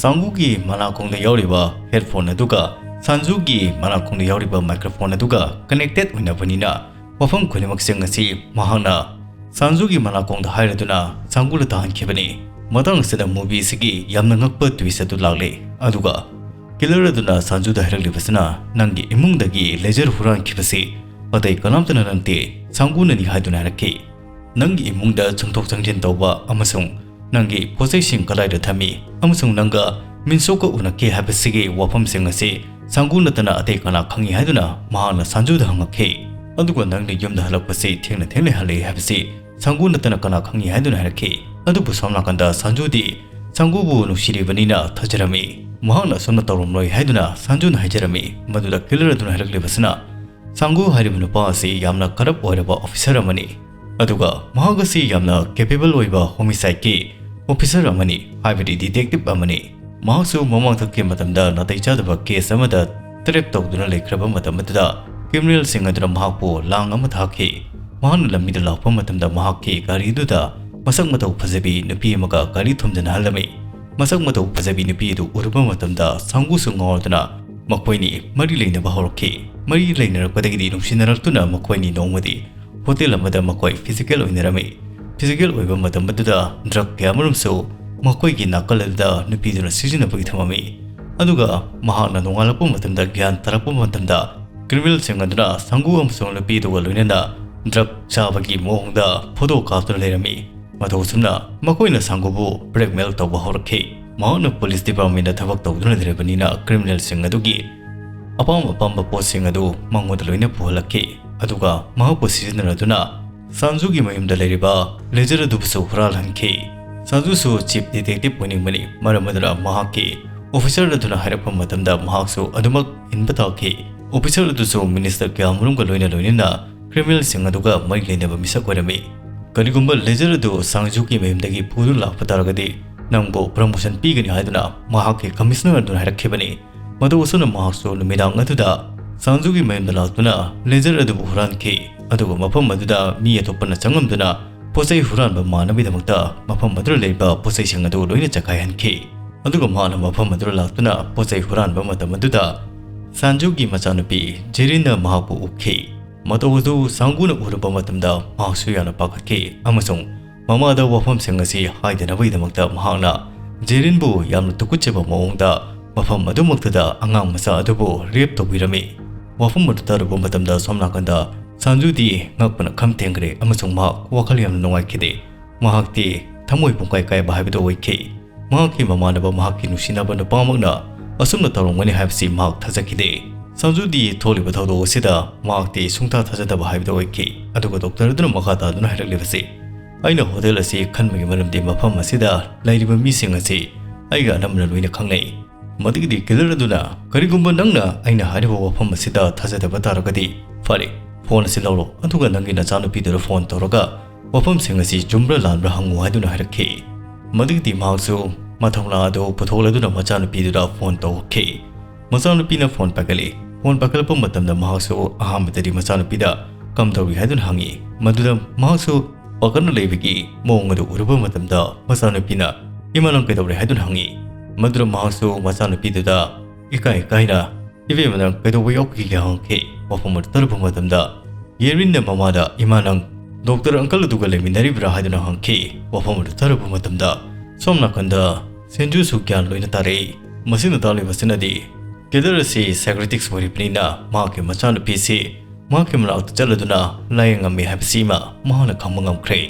ꯁꯥꯡꯒꯨꯒꯤ ꯃꯅꯥꯀꯣꯡꯗ ꯌꯥꯎꯔꯤꯕ headphone ꯑꯗꯨꯒ ꯁꯥꯟꯖꯨꯒꯤ ꯃꯅꯥꯀꯣꯡꯗ ꯌꯥꯎꯔꯤꯕ microphone ꯑꯗꯨꯒ connected ꯑꯣꯏꯅꯕꯅꯤꯅ ꯋꯥꯐꯝ ꯈꯨꯗꯤꯡꯃꯛꯁꯤꯡ ꯑꯁꯤ ꯃꯍꯥꯛꯅ ꯁꯥꯟꯖꯨꯒꯤ ꯃꯅꯥꯀꯣꯡꯗ ꯍꯥꯏꯔꯗꯨꯅ ꯁꯥꯡꯒꯨꯗ ꯇꯥꯍꯟꯈꯤꯕꯅꯤ꯫ ꯃꯇꯥꯡ ꯑꯁꯤꯗ movie ꯑꯁꯤꯒꯤ ꯌꯥꯝꯅ ꯉꯛꯄ twist ꯑꯗꯨ ꯂꯥꯛꯂꯦ꯫ ꯑꯗꯨꯒ killer ꯑꯗꯨꯅ ꯁꯥꯟꯖꯨꯗ ꯍꯥꯏꯔꯛꯂꯤꯕꯁꯤꯅ ꯅꯪꯒꯤ ꯏꯃꯨꯡꯗꯒꯤ laser ꯍꯨꯔꯥꯟꯈꯤꯕꯁꯤ ꯑꯇꯩ ꯀꯅꯥꯝꯇꯅ ꯅꯠꯇꯦ, ꯁꯥꯡꯒꯨꯅꯅꯤ ꯍꯥꯏꯗꯨꯅ ꯍꯥꯏꯔꯛꯈꯤ꯫ ꯅꯪꯒꯤ ꯏꯃꯨꯡꯗ ꯆꯪꯊꯣꯛ ꯆꯪꯁꯤꯟ ꯇꯧꯕ ꯑꯃꯁꯨꯡ ꯅꯪꯒꯤ ꯄꯣꯠꯆꯩꯁꯤꯡ ꯀꯗꯥꯏꯗ ꯊꯝꯃꯤ ꯑꯃꯁꯨꯡ ꯅꯪꯒ ꯃꯤꯟꯁꯣꯛꯀ ꯎꯅꯈꯤ ꯍꯥꯏꯕꯁꯤꯒꯤ ꯋꯥꯐꯝꯁꯤꯡ ꯑꯁꯤ ꯁꯥꯡꯒꯨ ꯅꯠꯇꯅ ꯑꯇꯩ ꯀꯅꯥ ꯈꯪꯏ ꯍꯥꯏꯗꯨꯅ ꯃꯍꯥꯛꯅ ꯁꯥꯟꯖꯨꯗ ꯍꯪꯉꯛꯈꯤ꯫ ꯑꯗꯨꯒ ꯅꯪꯅ ꯌꯨꯝꯗ ꯍꯜꯂꯛꯄꯁꯤ ꯊꯦꯡꯅ ꯊꯦꯡꯅ ꯍꯜꯂꯛꯏ ꯍꯥꯏꯕꯁꯤ ꯁꯥꯡꯒꯨ ꯅꯠꯇꯅ ꯀꯅꯥ ꯈꯪꯏ ꯍꯥꯏꯗꯨꯅ ꯍꯥꯏꯔꯛꯈꯤ꯫ ꯑꯗꯨꯕꯨ ꯁꯣꯝ ꯅꯥꯀꯟꯗ ꯁꯥꯟꯖꯨꯗꯤ ꯁꯥꯡꯒꯨꯕꯨ ꯅꯨꯡꯁꯤꯔꯤꯕꯅꯤꯅ ꯊꯥꯖꯔꯝꯃꯤ꯫ ꯃꯍꯥꯛꯅ ꯑꯁꯨꯝꯅ ꯇꯧꯔꯝꯂꯣꯏ ꯍꯥꯏꯗꯨꯅ ꯁꯥꯟꯖꯨꯅ ꯍꯥꯏꯖꯔꯝꯃꯤ꯫ ꯃꯗꯨꯗ killer ꯑꯗꯨꯅ ꯍꯥꯏꯔꯛꯂꯤꯕꯁꯤꯅ ꯁꯥꯡꯒꯨ ꯍꯥꯏꯔꯤꯕ ꯅꯨꯄꯥ ꯑꯁꯤ ꯌꯥꯝꯅ corrupt ꯑꯣꯏꯔꯕ officer ꯑꯃꯅꯤ꯫ ꯑꯗꯨꯒ ꯃꯍꯥꯛ ꯑꯁꯤ ꯌꯥꯝꯅ capable ꯑꯣꯏꯕ homicideꯀꯤ officer ꯑꯃꯅꯤ, ꯍꯥꯏꯕꯗꯤ detective ꯑꯃꯅꯤ꯫ ꯃꯍꯥꯛꯁꯨ ꯃꯃꯥꯡꯊꯛꯀꯤ ꯃꯇꯝꯗ ꯅꯥꯇꯩ ꯆꯥꯗꯕ case ꯑꯃꯗ trap ꯇꯧꯗꯨꯅ ꯂꯩꯈ꯭ꯔꯕ ꯃꯇꯝ ꯑꯗꯨꯗ criminalꯁꯤꯡ ꯑꯗꯨꯅ ꯃꯍꯥꯛꯄꯨ ꯂꯥꯡ ꯑꯃ ꯊꯥꯈꯤ꯫ ꯃꯍꯥꯛꯅ ꯂꯝꯕꯤꯗ ꯂꯥꯛꯄ ꯃꯇꯝꯗ ꯃꯍꯥꯛꯀꯤ ꯒꯥꯔꯤꯗꯨꯗ ꯃꯁꯛ ꯃꯇꯧ ꯐꯖꯕꯤ ꯅꯨꯄꯤ ꯑꯃꯒ ꯒꯥꯔꯤ ꯊꯣꯝꯖꯤꯟꯅꯍꯜꯂꯝꯃꯤ꯫ ꯃꯁꯛ ꯃꯇꯧ ꯐꯖꯕꯤ ꯅꯨꯄꯤ ꯑꯗꯨ ꯎꯔꯨꯕ ꯃꯇꯝꯗ ꯁꯥꯡꯒꯨꯁꯨ ꯉꯥꯎꯗꯨꯅ ꯃꯈꯣꯏꯅꯤ ꯃꯔꯤ ꯂꯩꯅꯕ ꯍꯧꯔꯛꯈꯤ꯫ ꯃꯔꯤ ꯂꯩꯅꯔꯛꯄꯗꯒꯤꯗꯤ ꯅꯨꯡꯁꯤꯅꯔꯛꯇꯨꯅ ꯃꯈꯣꯏꯅꯤ ꯅꯣꯡꯃꯗꯤ hotel ꯑꯃꯗ ꯃꯈꯣꯏ physical ꯑꯣꯏꯅꯔꯝꯃꯤ꯫ Physical ꯑꯣꯏꯕ ꯃꯇꯝ ꯑꯗꯨꯗ drug ꯀꯌꯥꯃꯔꯨꯝꯁꯨ ꯃꯈꯣꯏꯒꯤ ꯅꯥꯀꯜ ꯑꯗꯨꯗ ꯅꯨꯄꯤꯗꯨꯅ ꯁꯤꯖꯤꯟꯅꯕꯒꯤ ꯊꯝꯃꯝꯃꯤ꯫ ꯑꯗꯨꯒ ꯃꯍꯥꯛꯅ ꯅꯣꯡꯉꯥꯜꯂꯛꯄ ꯃꯇꯝꯗ ꯒ꯭ꯌꯥꯟ ꯇꯥꯔꯛꯄ ꯃꯇꯝꯗ criminalꯁꯤꯡ ꯑꯗꯨꯅ ꯁꯥꯡꯒꯨ ꯑꯃꯁꯨꯡ ꯅꯨꯄꯤꯗꯨꯒ ꯂꯣꯏꯅꯅ drug ꯆꯥꯕꯒꯤ ꯃꯑꯣꯡꯗ photo ꯀꯥꯞꯇꯨꯅ ꯂꯩꯔꯝꯃꯤ꯫ ꯃꯇꯧ ꯑꯁꯨꯝꯅ ꯃꯈꯣꯏꯅ ꯁꯥꯡꯒꯨꯕꯨ blackmail ꯇꯧꯕ ꯍꯧꯔꯛꯈꯤ꯫ ꯃꯍꯥꯛꯅ police departmentꯇ ꯊꯕꯛ ꯇꯧꯗꯨꯅ ꯂꯩꯔꯕꯅꯤꯅ criminalꯁꯤꯡ ꯑꯗꯨꯒꯤ ꯑꯄꯥꯝ ꯑꯄꯥꯝꯕ ꯄꯣꯠꯁꯤꯡ ꯑꯗꯨ ꯃꯉꯣꯟꯗ ꯂꯣꯏꯅ ꯄꯨꯍꯜꯂꯛꯈꯤ꯫ ꯑꯗꯨꯒ ꯃꯍꯥꯛꯄꯨ ꯁꯤꯖꯤꯟꯅꯔꯗꯨꯅ ꯁꯥꯟꯖꯨꯒꯤ ꯃꯌꯨꯝꯗ ꯂꯩꯔꯤꯕ laser ꯑꯗꯨꯕꯨꯁꯨ ꯍꯨꯔꯥꯜꯍꯟꯈꯤ꯫ ꯁꯥꯟꯖꯨꯁꯨ chief detective ꯑꯣꯏꯅꯤꯡꯕꯅꯤ, ꯃꯔꯝ ꯑꯗꯨꯅ ꯃꯍꯥꯛꯀꯤ ꯑꯣꯐꯤꯁꯔ ꯑꯗꯨꯅ ꯍꯥꯏꯔꯛꯄ ꯃꯇꯝꯗ ꯃꯍꯥꯛꯁꯨ ꯑꯗꯨꯃꯛ ꯏꯟꯕ ꯇꯥꯈꯤ꯫ ꯑꯣꯐꯤꯁꯔ ꯑꯗꯨꯁꯨ ꯃꯤꯅꯤꯁꯇꯔ ꯀꯌꯥꯃꯔꯨꯝꯒ ꯂꯣꯏꯅ ꯂꯣꯏꯅꯅ ꯀ꯭ꯔꯤꯃꯤꯅꯦꯜꯁꯤꯡ ꯑꯗꯨꯒ ꯃꯔꯤ ꯂꯩꯅꯕ ꯃꯤꯁꯛ ꯑꯣꯏꯔꯝꯃꯤ꯫ ꯀꯔꯤꯒꯨꯝꯕ ꯂꯦꯖꯔ ꯑꯗꯨ ꯁꯥꯡꯖꯨꯒꯤ ꯃꯌꯨꯝꯗꯒꯤ ꯄꯨꯗꯨꯅ ꯂꯥꯛꯄ ꯇꯥꯔꯒꯗꯤ ꯅꯪꯕꯨ ꯄ꯭ꯔꯃꯣꯁꯟ ꯄꯤꯒꯅꯤ ꯍꯥꯏꯗꯨꯅ ꯃꯍꯥꯛꯀꯤ ꯀꯃꯤꯁꯅꯔ ꯑꯗꯨꯅ ꯍꯥꯏꯔꯛꯈꯤꯕꯅꯤ꯫ ꯃꯇꯧ ꯑꯁꯨꯝꯅ ꯃꯍꯥꯛꯁꯨ ꯅꯨꯃꯤꯗꯥꯡ ꯑꯗꯨꯗ ꯁꯥꯡꯖꯨꯒꯤ ꯃꯌꯨꯝꯗ ꯂꯥꯛꯇꯨꯅ ꯂꯦꯖꯔ ꯑꯗꯨꯕꯨ ꯍꯨꯔꯥꯟꯈꯤ꯫ ꯑꯗꯨꯒ ꯃꯐꯝ ꯑꯗꯨꯗ ꯃꯤ ꯑꯇꯣꯞꯄꯅ ꯆꯪꯉꯝꯗꯨꯅ ꯄꯣꯠꯆꯩ ꯍꯨꯔꯥꯟꯕ ꯃꯥꯟꯅꯕꯒꯤꯗꯃꯛꯇ ꯃꯐꯝ ꯑꯗꯨꯗ ꯂꯩꯕ ꯄꯣꯠꯆꯩꯁꯤꯡ ꯑꯗꯨ ꯂꯣꯏꯅ ꯆꯈꯥꯏꯍꯟꯈꯤ꯫ ꯑꯗꯨꯒ ꯃꯍꯥꯛꯅ ꯃꯐꯝ ꯑꯗꯨꯗ ꯂꯥꯛꯇꯨꯅ ꯄꯣꯠꯆꯩ ꯍꯨꯔꯥꯟꯕ ꯃꯇꯝ ꯑꯗꯨꯗ ꯁꯥꯟꯖꯨꯒꯤ ꯃꯆꯥꯅꯨꯄꯤ ꯖꯦꯔꯤꯟꯅ ꯃꯍꯥꯛꯄꯨ ꯎꯈꯤ꯫ ꯃꯇꯧ ꯑꯗꯨ ꯁꯥꯡꯒꯨꯅ ꯎꯔꯨꯕ ꯃꯇꯝꯗ ꯃꯍꯥꯛꯁꯨ ꯌꯥꯝꯅ ꯄꯥꯈꯠꯈꯤ ꯑꯃꯁꯨꯡ ꯃꯃꯥꯗ ꯋꯥꯐꯝꯁꯤꯡ ꯑꯁꯤ ꯍꯥꯏꯗꯅꯕꯒꯤꯗꯃꯛꯇ ꯃꯍꯥꯛꯅ ꯖꯦꯔꯤꯟꯕꯨ ꯌꯥꯝꯅ ꯇꯨꯀꯠꯆꯕ ꯃꯑꯣꯡꯗ ꯃꯐꯝ ꯑꯗꯨꯃꯛꯇꯗ ꯑꯉꯥꯡ ꯃꯆꯥ ꯑꯗꯨꯕꯨ ꯔꯦꯞ ꯇꯧꯕꯤꯔꯝꯃꯤ꯫ ꯋꯥꯐꯝ ꯑꯗꯨ ꯇꯥꯔꯨꯕ ꯃꯇꯝꯗ ꯁꯣꯝ ꯅꯥꯀꯟꯗ ꯁꯥꯟꯖꯨꯗꯤ ꯉꯛꯄꯅ ꯈꯝ ꯊꯦꯡꯈ꯭ꯔꯦ ꯑꯃꯁꯨꯡ ꯃꯍꯥꯛ ꯋꯥꯈꯜ ꯌꯥꯝꯅ ꯅꯨꯡꯉꯥꯏꯈꯤꯗꯦ꯫ ꯃꯍꯥꯛꯇꯤ ꯊꯃꯣꯏ ꯄꯨꯡꯀꯥꯏ ꯀꯥꯏꯕ ꯍꯥꯏꯕꯗꯨ ꯑꯣꯏꯈꯤ꯫ ꯃꯍꯥꯛꯀꯤ ꯃꯃꯥꯟꯅꯕ ꯃꯍꯥꯛꯀꯤ ꯅꯨꯡꯁꯤꯅꯕ ꯅꯨꯄꯥꯃꯛꯅ ꯑꯁꯨꯝꯅ ꯇꯧꯔꯝꯒꯅꯤ ꯍꯥꯏꯕꯁꯤ ꯃꯍꯥꯛ ꯊꯥꯖꯈꯤꯗꯦ꯫ ꯁꯥꯟꯖꯨꯗꯤ ꯊꯣꯛꯂꯤꯕ ꯊꯧꯗꯣꯛ ꯑꯁꯤꯗ ꯃꯍꯥꯛꯇꯤ ꯁꯨꯡꯊꯥ ꯊꯥꯖꯗꯕ ꯍꯥꯏꯕꯗꯨ ꯑꯣꯏꯈꯤ꯫ ꯑꯗꯨꯒ ꯗꯣꯛꯇꯔ ꯑꯗꯨꯅ ꯃꯈꯥ ꯇꯥꯗꯨꯅ ꯍꯥꯏꯔꯛꯂꯤꯕꯁꯤ, "ꯑꯩꯅ ꯍꯣꯇꯦꯜ ꯑꯁꯤ ꯈꯟꯕꯒꯤ ꯃꯔꯝꯗꯤ ꯃꯐꯝ ꯑꯁꯤꯗ ꯂꯩꯔꯤꯕ ꯃꯤꯁꯤꯡ ꯑꯁꯤ ꯑꯩꯒ ꯑꯅꯝꯕꯅ ꯂꯣꯏꯅ ꯈꯪꯅꯩ꯫ ꯃꯗꯨꯒꯤꯗꯤ ꯀꯤꯂꯔ ꯑꯗꯨꯅ ꯀꯔꯤꯒꯨꯝꯕ ꯅꯪꯅ ꯑꯩꯅ ꯍꯥꯏꯔꯤꯕ ꯋꯥꯐꯝ ꯑꯁꯤꯗ ꯊꯥꯖꯗꯕ ꯇꯥꯔꯒꯗꯤ, ꯐꯔꯦ, ꯐꯣꯟ ꯑꯁꯤ ꯂꯧꯔꯣ, ꯑꯗꯨꯒ ꯅꯪꯒꯤ ꯅꯆꯥꯅꯨꯄꯤꯗꯨꯗ ꯐꯣꯟ ꯇꯧꯔꯒ ꯋꯥꯐꯝꯁꯤꯡ ꯑꯁꯤ ꯆꯨꯝꯕ꯭ꯔꯥ ꯂꯥꯟꯕ꯭ꯔꯥ ꯍꯪꯉꯨ" ꯍꯥꯏꯗꯨꯅ ꯍꯥꯏꯔꯛꯈꯤ꯫ ꯃꯗꯨꯒꯤꯗꯤ ꯃꯍꯥꯛꯁꯨ ꯃꯊꯧꯅꯥ ꯑꯗꯨ ꯄꯨꯊꯣꯛꯂꯗꯨꯅ ꯃꯆꯥꯅꯨꯄꯤꯗꯨꯗ ꯐꯣꯟ ꯇꯧꯈꯤ꯫ ꯃꯆꯥꯅꯨꯄꯤꯅ ꯐꯣꯟ ꯄꯥꯏꯈꯠꯂꯤ꯫ ꯐꯣꯟ ꯄꯥꯏꯈꯠꯂꯛꯄ ꯃꯇꯝꯗ ꯃꯍꯥꯛꯁꯨ ꯑꯍꯥꯟꯕꯗꯗꯤ ꯃꯆꯥꯅꯨꯄꯤꯗ ꯀꯝꯗꯧꯔꯤ ꯍꯥꯏꯗꯨꯅ ꯍꯪꯉꯤ꯫ ꯃꯗꯨꯗ ꯃꯍꯥꯛꯁꯨ ꯄꯥꯈꯠꯅ ꯂꯩꯕꯒꯤ ꯃꯑꯣꯡ ꯑꯗꯨ ꯎꯔꯨꯕ ꯃꯇꯝꯗ ꯃꯆꯥꯅꯨꯄꯤꯅ, "ꯏꯃꯥ, ꯅꯪ ꯀꯩꯗꯧꯔꯦ?" ꯍꯥꯏꯗꯨꯅ ꯍꯪꯉꯤ꯫ ꯃꯗꯨꯗ ꯃꯍꯥꯛꯁꯨ ꯃꯆꯥꯅꯨꯄꯤꯗꯨꯗ ꯏꯀꯥꯏ ꯏꯀꯥꯏꯅ, "ꯏꯕꯦꯝꯃ, ꯅꯪ ꯀꯩꯗꯧꯕ ꯌꯥꯎꯈꯤꯒꯦ?" ꯍꯪꯈꯤ꯫ ꯋꯥꯐꯝ ꯑꯗꯨ ꯇꯥꯔꯨꯕ ꯃꯇꯝꯗ ꯌꯦꯔꯤꯟꯅ ꯃꯃꯥꯗ, "ꯏꯃꯥ, ꯅꯪ ꯗꯣꯛꯇꯔ ꯑꯪꯀꯜ ꯑꯗꯨꯒ ꯂꯩꯃꯤꯟꯅꯔꯤꯕ꯭ꯔꯥ?" ꯍꯥꯏꯗꯨꯅ ꯍꯪꯈꯤ꯫ ꯋꯥꯐꯝ ꯑꯗꯨ ꯇꯥꯔꯨꯕ ꯃꯇꯝꯗ ꯁꯣꯝ ꯅꯥꯀꯟꯗ ꯁꯦꯟꯖꯨꯁꯨ ꯒ꯭ꯌꯥꯟ ꯂꯣꯏꯅ ꯇꯥꯔꯛꯏ꯫ ꯃꯁꯤꯅ ꯇꯥꯛꯂꯤꯕꯁꯤꯅꯗꯤ ꯀꯤꯂꯔ ꯑꯁꯤ ꯁꯥꯏꯀ꯭ꯔꯦꯇꯤꯛꯁ ꯑꯣꯏꯔꯤꯕꯅꯤꯅ ꯃꯍꯥꯛꯀꯤ ꯃꯆꯥꯅꯨꯄꯤꯁꯤ ꯃꯍꯥꯛꯀꯤ ꯃꯅꯥꯛꯇ ꯆꯠꯂꯗꯨꯅ ꯂꯥꯌꯦꯡꯉꯝꯃꯤ ꯍꯥꯏꯕꯁꯤꯃ ꯃꯍꯥꯛꯅ ꯈꯪꯕ ꯉꯝꯈ꯭ꯔꯦ꯫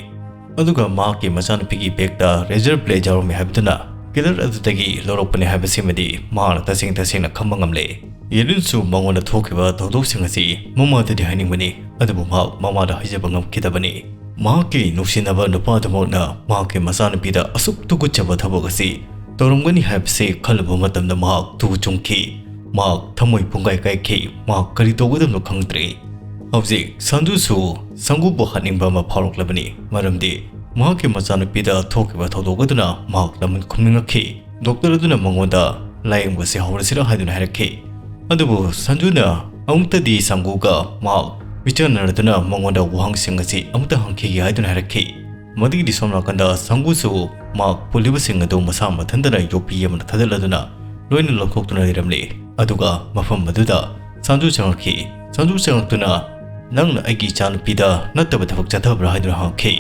ꯑꯗꯨꯒ ꯃꯍꯥꯛꯀꯤ ꯃꯆꯥꯅꯨꯄꯤꯒꯤ ꯕꯦꯒꯇ ꯔꯦꯖꯔ ꯕ꯭ꯂꯦꯗ ꯌꯥꯎꯔꯝꯃꯤ ꯍꯥꯏꯕꯗꯨꯅ ꯀꯤꯂꯔ ꯑꯗꯨꯗꯒꯤ ꯂꯧꯔꯛꯄꯅꯤ ꯍꯥꯏꯕꯁꯤꯃꯗꯤ ꯃꯍꯥꯛꯅ ꯇꯁꯦꯡ ꯇꯁꯦꯡꯅ ꯈꯪꯕ ꯉꯝꯂꯦ꯫ ꯌꯦꯂꯤꯟꯁꯨ ꯃꯉꯣꯟꯗ ꯊꯣꯛꯈꯤꯕ ꯊꯧꯗꯣꯛꯁꯤꯡ ꯑꯁꯤ ꯃꯃꯥꯗꯗꯤ ꯍꯥꯏꯅꯤꯡꯕꯅꯤ, ꯑꯗꯨꯕꯨ ꯃꯍꯥꯛ ꯃꯃꯥꯗ ꯍꯥꯏꯖꯕ ꯉꯝꯈꯤꯗꯕꯅꯤ꯫ ꯃꯍꯥꯛꯀꯤ ꯅꯨꯡꯁꯤꯅꯕ ꯅꯨꯄꯥꯗꯨꯃꯛꯅ ꯃꯍꯥꯛꯀꯤ ꯃꯆꯥꯅꯨꯄꯤꯗ ꯑꯁꯨꯛ ꯇꯨꯀꯠꯆꯕ ꯊꯕꯛ ꯑꯁꯤ ꯇꯧꯔꯝꯒꯅꯤ ꯍꯥꯏꯕꯁꯤ ꯈꯜꯂꯨꯕ ꯃꯇꯝꯗ ꯃꯍꯥꯛ ꯇꯨ ꯆꯨꯡꯈꯤ꯫ ꯃꯍꯥꯛ ꯊꯃꯣꯏ ꯄꯨꯡꯀꯥꯏ ꯀꯥꯏꯈꯤ꯫ ꯃꯍꯥꯛ ꯀꯔꯤ ꯇꯧꯒꯗꯕꯅꯣ ꯈꯪꯗ꯭ꯔꯦ꯫ ꯍꯧꯖꯤꯛ ꯁꯟꯖꯨꯁꯨ ꯁꯪꯒꯨꯕꯨ ꯍꯥꯠꯅꯤꯡꯕ ꯑꯃ ꯐꯥꯎꯔꯛꯂꯕꯅꯤ, ꯃꯔꯝꯗꯤ ꯃꯍꯥꯛꯀꯤ ꯃꯆꯥꯅꯨꯄꯤꯗ ꯊꯣꯛꯈꯤꯕ ꯊꯧꯗꯣꯛ ꯑꯗꯨꯅ ꯃꯍꯥꯛ ꯂꯃꯟ ꯈꯨꯝꯅꯤꯡꯉꯛꯈꯤ꯫ ꯗꯣꯛꯇꯔ ꯑꯗꯨꯅ ꯃꯉꯣꯟꯗ ꯂꯥꯌꯦꯡꯕꯁꯤ ꯍꯧꯔꯁꯤꯔꯥ ꯍꯥꯏꯗꯨꯅ ꯍꯥꯏꯔꯛꯈꯤ꯫ ꯑꯗꯨꯕꯨ ꯁꯟꯖꯨꯅ ꯑꯃꯨꯛꯇꯗꯤ ꯁꯪꯒꯨꯒ ꯃꯍꯥꯛ ꯃꯤꯆꯥꯟꯅꯔꯗꯨꯅ ꯃꯉꯣꯟꯗ ꯋꯥꯍꯪꯁꯤꯡ ꯑꯁꯤ ꯑꯃꯨꯛꯇ ꯍꯪꯈꯤꯒꯦ ꯍꯥꯏꯗꯨꯅ ꯍꯥꯏꯔꯛꯈꯤ꯫ ꯃꯗꯨꯒꯤꯗꯤ ꯁꯣꯝ ꯅꯥꯀꯟꯗ ꯁꯪꯒꯨꯁꯨ ꯃꯍꯥꯛ ꯄꯨꯜꯂꯤꯕꯁꯤꯡ ꯑꯗꯨ ꯃꯁꯥ ꯃꯊꯟꯇꯅ ꯌꯣꯠꯄꯤ ꯑꯃꯅ ꯊꯥꯗꯠꯂꯗꯨꯅ ꯂꯣꯏꯅ ꯂꯧꯊꯣꯛꯇꯨꯅ ꯂꯩꯔꯝꯂꯤ꯫ ꯑꯗꯨꯒ ꯃꯐꯝ ꯑꯗꯨꯗ ꯁꯟꯖꯨ ꯆꯪꯂꯛꯈꯤ꯫ ꯁꯟꯖꯨ ꯆꯪꯂꯛꯇꯨꯅ, "ꯅꯪꯅ ꯑꯩꯒꯤ ꯏꯆꯥꯅꯨꯄꯤꯗ ꯅꯠꯇꯕ ꯊꯕꯛ ꯆꯠꯊꯕ꯭ꯔꯥ?" ꯍꯥꯏꯗꯨꯅ ꯍꯪꯈꯤ꯫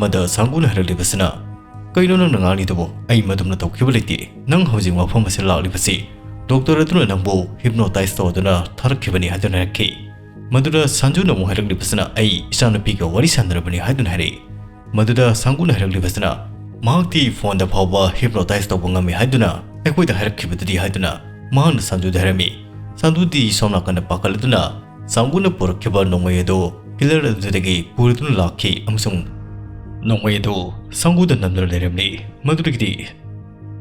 ꯃꯗ ꯁꯪꯒꯨꯅ ꯍꯥꯏꯔꯛꯂꯤꯕꯁꯤꯅ, "ꯀꯩꯅꯣ ꯅꯪꯅ ꯉꯥꯡꯂꯤꯗꯨꯕꯨ? ꯑꯩ ꯃꯗꯨꯝꯅ ꯇꯧꯈꯤꯕ ꯂꯩꯇꯦ꯫ ꯅꯪ ꯍꯧꯖꯤꯛ ꯃꯐꯝ ꯑꯁꯤꯗ ꯂꯥꯛꯂꯤꯕꯁꯤ ꯗꯣꯛꯇꯔ ꯑꯗꯨꯅ ꯅꯪꯕꯨ ꯍꯤꯞꯅꯣꯇꯥꯏꯖ ꯇꯧꯗꯨꯅ ꯊꯥꯔꯛꯈꯤꯕꯅꯤ" ꯍꯥꯏꯗꯨꯅ ꯍꯥꯏꯔꯛꯈꯤ꯫ ꯃꯗꯨꯗ ꯁꯟꯖꯨꯅ ꯑꯃꯨꯛ ꯍꯥꯏꯔꯛꯂꯤꯕꯁꯤꯅ, "ꯑꯩ ꯏꯆꯥꯅꯨꯄꯤꯒ ꯋꯥꯔꯤ ꯁꯥꯟꯅꯔꯕꯅꯤ" ꯍꯥꯏꯗꯨꯅ ꯍꯥꯏꯔꯛꯏ꯫ ꯃꯗꯨꯗ ꯁꯪꯒꯨꯅ ꯍꯥꯏꯔꯛꯂꯤꯕꯁꯤꯅ, "ꯃꯍꯥꯛꯇꯤ ꯐꯣꯟꯗ ꯐꯥꯎꯕ ꯍꯤꯞꯅꯣꯇꯥꯏꯖ ꯇꯧꯕ ꯉꯝꯃꯤ ꯍꯥꯏꯗꯨꯅ ꯑꯩꯈꯣꯏꯗ ꯍꯥꯏꯔꯛꯈꯤꯕꯗꯨꯗꯤ" ꯍꯥꯏꯗꯨꯅ ꯃꯍꯥꯛꯅ ꯁꯟꯖꯨꯗ ꯍꯥꯏꯔꯝꯃꯤ꯫ ꯁꯟꯖꯨꯗꯤ ꯁꯣꯝ ꯅꯥꯀꯟꯗ ꯄꯥꯈꯠꯂꯗꯨꯅ ꯁꯪꯒꯨꯅ ꯄꯨꯔꯛꯈꯤꯕ ꯅꯣꯡꯃꯩ ꯑꯗꯨ ꯀꯤꯂꯔ ꯑꯗꯨꯗꯒꯤ ꯄꯨꯔꯗꯨꯅ ꯂꯥꯛꯈꯤ ꯑꯃꯁꯨꯡ ꯅꯣꯡꯃꯩ ꯑꯗꯨ ꯁꯪꯒꯨꯗ ꯅꯝꯗꯨꯅ ꯂꯩꯔꯝꯂꯤ꯫ ꯃꯗꯨꯗꯒꯤꯗꯤ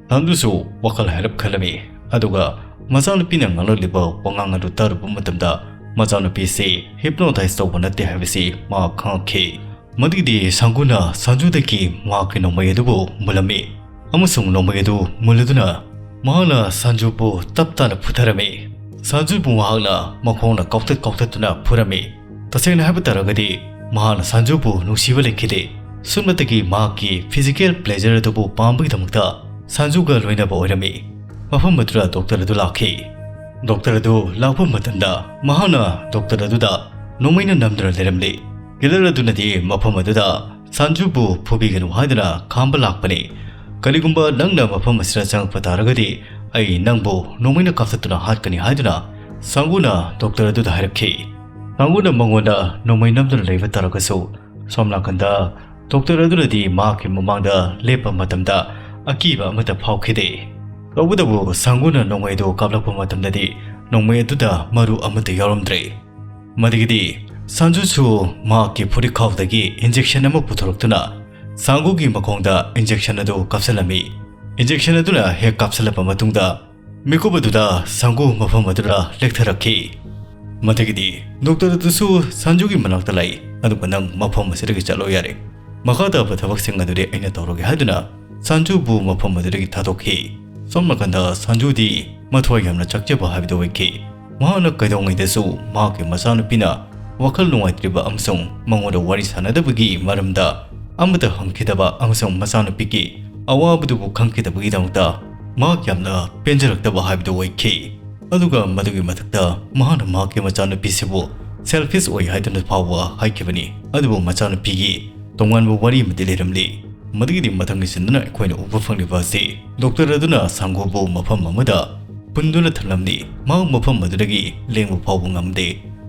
ꯁꯪꯒꯨꯁꯨ ꯋꯥꯈꯜ ꯍꯥꯏꯔꯞ ꯈꯜꯂꯝꯃꯤ꯫ ꯑꯗꯨꯒ ꯃꯆꯥꯅꯨꯄꯤꯅ ꯉꯥꯡꯂꯛꯂꯤꯕ ꯋꯥꯉꯥꯡ ꯑꯗꯨ ꯇꯥꯔꯨꯕ ꯃꯇꯝꯗ ꯃꯆꯥꯅꯨꯄꯤꯁꯤ ꯍꯤꯞꯅꯣꯇꯥꯏꯖ ꯇꯧꯕ ꯅꯠꯇꯦ ꯍꯥꯏꯕꯁꯤ ꯃꯍꯥꯛ ꯈꯪꯂꯛꯈꯤ꯫ ꯃꯗꯨꯒꯤꯗꯤ ꯁꯪꯒꯨꯅ ꯁꯟꯖꯨꯗꯒꯤ ꯃꯍꯥꯛꯀꯤ ꯅꯣꯡꯃꯩ ꯑꯗꯨꯕꯨ ꯃꯨꯜꯂꯝꯃꯤ ꯑꯃꯁꯨꯡ ꯅꯣꯡꯃꯩ ꯑꯗꯨ ꯃꯨꯜꯂꯗꯨꯅ ꯃꯍꯥꯛꯅ ꯁꯟꯖꯨꯕꯨ ꯇꯞ ꯇꯥꯅ ꯐꯨꯊꯔꯝꯃꯤ꯫ ꯁꯟꯖꯨꯕꯨ ꯃꯍꯥꯛꯅ ꯃꯈꯣꯡꯅ ꯀꯥꯎꯊꯠ ꯀꯥꯎꯊꯠꯇꯨꯅ ꯐꯨꯔꯝꯃꯤ꯫ ꯇꯁꯦꯡꯅ ꯍꯥꯏꯕ ꯇꯥꯔꯒꯗꯤ ꯃꯍꯥꯛꯅ ꯁꯟꯖꯨꯕꯨ ꯅꯨꯡꯁꯤꯕ ꯂꯩꯈꯤꯗꯦ꯫ ꯁꯨꯞꯅꯇꯒꯤ ꯃꯍꯥꯛꯀꯤ ꯐꯤꯖꯤꯀꯦꯜ ꯄ꯭ꯂꯦꯖꯔ ꯑꯗꯨꯕꯨ ꯄꯥꯝꯕꯒꯤꯗꯃꯛꯇ ꯁꯟꯖꯨꯒ ꯂꯣꯏꯅꯕ ꯑꯣꯏꯔꯝꯃꯤ꯫ ꯃꯐꯝ ꯑꯗꯨꯗ ꯗꯣꯛꯇꯔ ꯑꯗꯨ ꯂꯥꯛꯈꯤ꯫ ꯗꯣꯛꯇꯔ ꯑꯗꯨ ꯂꯥꯛꯄ ꯃꯇꯝꯗ ꯃꯍꯥꯛꯅ ꯗꯣꯛꯇꯔ ꯑꯗꯨꯗ ꯅꯣꯡꯃꯩꯅ ꯅꯝꯗꯨꯅ ꯂꯩꯔꯝꯂꯤ꯫ ꯀꯤꯂꯔ ꯑꯗꯨꯅꯗꯤ ꯃꯐꯝ ꯑꯗꯨꯗ ꯁꯟꯖꯨꯕꯨ ꯐꯨꯕꯤꯒꯅꯨ ꯍꯥꯏꯗꯨꯅ ꯈꯥꯝꯕ ꯂꯥꯛꯄꯅꯤ꯫ "ꯀꯔꯤꯒꯨꯝꯕ ꯅꯪꯅ ꯃꯐꯝ ꯑꯁꯤꯗ ꯆꯪꯉꯛꯄ ꯇꯥꯔꯒꯗꯤ ꯑꯩ ꯅꯪꯕꯨ ꯅꯣꯡꯃꯩꯅ ꯀꯥꯞꯊꯠꯇꯨꯅ ꯍꯥꯠꯀꯅꯤ" ꯍꯥꯏꯗꯨꯅ ꯁꯪꯒꯨꯅ ꯗꯣꯛꯇꯔ ꯑꯗꯨꯗ ꯍꯥꯏꯔꯛꯈꯤ꯫ ꯁꯪꯒꯨꯅ ꯃꯉꯣꯟꯗ ꯅꯣꯡꯃꯩ ꯅꯝꯗꯨꯅ ꯂꯩꯕ ꯇꯥꯔꯒꯁꯨ ꯁꯣꯝ ꯅꯥꯀꯟꯗ ꯗꯣꯛꯇꯔ ꯑꯗꯨꯅꯗꯤ ꯃꯍꯥꯛꯀꯤ ꯃꯃꯥꯡꯗ ꯂꯦꯞꯄ ꯃꯇꯝꯗ ꯑꯀꯤꯕ ꯑꯃꯠꯇ ꯐꯥꯎꯈꯤꯗꯦ꯫ ꯇꯧꯕꯇꯕꯨ ꯁꯪꯒꯨꯅ ꯅꯣꯡꯃꯩ ꯑꯗꯨ ꯀꯥꯞꯂꯛꯄ ꯃꯇꯝꯗꯗꯤ ꯅꯣꯡꯃꯩ ꯑꯗꯨꯗ ꯃꯔꯨ ꯑꯃꯠꯇ ꯌꯥꯎꯔꯝꯗ꯭ꯔꯦ꯫ ꯃꯗꯨꯒꯤꯗꯤ ꯁꯟꯖꯨꯁꯨ ꯃꯍꯥꯛꯀꯤ ꯐꯨꯔꯤꯠꯈꯥꯎꯗꯒꯤ ꯏꯟꯖꯦꯛꯁꯟ ꯑꯃ ꯄꯨꯊꯣꯔꯛꯇꯨꯅ ꯁꯪꯒꯨꯒꯤ ꯃꯈꯣꯡꯗ ꯏꯟꯖꯦꯛꯁꯟ ꯑꯗꯨ ꯀꯥꯞꯁꯤꯜꯂꯝꯃꯤ꯫ Injection ꯑꯗꯨꯅ ꯍꯦꯛ ꯀꯥꯞꯁꯤꯜꯂꯕ ꯃꯇꯨꯡꯗ ꯃꯤꯀꯨꯞ ꯑꯗꯨꯗ ꯁꯥꯡꯒꯨ ꯃꯐꯝ ꯑꯗꯨꯗ ꯂꯦꯛꯊꯔꯛꯈꯤ꯫ ꯃꯗꯨꯒꯤꯗꯤ ꯗꯣꯛꯇꯔ ꯑꯗꯨꯁꯨ ꯁꯟꯖꯨꯒꯤ ꯃꯅꯥꯛꯇ ꯂꯩ, ꯑꯗꯨꯒ "ꯅꯪ ꯃꯐꯝ ꯑꯁꯤꯗꯒꯤ ꯆꯠꯂꯣ ꯌꯥꯔꯦ, ꯃꯈꯥ ꯇꯥꯕ ꯊꯕꯛꯁꯤꯡ ꯑꯗꯨꯗꯤ ꯑꯩꯅ ꯇꯧꯔꯒꯦ" ꯍꯥꯏꯗꯨꯅ ꯁꯟꯖꯨꯕꯨ ꯃꯐꯝ ꯑꯗꯨꯗꯒꯤ ꯊꯥꯗꯣꯛꯈꯤ꯫ ꯁꯣꯝ ꯅꯥꯀꯟꯗ ꯁꯟꯖꯨꯗꯤ ꯃꯊ꯭ꯋꯥꯏ ꯌꯥꯝꯅ ꯆꯥꯛꯆꯕ ꯍꯥꯏꯕꯗꯨ ꯑꯣꯏꯈꯤ꯫ ꯃꯍꯥꯛꯅ ꯀꯩꯗꯧꯉꯩꯗꯁꯨ ꯃꯍꯥꯛꯀꯤ ꯃꯆꯥꯅꯨꯄꯤꯅ ꯋꯥꯈꯜ ꯅꯨꯡꯉꯥꯏꯇ꯭ꯔꯤꯕ ꯑꯃꯁꯨꯡ ꯃꯉꯣꯟꯗ ꯋꯥꯔꯤ ꯁꯥꯟꯅꯗꯕꯒꯤ ꯃꯔꯝꯗ ꯑꯃꯠꯇ ꯍꯪꯈꯤꯗꯕ ꯑꯃꯁꯨꯡ ꯃꯆꯥꯅꯨꯄꯤꯒꯤ ꯑꯋꯥꯕꯗꯨꯕꯨ ꯈꯪꯈꯤꯗꯕꯒꯤꯗꯃꯛꯇ ꯃꯍꯥꯛ ꯌꯥꯝꯅ ꯄꯦꯟꯖꯔꯛꯇꯕ ꯍꯥꯏꯕꯗꯨ ꯑꯣꯏꯈꯤ꯫ ꯑꯗꯨꯒ ꯃꯗꯨꯒꯤ ꯃꯊꯛꯇ ꯃꯍꯥꯛꯅ ꯃꯍꯥꯛꯀꯤ ꯃꯆꯥꯅꯨꯄꯤꯁꯤꯕꯨ selfish ꯑꯣꯏ ꯍꯥꯏꯗꯨꯅ ꯐꯥꯎꯕ ꯍꯥꯏꯈꯤꯕꯅꯤ, ꯑꯗꯨꯕꯨ ꯃꯆꯥꯅꯨꯄꯤꯒꯤ ꯇꯣꯉꯥꯟꯕ ꯋꯥꯔꯤ ꯑꯃꯗꯤ ꯂꯩꯔꯝꯂꯤ꯫ ꯃꯗꯨꯒꯤꯗꯤ ꯃꯊꯪꯒꯤ ꯁꯤꯟꯗꯨꯅ ꯑꯩꯈꯣꯏꯅ ꯎꯕ ꯐꯪꯂꯤꯕ ꯑꯁꯤ ꯗꯣꯛꯇꯔ ꯑꯗꯨꯅ ꯁꯥꯡꯒꯨꯕꯨ ꯃꯐꯝ ꯑꯃꯗ ꯄꯨꯟꯗꯨꯅ ꯊꯝꯂꯝꯂꯤ꯫ ꯃꯍꯥꯛ ꯃꯐꯝ ꯑꯗꯨꯗꯒꯤ ꯂꯦꯡꯕ ꯐꯥꯎꯕ ꯉꯝꯗꯦ꯫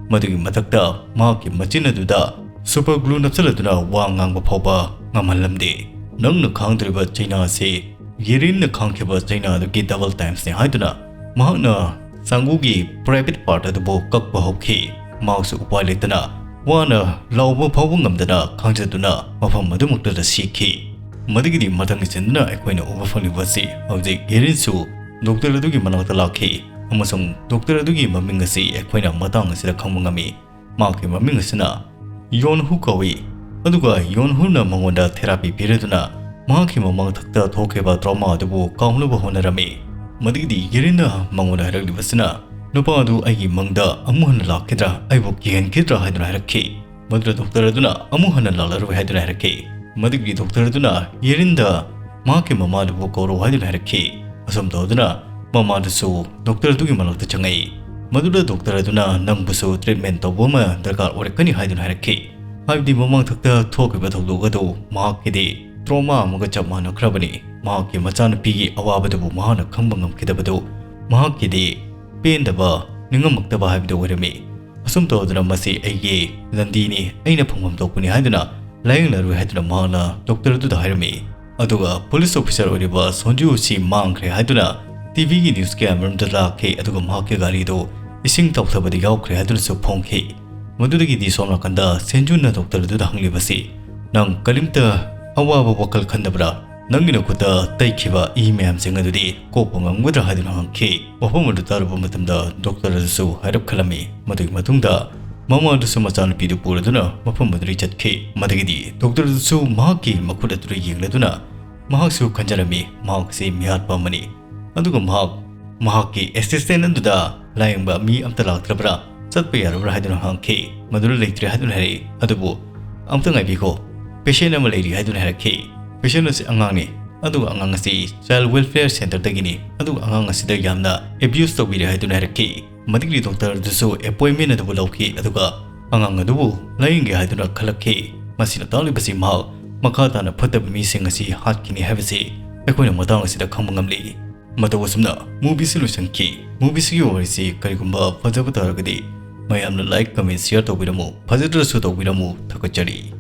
ꯃꯗꯨꯒꯤ ꯃꯊꯛꯇ ꯃꯍꯥꯛꯀꯤ ꯃꯆꯤꯟ ꯑꯗꯨꯗ super glue ꯅꯞꯁꯤꯜꯂꯗꯨꯅ ꯋꯥ ꯉꯥꯡꯕ ꯐꯥꯎꯕ ꯉꯝꯍꯜꯂꯝꯗꯦ꯫ ꯅꯪꯅ ꯈꯥꯡꯗꯧꯔꯤꯕ ꯆꯩꯅꯥ ꯑꯁꯤ ꯌꯦꯔꯤꯟꯅ ꯈꯥꯡꯈꯤꯕ ꯆꯩꯅꯥ ꯑꯗꯨꯒꯤ double timesꯅꯤ ꯍꯥꯏꯗꯨꯅ ꯃꯍꯥꯛꯅ ꯁꯥꯡꯒꯨꯒꯤ private part ꯑꯗꯨꯕꯨ ꯀꯛꯄ ꯍꯧꯈꯤ꯫ ꯃꯍꯥꯛꯁꯨ ꯎꯄꯥꯏ ꯂꯩꯇꯅ ꯋꯥꯅ ꯂꯥꯎꯕ ꯐꯥꯎꯕ ꯉꯝꯗꯅ ꯈꯥꯡꯖꯗꯨꯅ ꯃꯐꯝ ꯑꯗꯨꯃꯛꯇꯗ ꯁꯤꯈꯤ꯫ ꯃꯗꯨꯒꯤꯗꯤ ꯃꯊꯪꯒꯤ ꯁꯤꯟꯗꯨꯅ ꯑꯩꯈꯣꯏꯅ ꯎꯕ ꯐꯪꯂꯤꯕ ꯑꯁꯤ ꯍꯧꯖꯤꯛ ꯌꯦꯔꯤꯟꯁꯨ ꯗꯣꯛꯇꯔ ꯑꯗꯨꯒꯤ ꯃꯅꯥꯛꯇ ꯂꯥꯛꯈꯤ ꯑꯃꯁꯨꯡ ꯗꯣꯛꯇꯔ ꯑꯗꯨꯒꯤ ꯃꯃꯤꯡ ꯑꯁꯤ ꯑꯩꯈꯣꯏꯅ ꯃꯇꯥꯡ ꯑꯁꯤꯗ ꯈꯪꯕ ꯉꯝꯃꯤ꯫ ꯃꯍꯥꯛꯀꯤ ꯃꯃꯤꯡ ꯑꯁꯤꯅ ꯌꯣꯟꯍꯨ ꯀꯧꯏ꯫ ꯑꯗꯨꯒ ꯌꯣꯟꯍꯨꯅ ꯃꯉꯣꯟꯗ therapy ꯄꯤꯔꯗꯨꯅ ꯃꯍꯥꯛꯀꯤ ꯃꯃꯥꯡ ꯊꯛꯇ ꯊꯣꯛꯈꯤꯕ trauma ꯑꯗꯨꯕꯨ ꯀꯥꯎꯅꯕ ꯍꯣꯠꯅꯔꯝꯃꯤ꯫ ꯃꯗꯨꯒꯤꯗꯤ ꯌꯦꯔꯤꯟꯅ ꯃꯉꯣꯟꯗ ꯍꯥꯏꯔꯛꯂꯤꯕꯁꯤꯅ, "ꯅꯨꯄꯥ ꯑꯗꯨ ꯑꯩꯒꯤ ꯃꯪꯗ ꯑꯃꯨꯛ ꯍꯟꯅ ꯂꯥꯛꯈꯤꯗ꯭ꯔꯥ, ꯑꯩꯕꯨ ꯀꯤꯍꯟꯈꯤꯗ꯭ꯔꯥ?" ꯍꯥꯏꯗꯨꯅ ꯍꯥꯏꯔꯛꯈꯤ꯫ ꯃꯗꯨꯗ ꯗꯣꯛꯇꯔ ꯑꯗꯨꯅ ꯑꯃꯨꯛ ꯍꯟꯅ ꯂꯥꯛꯂꯔꯣꯏ ꯍꯥꯏꯗꯨꯅ ꯍꯥꯏꯔꯛꯈꯤ꯫ ꯃꯗꯨꯒꯤ ꯗꯣꯛꯇꯔ ꯑꯗꯨꯅ ꯌꯦꯔꯤꯟꯗ ꯃꯍꯥꯛꯀꯤ ꯃꯃꯥꯗꯨꯕꯨ ꯀꯧꯔꯣ ꯍꯥꯏꯗꯨꯅ ꯍꯥꯏꯔꯛꯈꯤ꯫ ꯑꯁꯨꯝ ꯇꯧꯗꯨꯅ ꯃꯃꯥꯗꯨꯁꯨ ꯗꯣꯛꯇꯔ ꯑꯗꯨꯒꯤ ꯃꯅꯥꯛꯇ ꯆꯪꯉꯛꯏ꯫ ꯃꯗꯨꯗ ꯗꯣꯛꯇꯔ ꯑꯗꯨꯅ ꯅꯪꯕꯨꯁꯨ treatment ꯇꯧꯕ ꯑꯃ ꯗꯔꯀꯥꯔ ꯑꯣꯏꯔꯛꯀꯅꯤ ꯍꯥꯏꯗꯨꯅ ꯍꯥꯏꯔꯛꯈꯤ꯫ ꯍꯥꯏꯕꯗꯤ ꯃꯃꯥꯡ ꯊꯛꯇ ꯊꯣꯛꯈꯤꯕ ꯊꯧꯗꯣꯛ ꯑꯗꯨ ꯃꯍꯥꯛꯀꯤꯗꯤ trauma ꯑꯃꯒ ꯆꯞ ꯃꯥꯟꯅꯈ꯭ꯔꯕꯅꯤ꯫ ꯃꯍꯥꯛꯀꯤ ꯃꯆꯥꯅꯨꯄꯤꯒꯤ ꯑꯋꯥꯕꯗꯨꯕꯨ ꯃꯍꯥꯛꯅ ꯈꯪꯕ ꯉꯝꯈꯤꯗꯕꯗꯨ ꯃꯍꯥꯛꯀꯤꯗꯤ ꯄꯦꯟꯗꯕ, ꯅꯤꯡꯉꯝꯃꯛꯇꯕ ꯍꯥꯏꯕꯗꯨ ꯑꯣꯏꯔꯝꯃꯤ꯫ ꯑꯁꯨꯝ ꯇꯧꯗꯨꯅ ꯃꯁꯤ ꯑꯩꯒꯤ ꯂꯟꯗꯤꯅꯤ, ꯑꯩꯅ ꯐꯪꯐꯝ ꯊꯣꯛꯄꯅꯤ ꯍꯥꯏꯗꯨꯅ ꯂꯥꯌꯦꯡꯂꯔꯣꯏ ꯍꯥꯏꯗꯨꯅ ꯃꯍꯥꯛꯅ ꯗꯣꯛꯇꯔ ꯑꯗꯨꯗ ꯍꯥꯏꯔꯝꯃꯤ꯫ ꯑꯗꯨꯒ ꯄꯨꯂꯤꯁ ꯑꯣꯐꯤꯁꯔ ꯑꯣꯏꯔꯤꯕ ꯁꯣꯟꯖꯨ ꯑꯁꯤ ꯃꯥꯡꯈ꯭ꯔꯦ ꯍꯥꯏꯗꯨꯅ ꯇꯤꯚꯤꯒꯤ ꯅ꯭ꯌꯨꯁ ꯀꯌꯥꯃꯔꯨꯝꯗ ꯂꯥꯛꯈꯤ, ꯑꯗꯨꯒ ꯃꯍꯥꯛꯀꯤ ꯒꯥꯔꯤꯗꯨ ꯏꯁꯤꯡ ꯇꯧꯊꯕꯗ ꯌꯥꯎꯈ꯭ꯔꯦ ꯍꯥꯏꯗꯨꯅꯁꯨ ꯐꯣꯡꯈꯤ꯫ ꯃꯗꯨꯗꯒꯤꯗꯤ ꯁꯣꯝ ꯅꯥꯀꯟꯗ ꯁꯦꯟꯖꯨꯅ ꯗꯣꯛꯇꯔ ꯑꯗꯨꯗ ꯍꯪꯂꯤꯕꯁꯤ, "ꯅꯪ ꯀꯔꯤꯝꯇ ꯑꯋꯥꯕ ꯋꯥꯈꯜ ꯈꯟꯗꯕ꯭ꯔꯥ? "ꯅꯪꯒꯤ ꯅꯈꯨꯠꯇ ꯇꯩꯈꯤꯕ ꯏ ꯃꯌꯥꯝꯁꯤꯡ ꯑꯗꯨꯗꯤ ꯀꯣꯛꯄ ꯉꯝꯒꯗ꯭ꯔꯥ?" ꯍꯥꯏꯗꯨꯅ ꯍꯪꯈꯤ꯫ ꯋꯥꯐꯝ ꯑꯗꯨ ꯇꯥꯔꯨꯕ ꯃꯇꯝꯗ ꯗꯣꯛꯇꯔ ꯑꯗꯨꯁꯨ ꯍꯥꯏꯔꯞ ꯈꯜꯂꯝꯃꯤ꯫ ꯃꯗꯨꯒꯤ ꯃꯇꯨꯡꯗ ꯃꯃꯥ ꯑꯗꯨꯁꯨ ꯃꯆꯥꯅꯨꯄꯤꯗꯨ ꯄꯨꯔꯗꯨꯅ ꯃꯐꯝ ꯑꯗꯨꯗꯒꯤ ꯆꯠꯈꯤ꯫ ꯃꯗꯨꯒꯤꯗꯤ ꯗꯣꯛꯇꯔ ꯑꯗꯨꯁꯨ ꯃꯍꯥꯛꯀꯤ ꯃꯈꯨꯠ ꯑꯗꯨꯗ ꯌꯦꯡꯂꯗꯨꯅ ꯃꯍꯥꯛꯁꯨ ꯈꯟꯖꯔꯝꯃꯤ, ꯃꯍꯥꯛ ꯑꯁꯤ ꯃꯤꯍꯥꯠꯄ ꯑꯃꯅꯤ꯫ ꯑꯗꯨꯒ ꯃꯍꯥꯛ ꯃꯍꯥꯛꯀꯤ ꯑꯦꯁꯤꯁꯇꯦꯟ ꯑꯗꯨꯗ ꯂꯥꯌꯦꯡꯕ ꯃꯤ ꯑꯝꯇ ꯂꯥꯛꯇ꯭ꯔꯕ꯭ꯔꯥ, ꯆꯠꯄ ꯌꯥꯔꯕ꯭ꯔꯥ ꯍꯥꯏꯗꯨꯅ ꯍꯪꯈꯤ꯫ ꯃꯗꯨꯅ ꯂꯩꯇ꯭ꯔꯦ ꯍꯥꯏꯗꯨꯅ ꯍꯥꯏꯔꯛꯏ꯫ ꯑꯗꯨꯕꯨ "ꯑꯝꯇ ꯉꯥꯏꯕꯤꯈꯣ, ꯄꯦꯁꯦꯟ ꯑꯃ ꯂꯩꯔꯤ" ꯍꯥꯏꯗꯨꯅ ꯍꯥꯏꯔꯛꯈꯤ꯫ "ꯄꯦꯁꯦꯟ ꯑꯁꯤ ꯑꯉꯥꯡꯅꯤ, ꯑꯗꯨꯒ ꯑꯉꯥꯡ ꯑꯁꯤ ꯆꯥꯏꯜ ꯋꯦꯜꯐꯤꯌꯔ ꯁꯦꯟꯇꯔꯗꯒꯤꯅꯤ, ꯑꯗꯨꯒ ꯑꯉꯥꯡ ꯑꯁꯤꯗ ꯌꯥꯝꯅ ꯑꯦꯕ꯭ꯌꯨꯁ ꯇꯧꯕꯤꯔꯦ" ꯍꯥꯏꯗꯨꯅ ꯍꯥꯏꯔꯛꯈꯤ꯫ ꯃꯗꯨꯒꯤ ꯗꯣꯛꯇꯔ ꯑꯗꯨꯁꯨ ꯑꯦꯄꯣꯏꯟꯃꯦꯟ ꯑꯗꯨꯕꯨ ꯂꯧꯈꯤ, ꯑꯗꯨꯒ ꯑꯉꯥꯡ ꯑꯗꯨꯕꯨ ꯂꯥꯌꯦꯡꯒꯦ ꯍꯥꯏꯗꯨꯅ ꯈꯜꯂꯛꯈꯤ꯫ ꯃꯁꯤꯅ ꯇꯥꯛꯂꯤꯕꯁꯤ ꯃꯍꯥꯛ ꯃꯈꯥ ꯇꯥꯅ ꯐꯠꯇꯕ ꯃꯤꯁꯤꯡ ꯑꯁꯤ ꯍꯥꯠꯈꯤꯅꯤ ꯍꯥꯏꯕꯁꯤ ꯑꯩꯈꯣꯏꯅ ꯃꯇꯥꯡ ꯑꯁꯤꯗ ꯈꯪꯕ ꯉꯝꯂꯤ꯫ ꯃꯇꯧ ꯑꯁꯨꯝꯅ ꯃꯨꯚꯤꯁꯤ ꯂꯣꯏꯁꯤꯟꯈꯤ꯫ ꯃꯨꯚꯤꯁꯤꯒꯤ ꯋꯥꯔꯤꯁꯤ ꯀꯔꯤꯒꯨꯝꯕ ꯐꯖꯕ ꯇꯥꯔꯒꯗꯤ ꯃꯌꯥꯝꯅ ꯂꯥꯏꯛ, ꯀꯃꯦꯟ, ꯁꯤꯌꯔ ꯇꯧꯕꯤꯔꯝꯃꯨ꯫ ꯐꯖꯗ꯭ꯔꯁꯨ ꯇꯧꯕꯤꯔꯝꯃꯨ꯫ ꯊꯥꯒꯠꯆꯔꯤ꯫